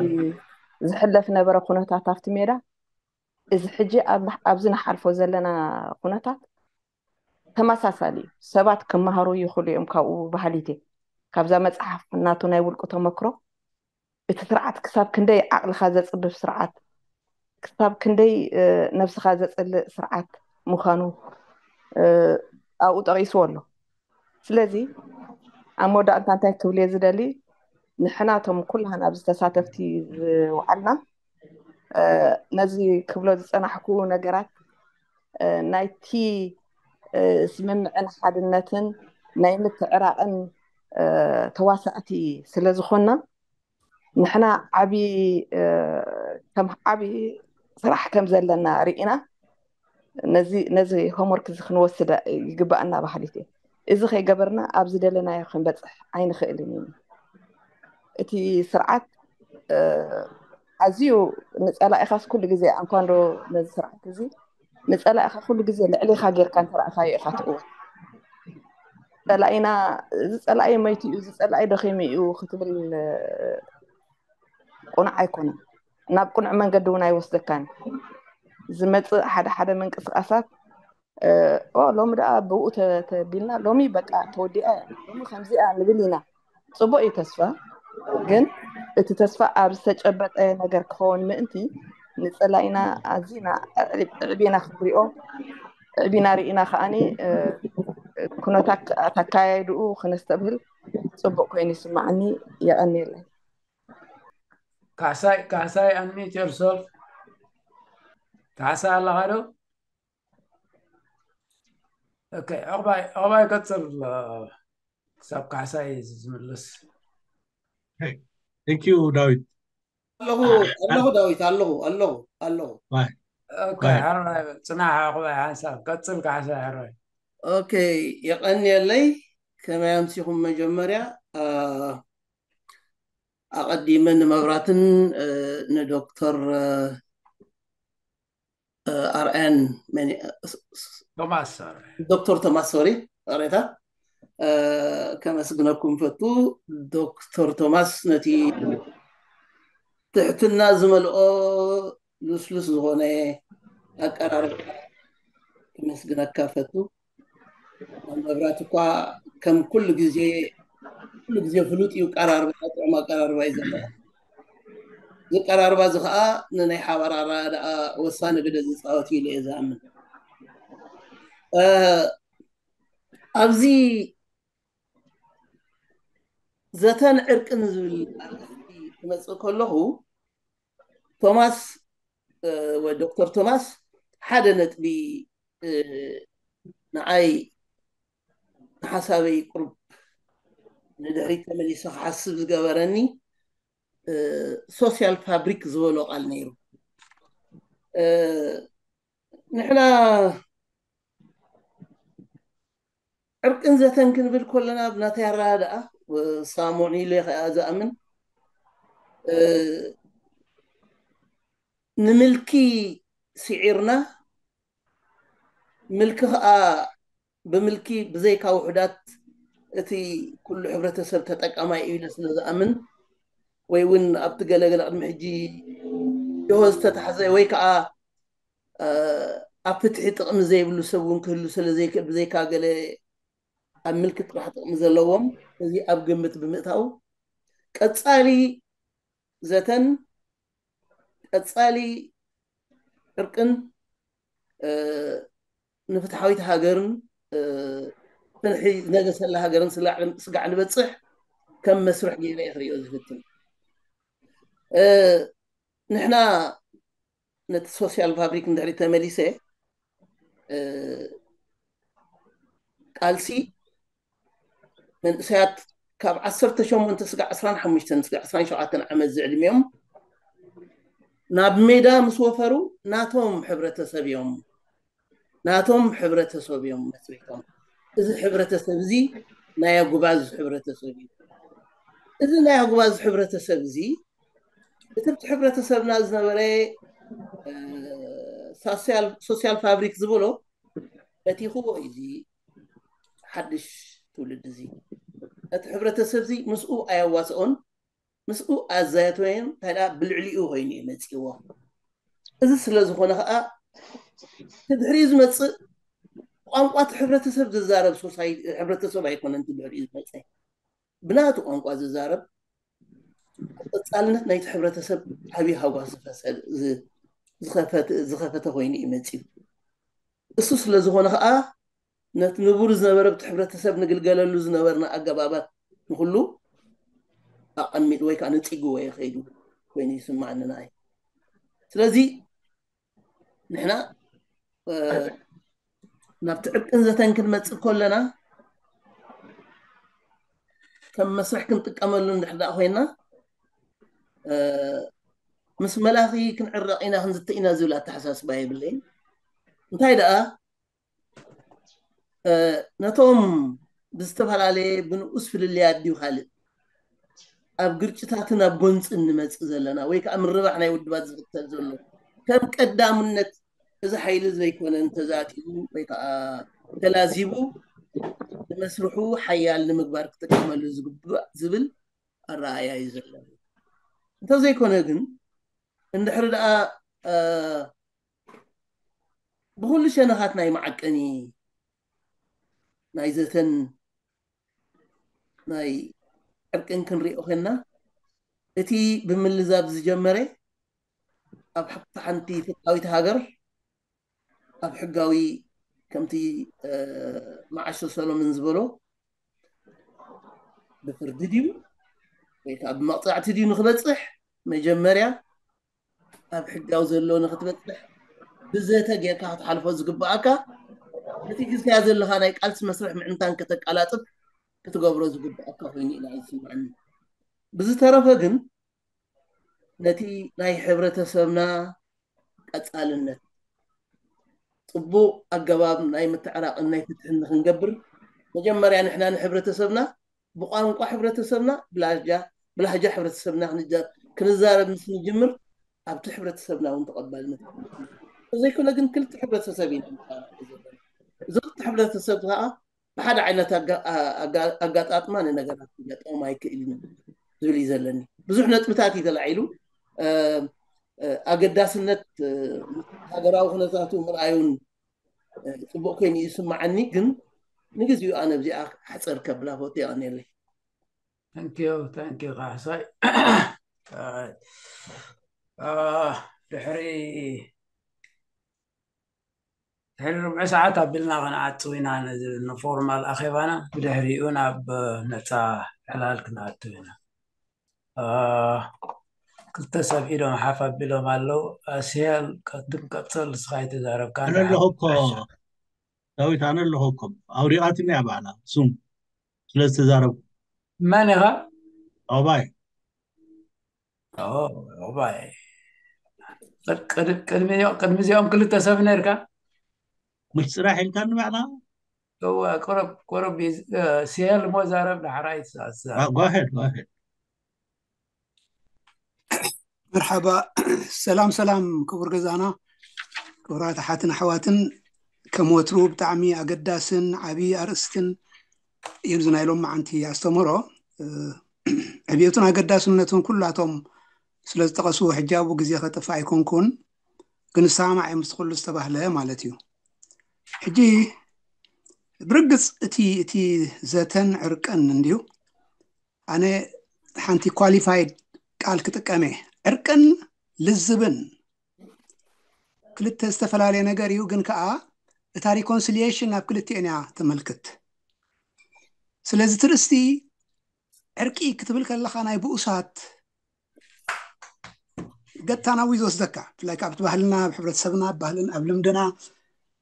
ዝሕለፍ ነበረ ኩነታት ኣብቲ ሜዳ፣ እዚ ሕጂ ኣብዚ ንሓልፎ ዘለና ኩነታት ተመሳሳሊ እዩ። ሰባት ክመሃሩ ይኽእሉ እዮም ካብኡ ባህሊቴ ካብዛ መፅሓፍ ናቱ ናይ ውልቁ ተመክሮ። እቲ ስርዓት ክሳብ ክንደይ ዓቕልኻ ዘፅብብ ስርዓት፣ ክሳብ ክንደይ ነብስኻ ዘፅልእ ስርዓት ምዃኑ ኣብኡ ጠቒስዎ ኣሎ። ስለዚ ኣብ መወዳእታ እንታይ ክብል እየ ዝደሊ፣ ንሕናቶም ኩላህና ኣብዚ ተሳተፍቲ ዝወዓልና ነዚ ክብሎ ዝፀናሕኩ ነገራት ናይቲ ስምምዕን ሓድነትን ናይ ምትዕራቕን ተዋሳእቲ ስለ ዝኾንና ንሕና ዓብዪ ከም ዓብዪ ስራሕ ከም ዘለና ርኢና ነዚ ነዚ ሆምወርክ እዚ ክንወስድ ይግባኣና ባህሊት እየ። እዚ ከይገበርና ኣብ ዝደለናዮ ክንበፅሕ ኣይንኽእልን ኢና። እቲ ስርዓት ኣዝዩ ንፀላኢኻስ ኩሉ ግዜ ኣንኳንዶ ነዚ ስርዓት እዚ ንፀላኢኻ ኩሉ ግዜ ልዕሊኻ ጌርካ እንተረእኻዮ ኢኻ ትእወ። ፀላኢና እዚ ፀላኢ መይቱ እዩ፣ እዚ ፀላኢ ደኺሙ እዩ ክትብል ቁኑዕ ኣይኮነን። ናብ ቁኑዕ መንገዲ እውን ኣይወስደካን። ዝመፅእ ሓደ ሓደ ምንቅስቃሳት ኦ ሎሚ ደኣ ብኡ ተቢልና ሎሚ በቃ ተወዲኣ ሎሚ ከምዚኣ ንብል ኢና። ፅቡቅ እዩ ተስፋ፣ ግን እቲ ተስፋ ኣብ ዝተጨበጠ ነገር ክኸውን ምእንቲ ንፀላኢና ኣዚና ዕዕቢና ክንሪኦ ዕቢና ርኢና ከዓኒ ኩነታት ኣካያይድኡ ክነስተብህል ፅቡቅ ኮይኑ ይስማዓኒ። የቀንየለይ። ካሕሳይ ካሕሳይ unmute yourself። ካሕሳይ ኣለኻ ዶ? ኦኬ፣ ዕቑባይ ዕቑባይ ቀጽል። ክሳብ ካሕሳይ ዝምልስ። Thank you ዳዊት። ኣለኹ ኣለኹ ዳዊት ኣለኹ ኣለኹ ኣለኹ። ኦኬ፣ ሃራይ ጽናሕ፣ ኣኹባይ ሓንሳብ ቀጽል ካሕሳ ሃራይ። ኦኬ፣ የቐንየለይ። ከመይ ኣምሲኹም? መጀመርያ፣ አ፣ ኣቐዲመ ንመብራትን፣ እ፣ ንዶክተር፣ እ፣ እ፣ ኣርኣያን መን-፣ እ፣ ስ-፣ ስ-፣ ቶማስ፣ ሶሪ። ዶክተር ቶማስ፣ ሶሪ፣ ይቕሬታ፣ እ፣ ከመስግነኩም ፈቱ። ዶክተር ቶማስ፣ ነቲ ትሕትና ዝመልኦ ልስሉስ ዝኾነ ኣቀራርባ ክመስግነካ ፈቱ። መብራት እኳ ከም ኩሉ ግዜ፣ ኩሉ ግዜ ፍሉጥ እዩ ኣቀራርባ፣ ጥዑም ኣቀራርባ እዩ ዘለዎ። እዚ ኣቀራርባ እዚ ኸዓ ንናይ ሓባር ኣረዳድኣ ወሳኒ ግደ ዝፃወት እዩ ኢለ እየ ዝኣምን። እ፣ ኣብዚ ዘተን ዕርቅን ዝብል ኣርእስቲ ክመፅእ ከለኹ፣ ቶማስ፣ እ፣ ወይ ዶክተር ቶማስ ሓደ ነጥቢ፣ እ፣ ንዓይ ንሓሳበይ ቁሩብ ንድሕሪት ተመሊሰ ክሓስብ ዝገበረኒ፣ እ፣ ሶስያል ፋብሪክ ዝበሎ ቃል ነይሩ። እ፣ ንሕና ዕርቅን ዘተን ክንብል ከለና፣ ብናተይ ኣረዳድኣ፣ እ፣ ሳሙዕኒ ኢለ ከኣ ዝኣምን፣ እ፣ ንምልኪ ስዒርና፣ ምልኪ ከኣ፣ ብምልኪ ብዘይካ ውሑዳት እቲ ኩሉ ሕብረተሰብ ተጠቃማይ እዩ ኢለ ስለ ዝኣምን፣ ወይ እውን ኣብቲ ገለገለ ቅድሚ ሕጂ ጅሆ ዝተታሕዘ ወይ ከዓ፣ እ፣ ኣብ ፍትሒ ጥቕሚ ዘይብሉ ሰብ እውን ክህሉ ስለ ዘይክእል፣ ብዘይካ ገለ ኣብ ምልኪ ጥራሕ ጥቕሚ ዘለዎም፣ እዚ ኣብ ግምት ብምእታው፣ ቀጻሊ ዘተን ቀጻሊ ዕርቅን፣ እ፣ ንፍትሓዊት ሃገርን፣ እ፣ ፍትሒ ዝነገሰላ ሃገርን ስላዕ-፣ ስጋዕ ንበጽሕ ከም መስርሕ ገይረ እየ ክርእዮ ዝፍትን። እ፣ ንሕና ነቲ ሶስያል ፋብሪክ እንድሕሪ ተመሊሰ፣ እ፣ ቃልሲ መንእሰያት ካብ ዓሰርተ ሸሞንተ ስጋዕ ዕስራን ሓሙሽተን ስጋዕ ዕስራን ሸውዓተን ዓመት ዝዕድሚኦም ናብ ሜዳ ምስ ወፈሩ፣ ናቶም ሕብረተሰብ እዮም፣ ናቶም ሕብረተሰብ እዮም መስሪቶም። እዚ ሕብረተሰብ እዚ ናይ ኣጉባዝ ሕብረተሰብ እዩ። እዚ ናይ ኣጉባዝ ሕብረተሰብ እዚ፣ እቲ ኣብቲ ሕብረተሰብና ዝነበረ፣ እ፣ ሶስያል፣ ሶስያል ፋብሪክ ዝበሎ በቲኽዎ እዩ። እዚ ሓድሽ ትውልዲ እዚ ነቲ ሕብረተሰብ እዚ ምስኡ ኣየዋስኦን፣ ምስኡ ኣዛየተወን፣ እንታይ ደኣ ብልዕሊኡ ኮይኑ እዩ መጺእዎ። እዚ ስለ ዝኾነ ኸኣ፣ እቲ ድሕሪኡ ዝመጽእ ቋንቋ እቲ ሕብረተሰብ ዝዛረብ ሶሳይ-፣ ሕብረተሰብ ኣይኮነን እቲ ድሕሪኡ ዝመጸ። ብናቱ ቋንቋ ዝዛረብ፣ ቀጻልነት ናይቲ ሕብረተሰብ ዓብዪ ሃጓፍ ዝፈሰ-፣ ዝ-፣ ዝኸፈተ፣ ዝኸፈተ ኮይኑ እዩ መጺኡ። እሱ ስለ ዝኾነ ኸኣ፣ ነቲ ንቡር ዝነበረ፣ ኣብቲ ሕብረተሰብ ንግልገለሉ ዝነበርና ኣገባባት ንኹሉ ኣቐሚጡ ወይ ከዓ ነጺግዎ እዩ ከይዱ ኮይኑ ይስማዓኒ ንዓይ። ስለዚ ንሕና፣ እ፣ ናብቲ ዕርቅን ዘተን ክንመጽእ ከለና፣ ከም መስርሕ ክንጥቀመሉ እንድሕር ደኣ ኮይና፣ እ፣ ምስ መላኺ ክንዕረቕ ኢና፣ ክንዝተ ኢና ዝብል ኣተሓሳስባ የብለይን። እንታይ ደኣ፣ እ፣ ነቶም ብዝተፈላለየ ብንኡስ ፍልልያት ድዩ ካልእ ኣብ ግርጭታትን ኣብ ጎንፅን ንመፅእ ዘለና ወይ ከዓ ምርባሕ ናይ ውድባት ዝኽተል ዘሎ ከም ቀዳምነት እዚ ሓይሊ ዘይኮነ እንተዛቲዩ ወይ ከዓ ተላዚቡ ንመስርሑ ሓያል ንምግባር ክጥቀመሉ ዝግባእ ዝብል ኣረኣእያ እዩ ዘሎ። እንተዘይኮነ ግን እንድሕሪ ደኣ፣ እ፣ ብኹሉ ሸነኻት ናይ መዓቀኒ ናይ ዘተን ናይ ዕርቅን ክንሪኦ ኮይንና፣ እቲ ብምልዛብ ዝጀመረ ኣብ ሓንቲ፣ ሓንቲ ፍትሓዊት ሃገር ኣብ ሕጋዊ፣ ከምቲ፣ እ፣ መዓሾ ሰሎሞን ዝበሎ፣ ብፍርዲ ድዩ ወይ ከዓ ብመቕጻዕቲ ድዩ ንክበጽሕ፣ መጀመርያ ኣብ ሕጋዊ ዘሎ ንክትበጽሕ ብዘተ ጌርካ ክትሓልፎ ዝግብኣካ፣ ነቲ ሒዝካዮ ዘለኻ ናይ ቃልሲ መስርሕ ምዕንታን ከተቀላጥፍ ክትገብሮ ዝግብኣካ ኮይኑ ኢና ዝስምዓኒ። ብዝተረፈ ግን ነቲ ናይ ሕብረተሰብና ቀጻልነት፣ ፅቡቕ ኣገባብ ናይ ምትዕራቕን ናይ ፍትሕን ንክንገብር መጀመርያ ንሕና ንሕብረተሰብና ብቋንቋ ሕብረተሰብና ብላህጃ ብላህጃ ሕብረተሰብና ክንጃ- ክንዛረብ ምስ ንጅምር ኣብቲ ሕብረተሰብና እውን ተቐባልነት ክህልዎ። እንተዘይኮነ ግን ክልተ ሕብረተሰብ ኢና ንዛረብ ዘለና። እዚ ክልተ ሕብረተሰብ ከዓ ብሓደ ዓይነት ኣጋ- ኣጋ- ኣጋጣጥማ ንነገራት ክገጥሞም ኣይክእልን ዝብል እዩ ዘለኒ። ብዙሕ ነጥብታት እዩ ተላዒሉ። ኣገዳስነት ሃገራዊ ኩነታቱ ምርኣዩን ፅቡቅ ኮይኑ ይስማዓኒ። ግን ንግዚኡ ኣነ ኣብዚኣ ሕፅር ከብላ ፈትዮ ኣነለይ። Thank you, thank you ካሕሳይ። ድሕሪ ድሕሪ ርብዒ ሰዓት ኣቢልና ክንዓፅው ኢና ነዚ ንፎርማል ኣኼባና። ብድሕሪኡ ናብ ነፃ ዕላል ክንኣትው ኢና። ክልተ ሰብ ኢዶም ሓፍ ኣቢሎም ኣለዉ። ኣስያል ቀድም ቀፅል፣ ንስኻ ኣይተዛረብካ። ኣነ ኣለኹ እኮ ዳዊት፣ ኣነ ኣለኹ እኮ። ኣውሪቓትኒ እያ ባዕላ ሱም ስለ ዝተዛረብኩ። መን ኢኻ? ኦባይ። ኦባይ። ቅድሚ እዚኦም ክልተ ሰብ ነርካ? ምሽ ፅራሕ ኢልካ ንባዕላ? እዋ፣ ቆረብ ቆረብ። ሲያል ሞ ዛረብ ዳሕራይ ትዛረብ። Go ahead, go ahead. መርሓባ። ሰላም ሰላም ክቡር ገዛና፣ ክቡራት ኣሓትን ኣሕዋትን። ከም ወትሩ ብጣዕሚ ኣገዳስን ዓብዪ ኣርእስትን እዩ እዚ ናይ ሎም መዓንቲ ኣስተምህሮ። ዕብየቱን ኣገዳስነቱን ኩላቶም ስለ ዝጠቐሱ ሕጂ ኣብኡ ግዜ ከጥፍእ ኣይኮንኩን፣ ግን እሰማማዕ እየ ምስቲ ኩሉ ዝተባህለ ማለት እዩ። ሕጂ ብርግፅ እቲ እቲ ዘተን ዕርቅን እንድዩ። ኣነ ሓንቲ ኳሊፋይድ ቃል ክጥቀም እየ። ዕርቅን ልዝብን ክልተ ዝተፈላለየ ነገር እዩ፣ ግን ከዓ እታ ሪኮንሲሊየሽን ናብ ክልቲኤን እያ ተመልክት። ስለዚ ትርእስቲ ዕርቂ ክትብል ከለኻ ናይ ብኡሳት ገታናዊ ዝወስደካ፣ ብፍላይ ካብ ባህልና፣ ኣብ ሕብረተሰብና፣ ኣብ ባህልን ኣብ ልምድና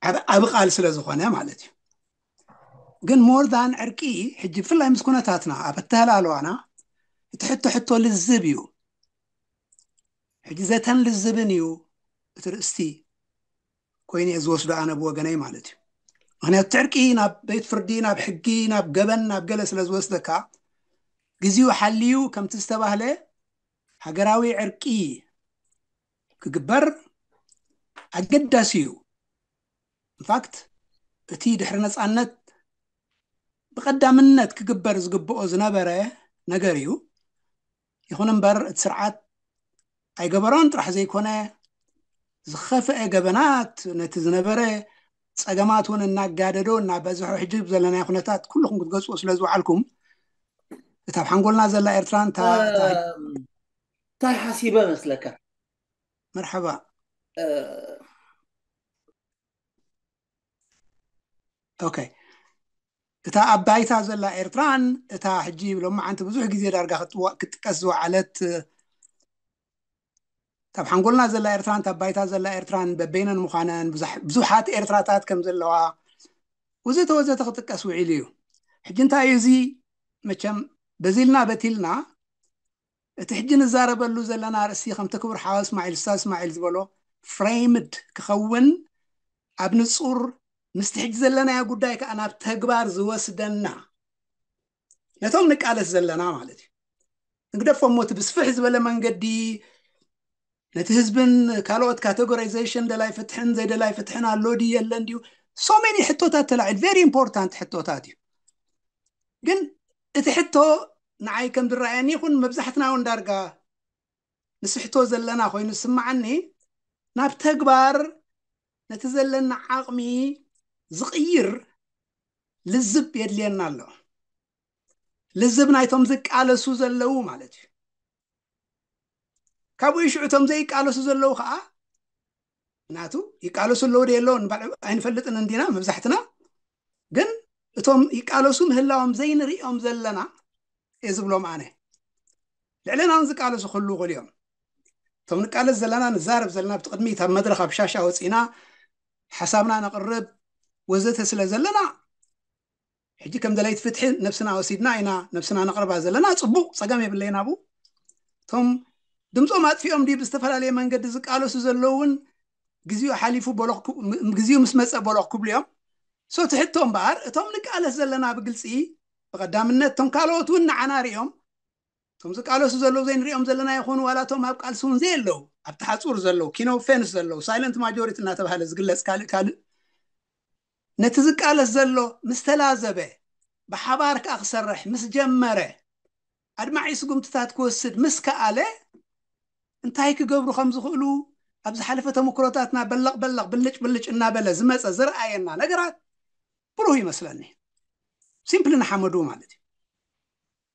ዓብ- ዓቢ ቃል ስለ ዝኾነ ማለት እዩ። ግን more than ዕርቂ ሕጂ ብፍላይ ምስ ኩነታትና ኣብ ኣተሃላልዋና እቲ ሕቶ ሕቶ ልዝብ እዩ። ሕጂ ዘተን ልዝብን እዩ እቲ ርእስቲ ኮይኑ እየ ዝወስዶ ኣነ ብወገነይ ማለት እዩ። ምክንያቱ እቲ ዕርቂ ናብ ቤት ፍርዲ፣ ናብ ሕጊ፣ ናብ ገበን፣ ናብ ገለ ስለ ዝወስደካ ግዜኡ ሓልዩ ከምቲ ዝተባህለ ሃገራዊ ዕርቂ ክግበር ኣገዳሲ እዩ። ኢንፋክት እቲ ድሕሪ ነፃነት ብቐዳምነት ክግበር ዝግብኦ ዝነበረ ነገር እዩ። ይኹን እምበር እቲ ስርዓት ኣይገበሮን ጥራሕ ዘይኮነ ዝኸፍአ ገበናት ነቲ ዝነበረ ፀገማት እውን እናጋደዶ እናበዝሖ ሕጂ ዘለናዮ ኩነታት ኩልኹም ክትገፅዎ ስለ ዝወዓልኩም እታ ኣብ ሓንጎልና ዘላ ኤርትራ እንታ እታ እንታይ ሓሲበ መስለካ? መርሓባ። ኦኬ፣ እታ ኣብ ባይታ ዘላ ኤርትራን እታ ሕጂ ሎማዓንቲ ብዙሕ ግዜ ዳርጋ ክትዋ- ክትጥቀስ ዝወዓለት እታ ኣብ ሓንጎልና ዘላ ኤርትራን እታ ኣብ ባይታ ዘላ ኤርትራን በበይነን ምዃነን ብዙሕ- ብዙሓት ኤርትራታት ከም ዘለዋ ወዘተ ወዘተ ክጥቀስ ውዒሉ እዩ። ሕጂ እንታይ እዩ እዚ? መቸም በዚልና በቲልና እቲ ሕጂ ንዛረበሉ ዘለና ርእሲ ከምቲ ክቡር ሓወ እስማዒል፣ ኡስታዝ እስማዒል ዝበሎ ፍሬምድ ክኸውን ኣብ ንጹር ምስቲ ሕጂ ዘለናዮ ጉዳይ ከዓ ናብ ተግባር ዝወስደና ነቶም ንቃለስ ዘለና ማለት እዩ። ንግደፎ እሞ እቲ ብስፍሕ ዝበለ መንገዲ ነቲ ህዝብን ካልኦት ካቴጎራይዜሽን ደላይ ፍትሕን ዘይደላይ ፍትሕን ኣሎ ድዩ የለን ድዩ so many ሕቶታት ተላዒል very important ሕቶታት እዩ። ግን እቲ ሕቶ ንዓይ ከም ዝረኣየኒ ይኹን መብዛሕትና እውን ዳርጋ ንስሕቶ ዘለና ኮይኑ ዝስምዓኒ ናብ ተግባር ነቲ ዘለና ዓቕሚ ዝቕይር ልዝብ የድልየና ኣሎ። ልዝብ ናይቶም ዝቃለሱ ዘለዉ ማለት እዩ። ካብኡ ሽዑ እቶም ዘይቃለሱ ዘለዉ ከዓ ናቱ ይቃለሱ ኣለዉ ዶ የለውን ባዕ- ኣይንፈልጥን እንዲና መብዛሕትና። ግን እቶም ይቃለሱ ምህላዎም ዘይንርእዮም ዘለና እየ ዝብሎም ኣነ። ልዕለና እውን ዝቃለሱ ክህልዉ ይኽእሉ እዮም። እቶም ንቃለስ ዘለና ንዛረብ ዘለና ኣብቲ ቅድሚት ኣብ መድረኽ ኣብ ሻሻ ወፂና ሓሳብና ነቕርብ ወዘተ ስለ ዘለና ሕጂ ከም ደለይቲ ፍትሒ ነብስና ወሲድና ኢና ነብስና ነቕርባ ዘለና። ፅቡቕ፣ ፀገም የብለይን ኣብኡ። እቶም ድምፆም ኣጥፊኦም ድዩ ብዝተፈላለየ መንገዲ ዝቃለሱ ዘለዉ እውን ግዜኡ ሓሊፉ በሎኽ ክብ- ም- ግዜኡ ምስ መፀ በሎኽ ክብሉ እዮም። ሶ ትሕቶ እምበኣር እቶም ንቃለስ ዘለና ብግልፂ ብቐዳምነት እቶም ካልኦት እውን ንዓና ሪኦም እቶም ዝቃለሱ ዘለዉ ዘይንሪኦም ዘለና ይኾኑ ዋላ እቶም ኣብ ቃልሲ እውን ዘየለዉ ኣብቲ ሓፁር ዘለዉ ኪን ኦፍ ፌንስ ዘለዉ ሳይለንት ማጆሪቲ እናተባሃለ ዝግለፅ ካልእ ካልእ ነቲ ዝቃለስ ዘሎ ምስ ተላዘበ ብሓባር ከዓ ክሰርሕ ምስ ጀመረ ኣድማዒ ስጉምትታት ክወስድ ምስ ከኣለ እንታይ ክገብሩ ከም ዝኽእሉ ኣብ ዝሓለፈ ተመክሮታትና በለቕ በለቕ ብልጭ ብልጭ እናበለ ዝመፀ ዝረኣየና ነገራት ብሩህ ይመስለኒ። ሲምፕሊ ንሓመዱ ማለት እዩ።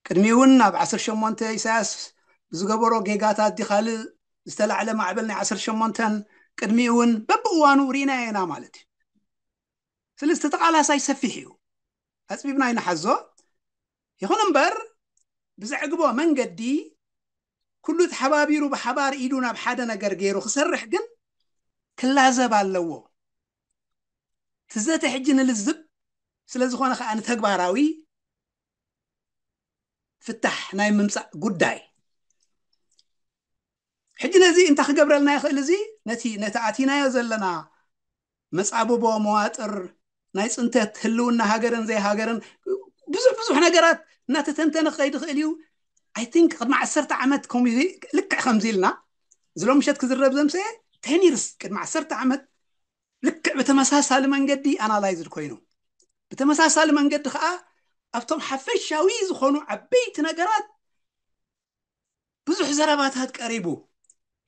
ቅድሚ እውን ኣብ ዓሰርተ ሸሞንተ ኢሳያስ ብዝገበሮ ጌጋታት ዲ ካልእ ዝተላዕለ ማዕበል ናይ ዓሰርተ ሸሞንተን ቅድሚ እውን በብእዋኑ ርኢና ኢና ማለት እዩ። ስለዚ እቲ ተቃላሳይ ሰፊሕ እዩ። ኣፅቢብና ይንሓዞ። ይኹን እምበር ብዘዕግቦ መንገዲ ኩሉ ተሓባቢሩ ብሓባር ኢዱ ናብ ሓደ ነገር ገይሩ ክሰርሕ ግን ክላዘብ ኣለዎ። ትዘተ ሕጂ ንልዝብ ስለ ዝኾነ ከዓ ንተግባራዊ ፍታሕ ናይ ምምፃእ ጉዳይ ሕጂ ነዚ እንታይ ክገብረልና ይኽእል? እዚ ነቲ ነቲ ኣቲናዮ ዘለና መጻብቦ መዋጥር ናይ ፅንተት ህልውና ሃገርን ዘይሃገርን ብዙሕ ብዙሕ ነገራት እናተተንተነ ክኸይድ ይኽእል እዩ። ኣይ ቲንክ ቅድሚ ዓሰርተ ዓመት ከምኡ ልክዕ ከምዚ ኢልና እዚ ሎም ምሸት ክዝረብ ዘምሰየ ቴን ይርስ ቅድሚ ዓሰርተ ዓመት ልክዕ ብተመሳሳሊ መንገዲ ኣናላይዝድ ኮይኑ ብተመሳሳሊ መንገዲ ከዓ ኣብቶም ሓፈሻዊ ዝኾኑ ዓበይቲ ነገራት ብዙሕ ዘረባታት ቀሪቡ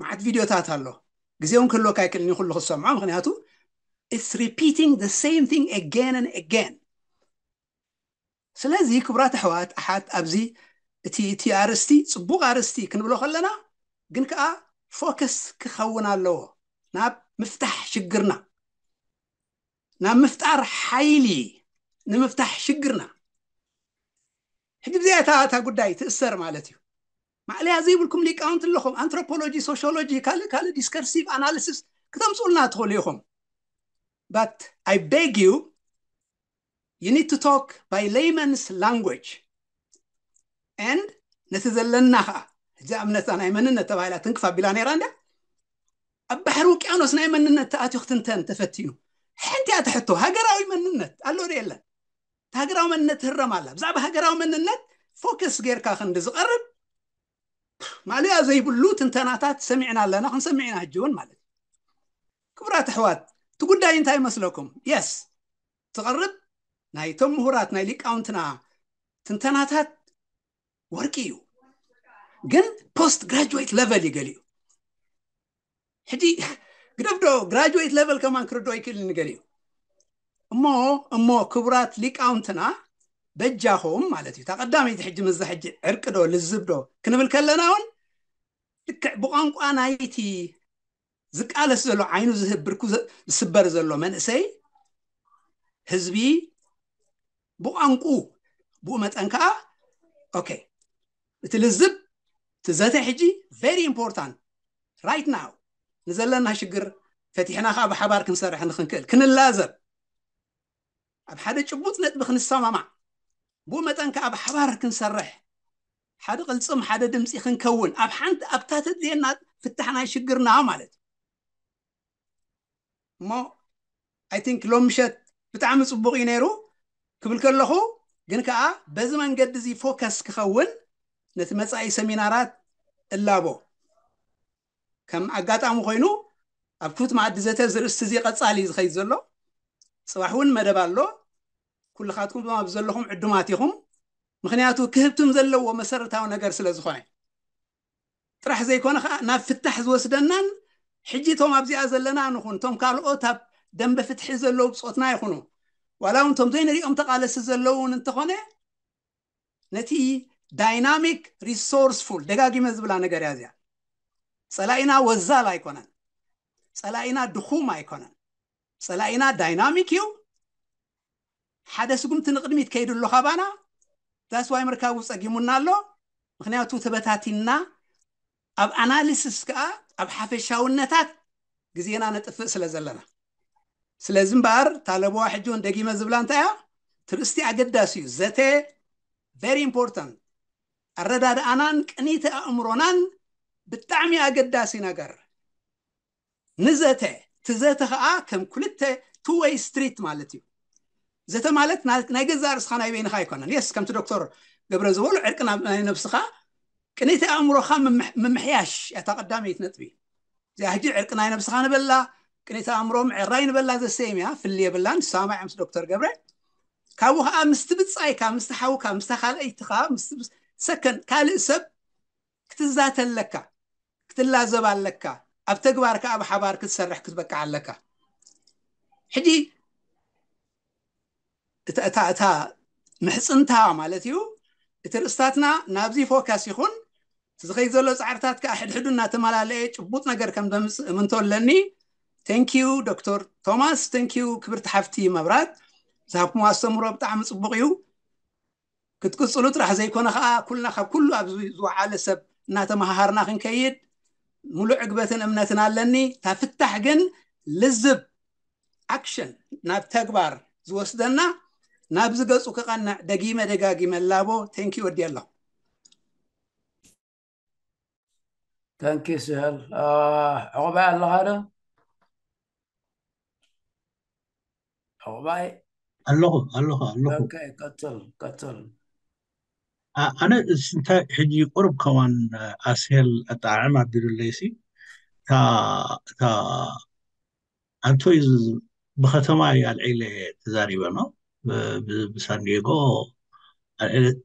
መዓት ቪድዮታት ኣሎ። ግዜውን ክህልወካ ኣይክእልን እዩ ኩሉ ክሰምዖ፣ ምክንያቱ it's repeating the same thing again and again። ስለዚ ክቡራት ኣሕዋት ኣሓት ኣብዚ እቲ እቲ ኣርስቲ ፅቡቅ ኣርስቲ ክንብሎ ከለና ግን ከዓ ፎከስ ክኸውን ኣለዎ ናብ ምፍታሕ ሽግርና ናብ ምፍጣር ሓይሊ ንምፍታሕ ሽግርና። ሕጂ ብዚኣ እታ እታ ጉዳይ ትእሰር ማለት እዩ። ማዕለያ ዘይብልኩም ሊቃውንቲ ኣለኹም፣ ኣንትሮፖሎጂ፣ ሶሽዮሎጂ፣ ካልእ ካልእ ዲስከርሲቭ ኣናሊሲስ ክተምፅኡልና ትኽእሉ ኢኹም። But I beg you, you need to talk by layman's language and ነቲ ዘለና ከዓ እዛ እምነታ ናይ መንነት ተባሂላ ትንክፍ ኣቢላ ነይራ እንዳ ኣብ ባሕሪ ውቅያኖስ ናይ መንነት ተኣትዩ ክትንተን ተፈቲኑ። ሓንቲ እያ ትሕቶ ሃገራዊ መንነት ኣሎ ዶ የለን? ሃገራዊ መንነት ትህረም ኣላ። ብዛዕባ ሃገራዊ መንነት ፎከስ ጌርካ ክንዲ ዝቐርብ ማለያ ዘይብሉ ትንተናታት ሰሚዕና ኣለና፣ ክንሰምዕ ኢና ሕጂ እውን ማለት እዩ። ክቡራት ኣሕዋት እቲ ጉዳይ እንታይ ይመስለኩም? የስ ትቐርብ ናይቶም ምሁራት ናይ ሊቃውንትና ትንተናታት ወርቂ እዩ፣ ግን ፖስት ግራጁዌት ለቨል እዩ ገሊኡ። ሕጂ ግደፍዶ ግራጁዌት ለቨል ከማን ክርዶ ይክእል ንገሊኡ እሞ እሞ ክቡራት ሊቃውንትና በጃኹም ማለት እዩ። እታ ቀዳመይቲ ሕጂ ምዛ ሕጂ ዕርቂ ዶ ልዝብ ዶ ክንብል ከለና እውን ልክዕ ብቋንቋ ናይቲ ዝቃለስ ዘሎ ዓይኑ ዝህብ ብርኩ ዝስበር ዘሎ መንእሰይ ህዝቢ ብቋንቁ ብኡ መጠን ከዓ ኦኬ እቲ ልዝብ እቲ ዘተ ሕጂ very important right now ንዘለና ሽግር ፈቲሕና ከዓ ብሓባር ክንሰርሕ ንክንክእል ክንላዘብ ኣብ ሓደ ጭቡጥ ነጥቢ ክንሰማማዕ ብኡ መጠን ከዓ ብሓባር ክንሰርሕ ሓደ ቅልፅም ሓደ ድምፂ ክንከውን ኣብ ሓንቲ ኣብታ ተድልየና ፍታሕ ናይ ሽግርና ማለት እዩ እሞ I think ሎም ምሸት ብጣዕሚ ፅቡቅ እዩ ነይሩ ክብል ከለኹ ግን ከዓ በዚ መንገዲ እዚ ፎከስ ክኸውን ነቲ መፃኢ ሰሚናራት እላቦ ከም ኣጋጣሚ ኮይኑ ኣብ ክፉት መኣዲ ዘተ ዝርእስቲ እዚ ቀፃሊ እዩ ዝኸይድ ዘሎ ፅባሕ እውን መደብ ኣሎ ኩልኻትኩም ኣብ ዘለኹም ዕዱማት ኢኹም ምክንያቱ ክህብትም ዘለዎ መሰረታዊ ነገር ስለ ዝኾነ ጥራሕ ዘይኮነ ከዓ ናብ ፍታሕ ዝወስደናን ሕጂ እቶም ኣብዚኣ ዘለና ንኹን እቶም ካልኦት ኣብ ደንበ ፍትሒ ዘለዉ ብፆትና ይኹኑ ዋላ እውን እቶም ዘይንሪኦም ተቃለሲ ዘለዉ እውን እንተኾነ ነቲ ዳይናሚክ ሪሶርስፉል ደጋጊመ ዝብላ ነገር እያ እዚኣ ፀላኢና ወዛል ኣይኮነን ፀላኢና ድኹም ኣይኮነን ፀላኢና ዳይናሚክ እዩ ሓደ ስጉምቲ ንቅድሚት ከይዱ ኣሎ ካባና that's why ምርካቡ ፀጊሙና ኣሎ ምክንያቱ ተበታቲና ኣብ ኣናሊሲስ ከዓ ኣብ ሓፈሻውነታት ግዜና ነጥፍእ ስለ ዘለና ስለዚ እምበኣር ታለቦዋ ሕጂ እውን ደጊመ ዝብላ እንታይ እያ ትርእስቲ ኣገዳሲ እዩ ዘተ very important ኣረዳድኣናን ቅኒተ ኣእምሮናን ብጣዕሚ ኣገዳሲ ነገር ንዘተ እቲ ዘተ ከዓ ከም ክልተ two way street ማለት እዩ። ዘተ ማለት ናይ ገዛ ርእስኻ ናይ በይንኻ ኣይኮነን። የስ፣ ከምቲ ዶክተር ገብረ ዝበሉ ዕርቂ ናይ ነብስኻ፣ ቅኒተ ኣእምሮኻ ምምሕያሽ እታ ቀዳመይቲ ነጥቢ። እዚኣ ሕጂ ዕርቂ ናይ ነብስኻ ንበላ፣ ቅኒተ ኣእምሮ ምዕራይ ንበላ ዘሰየም እያ፣ ፍል የብላን። ሰማማዕ ምስ ዶክተር ገብረ። ካብኡ ከዓ ምስቲ ብፃይካ፣ ምስቲ ሓውካ፣ ምስታ ካልኣይትኻ፣ ምስቲ ሰከን ካልእ ሰብ ክትዛተ ኣለካ፣ ክትላዘብ ኣለካ። ኣብ ተግባር ከዓ ብሓባር ክትሰርሕ ክትበቅዕ ኣለካ። ሕጂ እታ እታ እታ ምሕፅንታ ማለት እዩ። እቲ ርእስታትና ናብዚ ፎካስ ይኹን። እቲ ዝኸይድ ዘሎ ፃዕርታት ከዓ ሕድሕዱ እናተመላለየ ጭቡጥ ነገር ከም ዘምፅእ እምንቶ ኣለኒ። Thank you ዶክተር ቶማስ፣ thank you ክብርቲ ሓፍቲ መብራት፣ ዝሃብኩም ኣስተምሮ ብጣዕሚ ፅቡቅ እዩ። ክትቅፅሉ ጥራሕ ዘይኮነ ከዓ ኩልና ካብ ኩሉ ኣብዚ ዝወዓለ ሰብ እናተመሃሃርና ክንከይድ ሙሉእ ዕግበትን እምነትን ኣለኒ። እታ ፍታሕ ግን ልዝብ፣ ኣክሽን፣ ናብ ተግባር ዝወስደና፣ ናብዚ ገፁ ክቐንዕ ደጊመ ደጋጊመ ላቦ። Thank you፣ ወዲ ኣለኹ። Thank you ስህል። ዕቑባይ ኣለኻ ዶ? ዕቑባይ ኣለኹ ኣለኹ ኣለኹ። ቀጽል ቀጽል። ኣነ እንታይ ሕጂ ቁሩብ ከማን ኣስሄል ኣጠዓዕም ኣቢሉለይሲ፣ እታ ኣንቶይ ብከተማ ኣልዒለ ተዛሪበ ነው ብሳንዲጎ።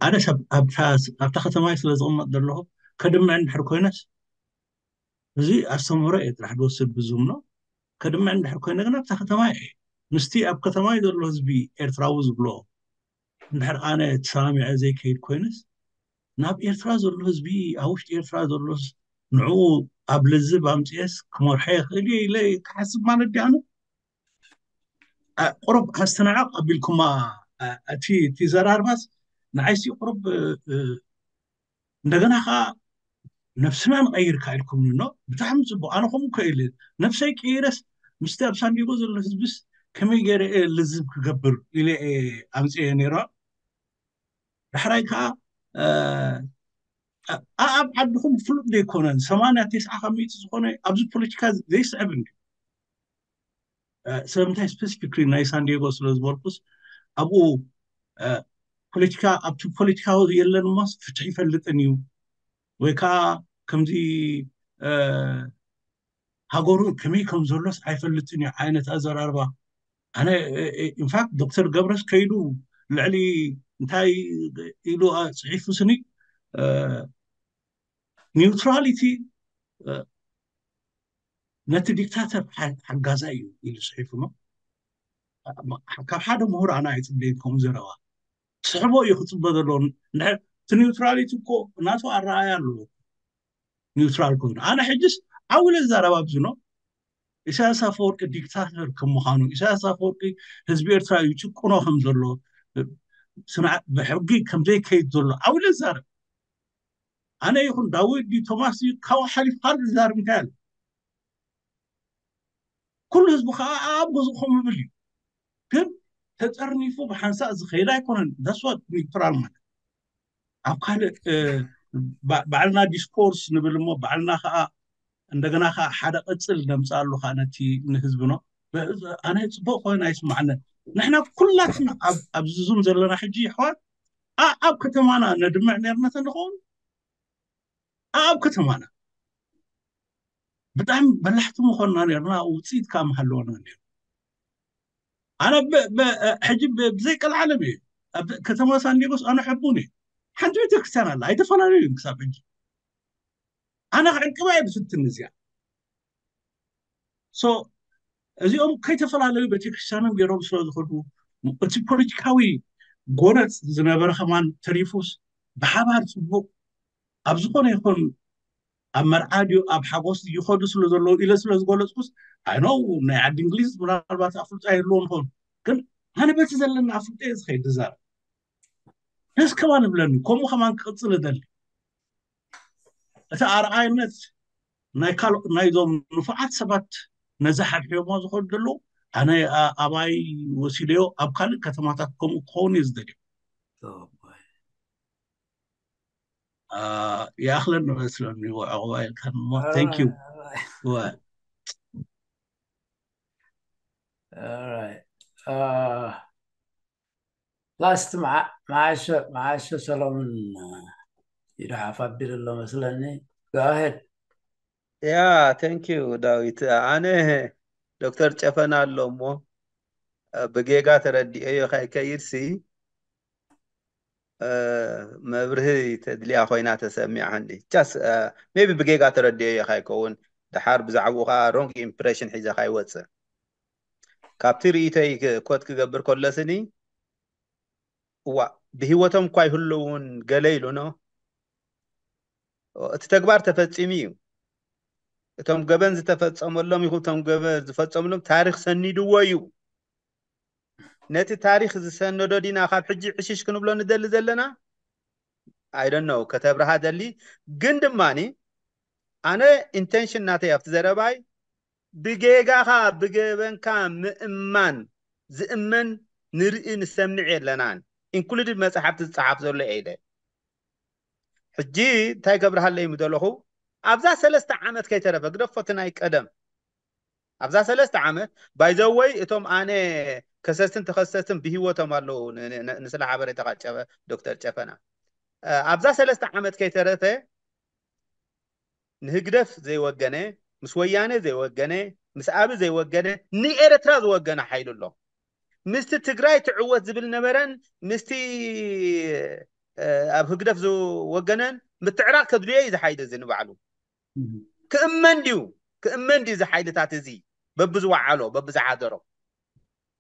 ኣነ ኣብታ ከተማ ስለ ዝቕመጥ ዘለኹ ከድምዕ እንድሕር ኮይነስ፣ እዚ ኣስተምህሮ እየ ጥራሕ ዝወስድ ብዙም ነው። ከድምዕ እንድሕር ኮይነ ግን ኣብታ ከተማ እየ ምስቲ ኣብ ከተማ ዘሎ ህዝቢ ኤርትራዊ ዝብሎ እንድሕር ኣነ ተሰማሚዐ ዘይከይድ ኮይነስ፣ ናብ ኤርትራ ዘሎ ህዝቢ፣ ኣብ ውሽጢ ኤርትራ ዘሎስ ንዕኡ ኣብ ልዝብ ኣምፅኤስ ክመርሖ ይኽእል እየ ኢለ ክሓስብ ማለት ድያኑ? ቁሩብ ኣስተናዕቕ ኣቢልኩማ። እቲ ዘራርባስ ንዓይሲ ቁሩብ እንደገና ከዓ ነብስና ንቐይር ካ ኢልኩም ኖ። ብጣዕሚ ፅቡቅ። ኣነ ከምኡ ከ ኢለ ነብሰይ ቀይረስ ምስቲ ኣብ ሳንዲጎ ዘሎ ህዝብስ ከመይ ገይረ እየ ልዝብ ክገብር ኢለ እየ ኣምፅኤ ነይረ። ዳሕራይ ከዓ ኣብ ዓድኹም ፍሉጥ ዘይኮነን ሰማንያ ተስዓ ካብ ሚእቲ ዝኾነ ኣብዚ ፖለቲካ ዘይስዕብ እንዲ ስለምንታይ ስፔሲፊክሊ ናይ ሳንዲጎ ስለ ዝበልኩስ ኣብኡ ፖለቲካ ኣብቲ ፖለቲካዊ የለን እሞስ ፍትሒ ይፈልጥን እዩ ወይ ከዓ ከምዚ ሃገሩ ከመይ ከም ዘሎስ ኣይፈልጥን እዩ ዓይነት ኣዘራርባ። ኣነ ኢንፋክት ዶክተር ገብረስ ከይዱ ልዕሊ እንታይ ኢሉ ፅሒፉ ስኒ ኒውትራሊቲ ነቲ ዲክታተር ሓጋዛ እዩ ኢሉ ፅሒፉ ነው። ካብ ሓደ ምሁር ኣነ ኣይፅበይን ከምኡ ዘረባ ስሕቦ እዩ ክፅበ ዘለዎ። እቲ ኒውትራሊቲ እኮ ናቱ ኣረኣያ ኣለዎ ኒውትራል ኮይኑ። ኣነ ሕጅስ ዓው ኢለ ዝዛረብ ኣብዚ ነው። ኢሳያስ ኣፈወርቂ ዲክታተር ከም ምዃኑ፣ ኢሳያስ ኣፈወርቂ ህዝቢ ኤርትራ ይጭቁኖ ከም ዘሎ፣ ብሕጊ ከም ዘይከይድ ዘሎ ዓው ኢለ ዝዛረብ። ኣነ ይኹን ዳዊት ድዩ ቶማስ ድዩ ካብኡ ሓሊፉ ካልእ ዝዛረብ እንታይ ኣሎ? ኩሉ ህዝቢ ከዓ ኣብ ገዝኡ ከም ይብል እዩ። ግን ተጠርኒፉ ብሓንሳእ ዝኸይድ ኣይኮነን። That's what ኒውትራል ማለት ኣብ ካልእ ባዕልና ዲስኮርስ ንብል እሞ ባዕልና ከዓ እንደገና ከዓ ሓደ ቅፅል ነምፅኣሉ ከዓ ነቲ ንህዝቢ ነው። ኣነ ፅቡቅ ኮይኑ ኣይስማዕንን። ንሕና ኩላትና ኣብዚ ዙም ዘለና ሕጂ ይሕዋት ኣብ ከተማና ነድምዕ ነርና ተንኸውን ኣብ ከተማና ብጣዕሚ በላሕቲ ምኾንና ነርና። ውፅኢት ከዓ ምሃለወና ነሩ። ኣነ ሕጂ ብዘይቀልዓለም እየ ኣብ ከተማ ሳንዲጎስ ኣነ ሕቡን እየ። ሓንቲ ቤተክርስትያን ኣላ ኣይተፈላለዩ ክሳብ ሕጂ። ኣነ ክዕቅባ እየ ብፍትን እዚኣ። እዚኦም ከይተፈላለዩ ቤተክርስትያኖም ገይሮም ስለ ዝኸዱ እቲ ፖለቲካዊ ጎነፅ ዝነበረ ከማን ተሪፉስ ብሓባር ፅቡቅ ኣብ ዝኾነ ይኹን ኣብ መርዓ ድዩ ኣብ ሓጎስ ይኸዱ ስለ ዘለዉ ኢለ ስለ ዝገለፅኩስ ኣይነው ናይ ዓዲ እንግሊዝ ምናልባት ኣፍልጦ ኣይህልዎ ንኾኑ ግን ኣነ በቲ ዘለና ኣፍልጦ እየ ዝኸይድ ዝዛረብ። ደስ ከማን እብለኒ ከምኡ ከማን ክቅፅል እደሊ። እቲ ኣርኣይነት ናይ ካልኦት ናይዞም ንፉዓት ሰባት ነዚ ሓድሕዮሞ ዝኸዱ ዘለዉ ኣነ ኣባይ ወሲደዮ ኣብ ካልእ ከተማታት ከምኡ ክኸውን እየ ዝደልዮ። ይኣኽለን መስለኒ ዕቑባ ኢልካ እሞ thank you። All right. Uh, last መዓ- መዓሾ መዓሾ ሰሎሙን ይድሓፍ ኣቢሉ ኣሎ መስለኒ። Go ahead. ያ thank you ዳዊት። ኣነ ዶክተር ጨፈና ኣሎ እሞ ብጌጋ ተረዲኦዮ ካይከይድሲ መብርሂ ተድልያ ኮይና ተሰሚዓኒ። ቻስ maybe ብጌጋ ተረዲኦዮ ካይከውን፣ ድሓር ብዛዕባኡ ከዓ wrong impression ሒዘ ካይወፅእ። ካብቲ ርእይቶይ ኮት ክገብር ከሎስኒ፣ እዋ ብህይወቶም እኳ ይህልውን ገለ ኢሉ ኖ፣ እቲ ተግባር ተፈፂሙ እዩ። እቶም ገበን ዝተፈፀመሎም ይኹን እቶም ገበን ዝፈፀምሎም ታሪክ ሰኒድዎ እዩ። ነቲ ታሪክ ዝሰነዶ ዲና ካብ ሕጂ ዕሽሽ ክንብሎ ንደሊ ዘለና? I don't know፣ ከተብርሃ ደሊ። ግን ድማኒ ኣነ intention ናተይ ኣብቲ ዘረባይ ብጌጋኻ ብገበንካ ምእማን ዝእመን ንርኢ ንሰምዕ የለናን፣ included መፅሓፍቲ ዝፀሓፍ ዘሎ ኢለ። ሕጂ እንታይ ገብርሃለይ ምደለኹ፣ ኣብዛ ሰለስተ ዓመት ከይተረፈ፣ ግደፎ እቲ ናይ ቀደም፣ ኣብዛ ሰለስተ ዓመት ባይዘወይ እቶም ኣነ ከሰስትን ተኸሰስትን ብህይወቶም ኣለዉ። ን- ን- ን- ንስለ ሓበሬታኻ ጨፈ ዶክተር ጨፈና፣ እ፣ ኣብዛ ሰለስተ ዓመት ከይተረፈ ንህግደፍ ዘይወገነ፣ ምስ ወያነ ዘይወገነ፣ ምስ ኣብ ዘይወገነ፣ ንኤረትራ ዝወገነ ሓይሊ ኣሎ። ምስቲ ትግራይ ትዕወት ዝብል ነበረን ምስቲ እ፣ ኣብ ህግደፍ ዝወገነን ምትዕራቕ ከድልዮ እዩ። እዚ ሓይሊ እዚ ንባዕሉ ክእመን ድዩ? ክእመን ድዩ? እዚ ሓይልታት እዚ በብዝወዓሎ በብዝሓደሮ፣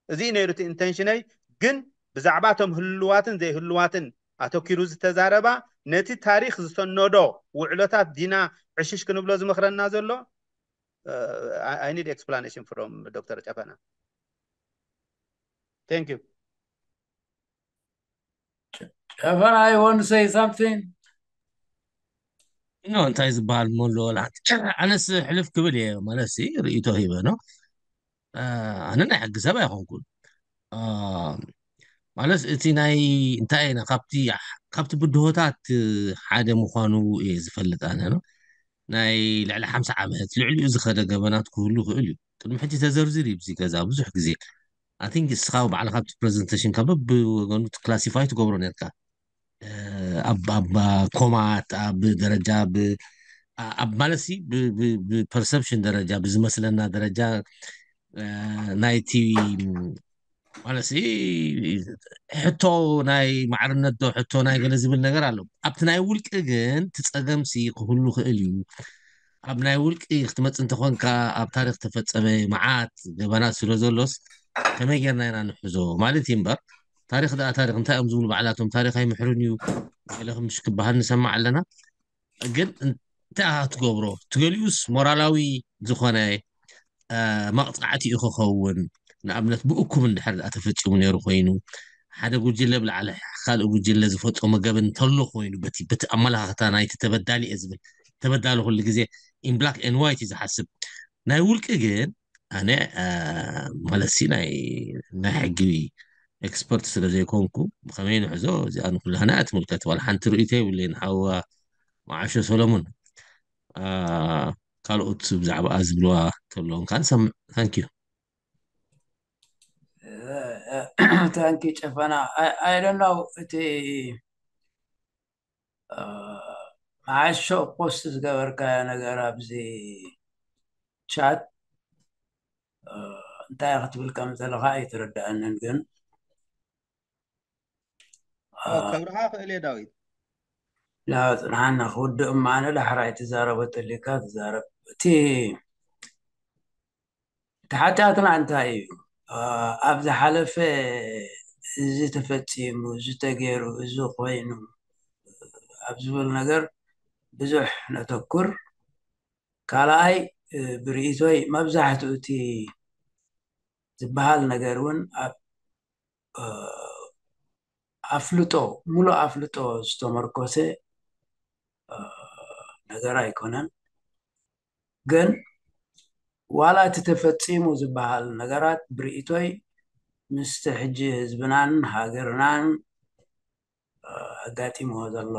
እዚ እዩ ነይሩ እቲ intention-ይ። ግን ብዛዕባ እቶም ህልዋትን ዘይህልዋትን ኣተኪሩ ዝተዛረባ፣ ነቲ ታሪክ ዝሰነዶ ውዕሎታት ዲና ዕሽሽ ክንብሎ ዝመክረና ዘሎ? I need explanation from ዶክተር ጨፈና። Thank you. ጨፈና, you want to say something? No, እንታይ ዝበሃል ሞሎ ወላ ሓንቲ። ኣነስ ሕልፍ ክብል እየ ማለት ሲ ርእይቶ ሂበ ነው። ኣነ ናይ ሕጊ ሰብ ኣይኮንኩን። ማለት እቲ ናይ እንታይ ኢና ካብቲ ካብቲ ብድሆታት ሓደ ምዃኑ እየ ዝፈልጥ ኣነ ነው። ናይ ልዕሊ ሓምሳ ዓመት ልዕሊኡ ዝኸደ ገበናት ክህሉ ይኽእል እዩ። ቅድሚ ሕጂ ተዘርዚር እዩ ብዚ ገዛ ብዙሕ ግዜ። I think እስኻ ባዕልኻ ኣብቲ ፕሬዘንቴሽን ካብ በብወገኑ ክላሲፋይ ትገብሮ ነርካ። ኣብ ኮማት ኣብ ደረጃ ኣብ ማለት ብፐርሰፕሽን ደረጃ ብዝመስለና ደረጃ ናይቲ ማለት ሕቶ ናይ ማዕርነት ዶ ሕቶ ናይ ገለ ዝብል ነገር ኣሎ። ኣብቲ ናይ ውልቂ ግን ትፀገምሲ ክህሉ ክእል እዩ። ኣብ ናይ ውልቂ ክትመፅ እንተኾንካ ኣብ ታሪክ ተፈፀመ መዓት ገበናት ስለ ዘሎስ ከመይ ጌርና ኢና ንሕዞ ማለት እዩ እምበር ታሪክ ደኣ ታሪክ እንታይ እዮም ዝብሉ ባዕላቶም ታሪክ ኣይምሕርን እዩ ገለ ምሽ ክበሃል ንሰማዕ ኣለና። ግን እንታይ ኢኻ ክትገብሮ ትገሊኡስ ሞራላዊ ዝኾነ መቕፃዕቲ እዩ ክኸውን። ንኣብነት ብእኩም እንድሕር ደኣ ተፈፂሙ ነይሩ ኮይኑ ሓደ ጉጅለ ብላዕሊ ካልእ ጉጅለ ዝፈፀሞ ገበን እንተሎ ኮይኑ በቲ በቲ ኣመላኻኽታ ናይቲ ተበዳሊ እየ ዝብል ተበዳሊ ኩሉ ግዜ in black and white እዩ ዝሓስብ። ናይ ውልቂ ግን ኣነ ማለት ሲ ናይ ናይ ሕጊ ኤክስፐርት ስለ ዘይኮንኩ ብኸመይ ንሕዞ እዚኣ ንኩላህና እያ ትምልከት። ዋላ ሓንቲ ርእይቶ የብለይን ሓዋ መዓሾ ሰሎሙን። ካልኦት ብዛዕባኣ ዝብልዋ ተለዎም ከዓ ንሰምዕ። Thank you። Thank you ጨፈና። I don't know እቲ መዓሾ ፖስት ዝገበርካዮ ነገር ኣብዚ ቻት እንታይ ክትብል ከም ዘለኻ ኣይተረዳእንን ግን ከብርሃ ክእል እየ ዳዊት። ላ ጽንሓና ክውድእ እማ ኣነ ዳሕራይ ትዛረቦ ተሊካ ትዛረብ። እቲ እቲ ሓጢኣትና እንታይ እዩ? ኣብ ዝሓለፈ እዚ ተፈጺሙ፣ እዚ ተገይሩ፣ እዚ ኮይኑ ኣብ ዝብል ነገር ብዙሕ ነተኩር። ካልኣይ ብርእይቶይ መብዛሕትኡ እቲ ዝበሃል ነገር እውን ኣብ ኣፍልጦ፣ ሙሉእ ኣፍልጦ ዝተመርኮሰ ነገር ኣይኮነን። ግን ዋላ እቲ ተፈጺሙ ዝበሃል ነገራት ብርእይቶይ ምስቲ ሕጂ ህዝብናን ሃገርናን ኣጋጢምዎ ዘሎ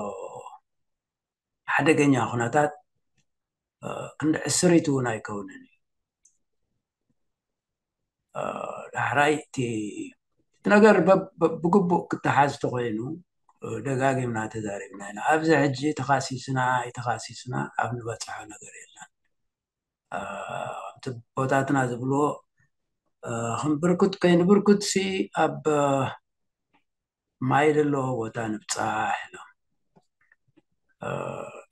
ሓደገኛ ኩነታት ክንዲ ዕስሪት እውን ኣይከውንን እዩ። ዳሕራይ እቲ እቲ ነገር በብ- በብ- ብግቡእ ክተሓዝ ተኮይኑ ደጋጊምና ተዛሪብና ኢና። ኣብዚ ሕጂ ተኻሲስና ኣይተኻሲስና ኣብ ንበፅሖ ነገር የለን። ከምቲ ቦታትና ዝብልዎ፣ ክንብርኩት ከይንብርኩት ሲ ኣብ ማይ ዘለዎ ቦታ ንብፃሕ ኢሎም።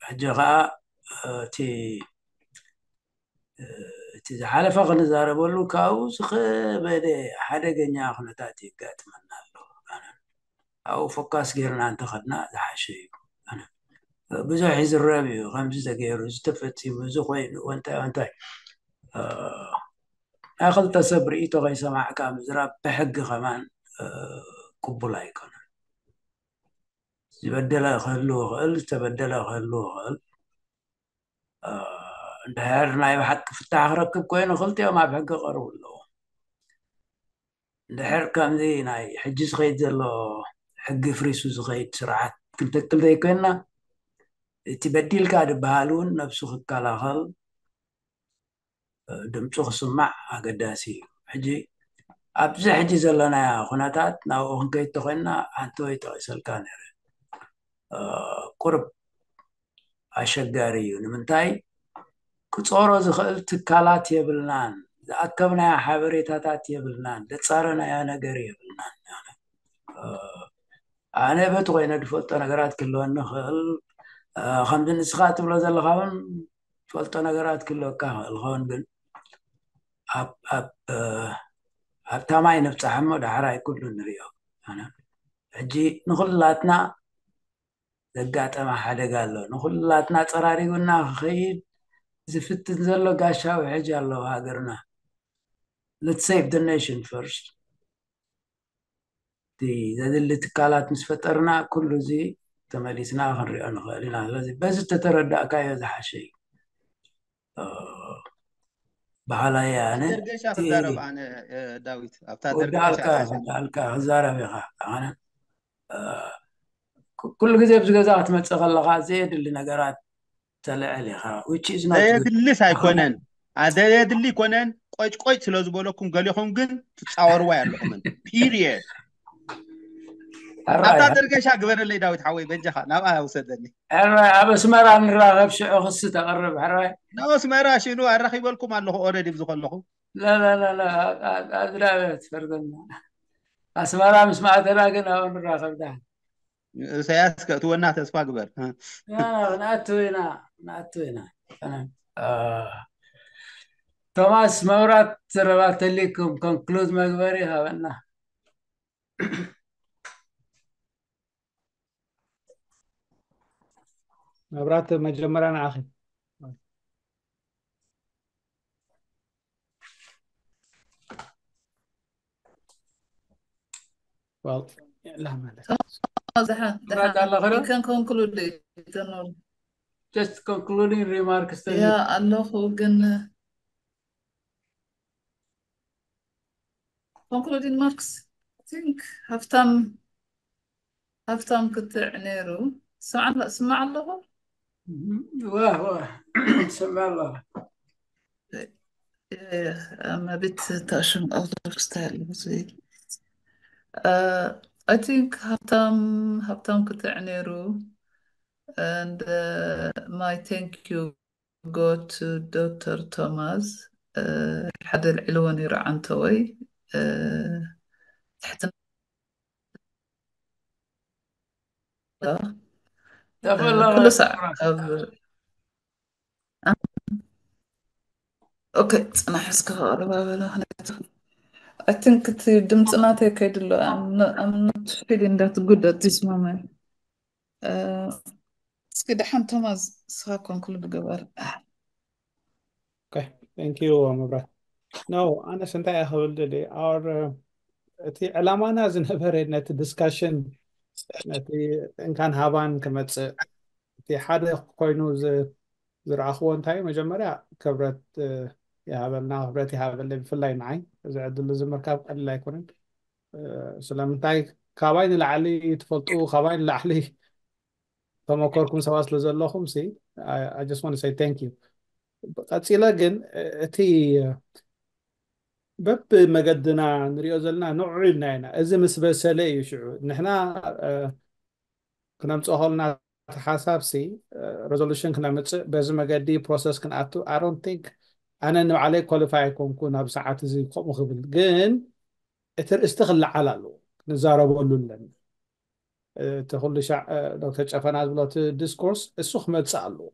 ሕጂ ከዓ እቲ እቲ ዝሓለፈ ክንዛረበሉ ካብኡ ዝኸበደ ሓደገኛ ኩነታት የጋጥመና ኣሎ። ኣብኡ ፎካስ ጌርና እንተኸድና ዝሓሸ እዩ። ብዙሕ ይዝረብ እዩ፣ ከምዚ ተገይሩ፣ እዚ ተፈፂሙ፣ እዚ ኮይኑ፣ ወንታይ ወንታይ። ናይ ክልተ ሰብ ርእይቶ ከይሰማዕካ ምዝራብ ብሕጊ ከማን ቅቡል ኣይኮነን። ዝበደለ ክህሉ ይኽእል፣ ዝተበደለ ክህሉ ይኽእል። እንድሕር ናይ ብሓቂ ፍታሕ ክረክብ ኮይኑ ክልቲኦም ኣብ ሕጊ ቀርቡ ኣለዎ። እንድሕር ከምዚ ናይ ሕጂ ዝኸይድ ዘሎ ሕጊ ፍሪሱ ዝኸይድ ስርዓት ክንተክል ዘይኮይንና፣ እቲ በዲልካ ዝበሃል እውን ነብሱ ክከላኸል፣ ድምፁ ክስማዕ ኣገዳሲ እዩ። ሕጂ ኣብዚ ሕጂ ዘለናያ ኩነታት ናብኡ ክንከይድ ተኮይንና፣ ሓንቲ ወይ ጠቂሰልካ ነይረ፣ ቁርብ ኣሸጋሪ እዩ። ንምንታይ? ክጾሮ ዝኽእል ትካላት የብልናን፣ ዝኣከብናዮ ሓበሬታታት የብልናን፣ ዘጻረናዮ ነገር የብልናን። ኣነ በቲ ኮይነ ዝፈልጦ ነገራት ክህልወኒ ይኽእል። ከምዚ ንስኻ ትብሎ ዘለኻ እውን ትፈልጦ ነገራት ክህልወካ ይኽእል ኸውን፣ ግን ኣብ ኣብታ ማይ ንብጻሕ እሞ ዳሕራይ ኩሉ ንሪኦ። ሕጂ ንኹላትና ዘጋጠመ ሓደጋ ኣሎ። ንኹላትና ጸራሪጉና ክኸይድ ዝፍትን ዘሎ ጋሻ ውሕጅ ኣሎ ሃገርና። Let's save the nation first። እቲ ዘድሊ ትካላት ምስ ፈጠርና ኩሉ እዚ ተመሊስና ክንሪኦ ንኽእል ኢና። ስለዚ በዚ ተተረዳእካዮ ዝሓሸ እዩ። በሃላይ ኣነ። ደርገሻ እቲ ክዛረብ ኣነ፣ እ፣ ዳዊት፣ ኣብታ ደርገሻ ወዳልካ፣ ወዳልካ ክዛረብ ኢኻ። ኣነ፣ እ፣ ኩ- ኩሉ ግዜ ኣብዚ ገዛ ክትመጽእ ከለኻ ዘየድሊ ነገራት ተልዕል ኢኻ። Which is not good። ዘየድልስ ኣይኮነን። ኣ፣ ዘየድሊ ኣይኮነን። ቆጭቆጭ ስለ ዝበለኩም ገሊኹም ግን ትጻወርዋ ኣለኹምን። ፒሪየድ። ሕራይ፣ ኣብታ ደርገሻ ግበረለይ ዳዊት ሓወይ፣ በጃኻ ናብኣ ውሰደኒ። ሕራይ፣ ኣብ ኣስመራ ንራኸብ፣ ሽዑ ክሲ ተቕርብ። ሕራይ። ናብ ኣስመራ ሽኑ ኣራኺበልኩም ኣለኹ፣ ኦረዲ ብዝኸለኹ። لا لا لا لا، ኣድራበት ፈርደና። ኣስመራ ምስ ማእተና ግን ኣብኡ ንራኸብ ዳ። ኢሳያስ ከእትወና ተስፋ ግበር። ያ፣ ክንኣቱ ኢና፣ ክንኣቱ ኢና። ቶማስ፣ መብራት ዘረባ ተሊኩም ኮንክሉድ መግበሪ ሃበና። መብራት መጀመርያ ንዓኺ። Well፣ የላ ማለት። ደሓን፣ መብራት ደሓን። ኣለኺ ዶ? You can conclude it, don't worry። Just concluding remarks ተሊ- ያ፣ ኣለኹ፣ ግን concluding remarks፣ I think ሃፍታም፣ ሃፍታም ክትዕ ነይሩ። ስማዕ፣ ስማዕ ኣለኹ? ዋ፣ ዋ፣ ስማዕ ኣለኹ። መቤት ታሽም ኣውቶክስታይል፣ I think ሃብታም፣ ሃብታም ክትዕ ነይሩ። And, uh, my thank you go to ዶክተር ቶማስ። Uh, ሓደ ልዕልዎ ነይሩ ዓንተወይ፣ uh፣ ትሕትና ተፈለገ ኩሉ ሳዕ ኣብ ኦኬ፣ ጽናሕ እስከ ከቕርባ በላ ክነቱ። I think እቲ ድምፂ ናተይ ከይድሎ፣ I'm not, I'm not feeling that good at this moment። Uh, እስኪ ደሓን ቶማስ፣ ንስኻ ኮንክሉድ ግበር። Okay, thank you መብራት። No፣ ኣነስ እንታይ እየ ክብል ደልየ፣ our፣ uh፣ እቲ ዕላማና ዝነበረ ነቲ ዲስካሽን፣ ነቲ እንካን ሃባን ክመጽእ፣ እቲ ሓደ ኮይኑ ዝ-፣ ዝረኣኽዎ እንታይ እዩ፣ መጀመርያ ክብረት፣ እ፣ ይሃበልና፣ ክብረት ይሃበለይ፣ ብፍላይ ንዓይ እዚ ዕድል እዚ ምርካብ ቀሊል ኣይኮነን። እ፣ ስለምንታይ ካባይ ንላዕሊ ትፈልጡ፣ ካባይ ንላዕሊ ተመኮርኩም ሰባት ስለ ዘለኹም ሲ፣ I, I just want to say thank you። ቀጺለ ግን፣ እ፣ እቲ በብመገድና ንሪኦ ዘለና ንዑ ኢልና ኢና። እዚ ምስ በሰለ እዩ ሽዑ ንሕና ክነምፅኦ ከለና እቲ ሓሳብ ሲ ሬዞሉሽን ክነምፅእ በዚ መገዲ ፕሮሰስ ክንኣቱ I don't think ኣነ ንባዕለይ ኳሊፋይ ኣይኮንኩ ናብ ሰዓት እዚ ከምኡ ክብል ግን እቲ ርእስቲ ክለዓል ኣለዎ። ክንዛረበሉ ኣለና። እቲ ኩሉ ሻዕ ዶክተር ጨፈና ዝብሎ እቲ ዲስኮርስ እሱ ክመፅእ ኣለዎ።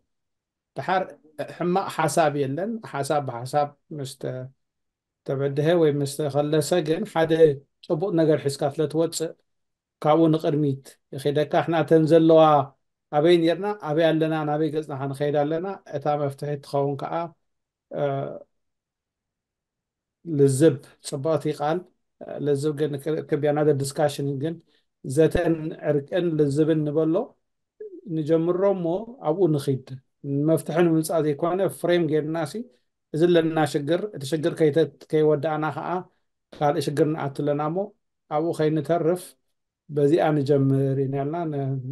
ድሓር ሕማቕ ሓሳብ የለን። ሓሳብ ብሓሳብ ምስ ተበድሀ ወይ ምስ ተኸለሰ ግን ሓደ ፅቡቕ ነገር ሒዝካ ስለ ትወፅእ ካብኡ ንቕድሚት ይኸደካ። ንሕና እተን ዘለዋ ኣበይ ነርና፣ ኣበይ ኣለና፣ ናበይ ገፅና ክንኸይድ ኣለና፣ እታ መፍትሒ ትኸውን ከዓ ልዝብ ፅብቕቲ ቃል። ልዝብ ግን ክብያ ናደ ዲስካሽን ግን ዘተን ዕርቅን ልዝብን ንበሎ ንጀምሮ እሞ ኣብኡ ንኺድ። መፍትሒ ንምምፃእ ዘይኮነ ፍሬም ጌርና ሲ እዚ ኣለና ሽግር፣ እቲ ሽግር ከይወዳእና ከዓ ካልእ ሽግር ንኣቱ ኣለና እሞ ኣብኡ ከይንተርፍ በዚኣ ንጀምር ኢና ያልና።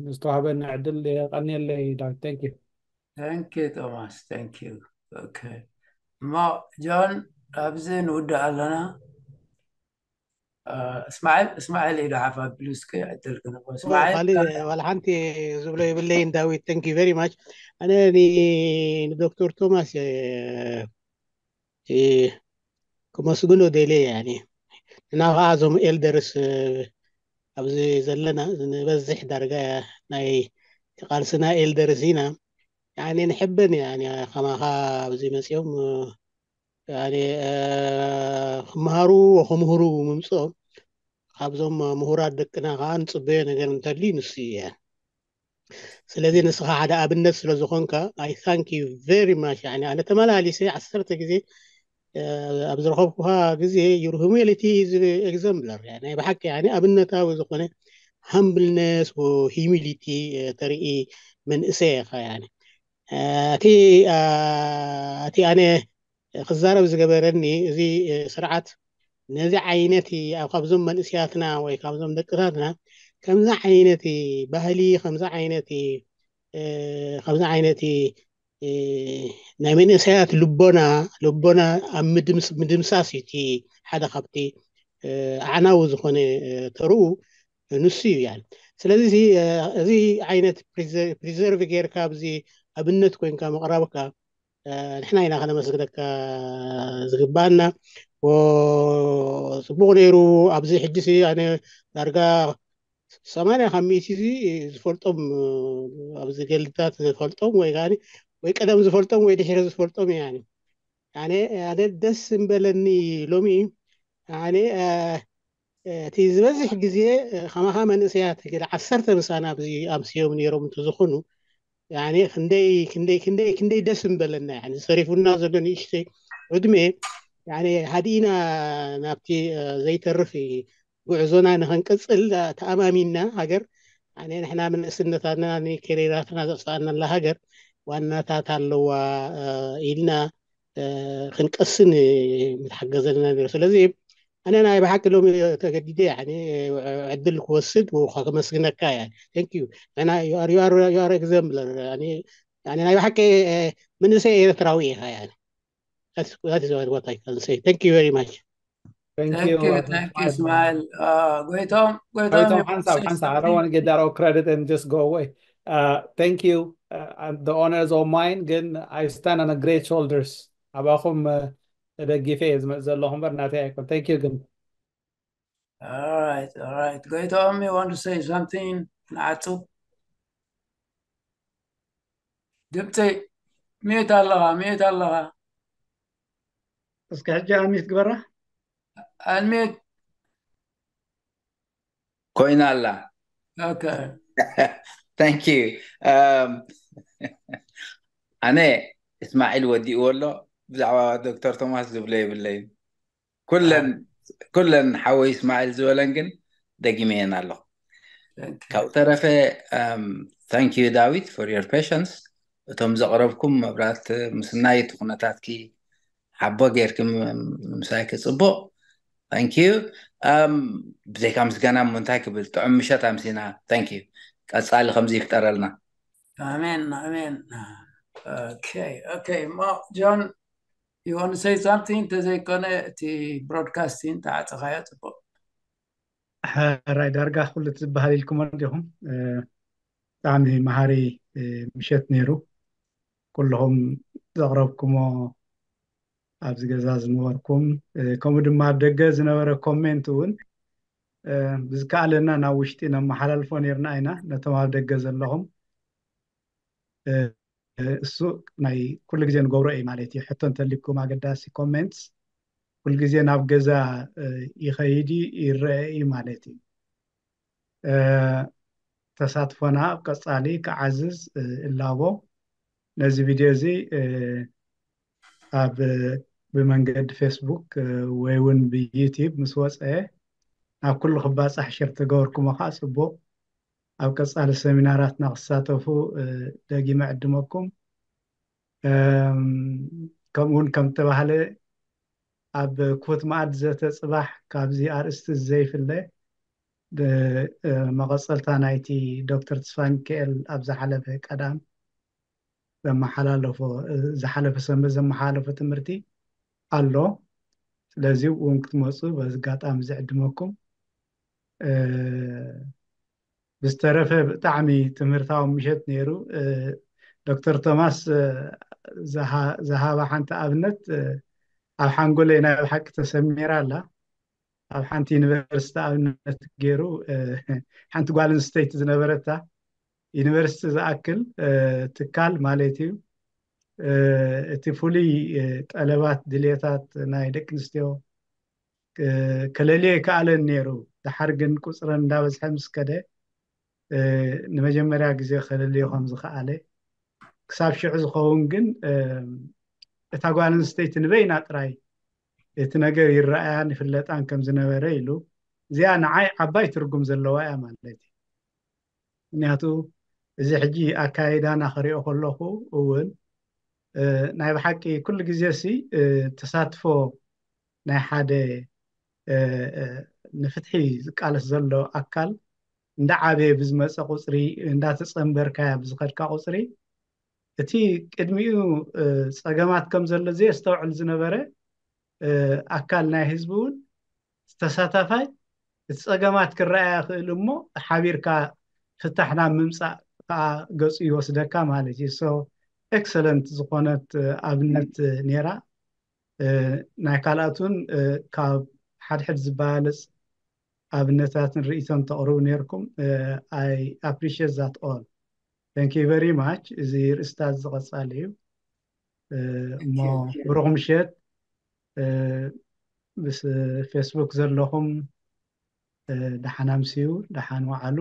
ንዝተዋህበኒ ዕድል የቐንየለይ ዳዊት። Thank you። Thank you Thomas, thank you. Okay. እሞ ጆን ኣብዚ ንውዳእ ኣለና። እስማዒል እስማዒል ኢዱ ሓፍ ኣቢሉ እስኪ ዕድል ክንቦ። እስማዒል ካልእ ዋላ ሓንቲ ዝብሎ የብለይን ዳዊት። Thank you very much። ኣነ ንዶክተር ቶማስ ክመስግኖ ደልየ። ያኒ ንሕና ከዓ እዞም ኤልደርስ ኣብዚ ዘለና ንበዝሕ ዳርጋ ናይ ቃልስና ኤልደርስ ኢና። ያኒ ንሕበን ያኒ ከማኻ ኣብዚ መፅኦም ያኒ ክመሃሩ ወክምህሩ ምምፅኦም ካብዞም ምሁራት ደቅና ከዓ ንፅበዮ ነገር እንተልዩ ንሱ እየ። ስለዚ ንስኻ ሓደ ኣብነት ስለ ዝኾንካ I thank you very much። ያኒ ኣነ ተመላሊሰ ዓሰርተ ግዜ ኣብ ዝረኸብኩኻ ግዜ your humility is exemplar። ናይ ብሓቂ ያኒ ኣብነታዊ ዝኾነ ሃምብልነስ ሂሚሊቲ ተርኢ መንእሰይ ኢኻ። ያኒ እቲ እቲ ኣነ ክዛረብ ዝገበረኒ እዚ ስርዓት ነዚ ዓይነት ኣብ ካብዞም መንእስያትና ወይ ካብዞም ደቅታትና ከምዚ ዓይነት ባህሊ ከምዚ ዓይነት ከምዚ ዓይነት ናይ መንእሰያት ልቦና ልቦና ኣብ ምድምሳስ እዩ እቲ ሓደ ካብቲ ኣዕናዊ ዝኾነ ተርኡ ንሱ እዩ። ያን ስለዚ እዚ ዓይነት ፕሪዘርቭ ጌርካ ኣብዚ ኣብነት ኮይንካ ምቕራብካ ንሕና ኢና ከነመስግነካ ዝግባኣና። ጽቡቕ ነይሩ። ኣብዚ ሕጂ ኣነ ዳርጋ ሰማንያ ካብ ሚእቲ ዝፈልጦም ኣብዚ ገልታት ዝፈልጦም ወይ ከዓ ወይ ቀደም ዝፈልጦም ወይ ድሕሪ ዝፈልጦም እየ። ኣነ ኣነ ደስ እምበለኒ ሎሚ ኣነ እቲ ዝበዝሕ ግዜ ከማኻ መንእሰያት ገለ ዓሰርተ ምሳና ኣብዚ ኣምስዮም ነይሮም እንተዝኾኑ ያኔ ክንደይ ክንደይ ክንደይ ክንደይ ደስ ምበለና። ያኔ ሰሪፉና ዘሎ ንእሽተይ ዕድመ ያኔ ሃዲእና ናብቲ ዘይተርፍ ጉዕዞና ንኸንቀጽል ተኣማሚንና ሃገር ያኔ ንሕና መንእስነታትና ንኬሬራትና ዘጥፋእናላ ሃገር ዋናታት ኣለዋ ኢልና ክንቀስን ምትሓገዘልና ነይሩ። ስለዚ ኣነ ናይ ብሓቂ ሎሚ ተገዲደ ያኒ ዕድል ክወስድ ከመስግነካ እያ። Thank you። ንሕና you are you are you are exemplar ያኒ ናይ ብሓቂ መንእሰይ ኤርትራዊ ኢኻ ያኒ። That is what I can say. Thank you very much. Thank Thank you. you, thank you, Ismail. Uh, ጎይቶም ጎይቶም ጎይቶም ሓንሳብ ሓንሳብ I don't want to get that all credit and just go away. Uh, thank you. Uh, and the honor is all mine. ግን I stand on a great shoulders. ኣባኹም ተደጊፈ እየ ዝመፅእ ዘለኹ እምበር ናተይ ኣይኮን። Thank you ግን All right, all right. ጎይቶም, you want to say something? ንዓጹ ድምፂ ሚዩት ኣለኻ፣ ሚዩት ኣለኻ። እስከ ሕጂ ኣንሚት ግበራ። ኣንሚት ኮይና ኣላ። Okay. Thank you. Um, ኣነ እስማዒል ወዲእዎ ኣሎ። ብዛዕባ ዶክተር ቶማስ ዝብሎ የብለይን። ኩለን ኩለን ሓወይ እስማዒል ዝበለን ግን ደጊመየን ኣለኹ። ካብኡ ተረፈ thank you ዳዊት for your patience። እቶም ዘቕረብኩም መብራት ምስናይ እቲ ኩነታትኪ ሓቦ ጌርኪ ምምሳይኪ ጽቡቕ። Thank you። ብዘይካ ምስጋና እሞ እንታይ ክብል፣ ጥዑም ምሸት ኣምሲና። Thank you። ቀጻሊ ከምዚ ይፍጠረልና። ኣሜን ኣሜን። Okay okay እሞ ጆን You want to say something? እንተዘይኮነ እቲ broadcasting ተዓፀኻዮ ፅቡቅ። ሕራይ ዳርጋ ኩሉ ዝበሃል ኢልኩሞ እንዲኹም። ብጣዕሚ መሃሪ ምሸት ነይሩ። ኩልኹም ዘቕረብኩሞ ኣብዚ ገዛ ዝነበርኩም፣ ከምኡ ድማ ኣብ ደገ ዝነበረ ኮሜንት እውን ብዝከኣለና ናብ ውሽጢ ነመሓላልፎ ነርና ኢና። ነቶም ኣብ ደገ ዘለኹም እሱ ናይ ኩሉ ግዜ ንገብሮ እዩ ማለት እዩ። ሕቶ እንተሊኩም ኣገዳሲ ኮሜንትስ ኩሉ ግዜ ናብ ገዛ ይኸይድ ይረአ እዩ ማለት እዩ። ተሳትፎና ኣብ ቀፃሊ ክዓዝዝ እላቦ። ነዚ ቪድዮ እዚ ኣብ ብመንገዲ ፌስቡክ ወይ እውን ብዩቲዩብ ምስ ወፀ ናብ ኩሉ ክባፃሕ ሸር ተገበርኩሞ ከዓ ፅቡቅ። ኣብ ቀፃሊ ሰሚናራትና ክሳተፉ ደጊመ ዕድመኩም። ከምኡ እውን ከም ተባህለ ኣብ ክፉት መኣዲ ዘተ ፅባሕ ካብዚ ኣርእስቲ ዘይፍለ መቐፀልታ ናይቲ ዶክተር ተስፋሚካኤል ኣብ ዝሓለፈ ቀዳም ዘመሓላለፎ ዝሓለፈ ሰንበት ዘመሓላለፎ ትምህርቲ ኣሎ። ስለዚ እውን ክትመፁ በዚ ኣጋጣሚ ዝዕድመኩም። ብዝተረፈ ብጣዕሚ ትምህርታዊ ምሸት ነይሩ። ዶክተር ቶማስ ዝሃባ ሓንቲ ኣብነት ኣብ ሓንጎለይ ናይ ብሓቂ ተሰሚራ ኣላ። ኣብ ሓንቲ ዩኒቨርሲቲ ኣብነት ገይሩ ሓንቲ ጓል ኣንስተይቲ ዝነበረታ ዩኒቨርሲቲ ዝኣክል ትካል ማለት እዩ። እቲ ፍሉይ ጠለባት ድሌታት ናይ ደቂ ኣንስትዮ ከለልዮ ይከኣለን ነይሩ። ድሓር ግን ቁፅረን እንዳበዝሐ ምስ ከደ ንመጀመርያ ግዜ ከለልዮ ከም ዝኸኣለ ክሳብ ሽዑ ዝኸውን ግን እታ ጓል ኣንስተይቲ ንበይና ጥራይ እቲ ነገር ይረኣያን ይፍለጣን ከም ዝነበረ ኢሉ እዚኣ ንዓይ ዓባይ ትርጉም ዘለዋ እያ ማለት እዩ። ምክንያቱ እዚ ሕጂ ኣካይዳና ክሪኦ ከለኹ እውን ናይ ብሓቂ ኩሉ ግዜ ሲ ተሳትፎ ናይ ሓደ ንፍትሒ ዝቃለስ ዘሎ ኣካል እንዳዓበየ ብዝመፀ ቁፅሪ እንዳተፀንበርካያ ብዝኸድካ ቁፅሪ እቲ ቅድሚኡ ፀገማት ከም ዘሎ ዘየስተውዕል ዝነበረ ኣካል ናይ ህዝቢ እውን ተሳታፋይ እቲ ፀገማት ክረኣያ ክእል እሞ ሓቢርካ ፍታሕና ምምፃእ ከዓ ገፁ ይወስደካ ማለት እዩ። So excellent ዝኾነት ኣብነት ነይራ። ናይ ካልኣቱን ካብ ሓድሕድ ዝበላለፅ ኣብነታትን ርእይቶን ተቕርቡ ነይርኩም። I appreciate that all. Thank you very much። እዚ ርእስታት ዝቐፃል እዩ። እሞ ብሩኽ ምሸት። ምስ ፌስቡክ ዘለኹም ደሓን ኣምስዩ፣ ደሓን ወዓሉ።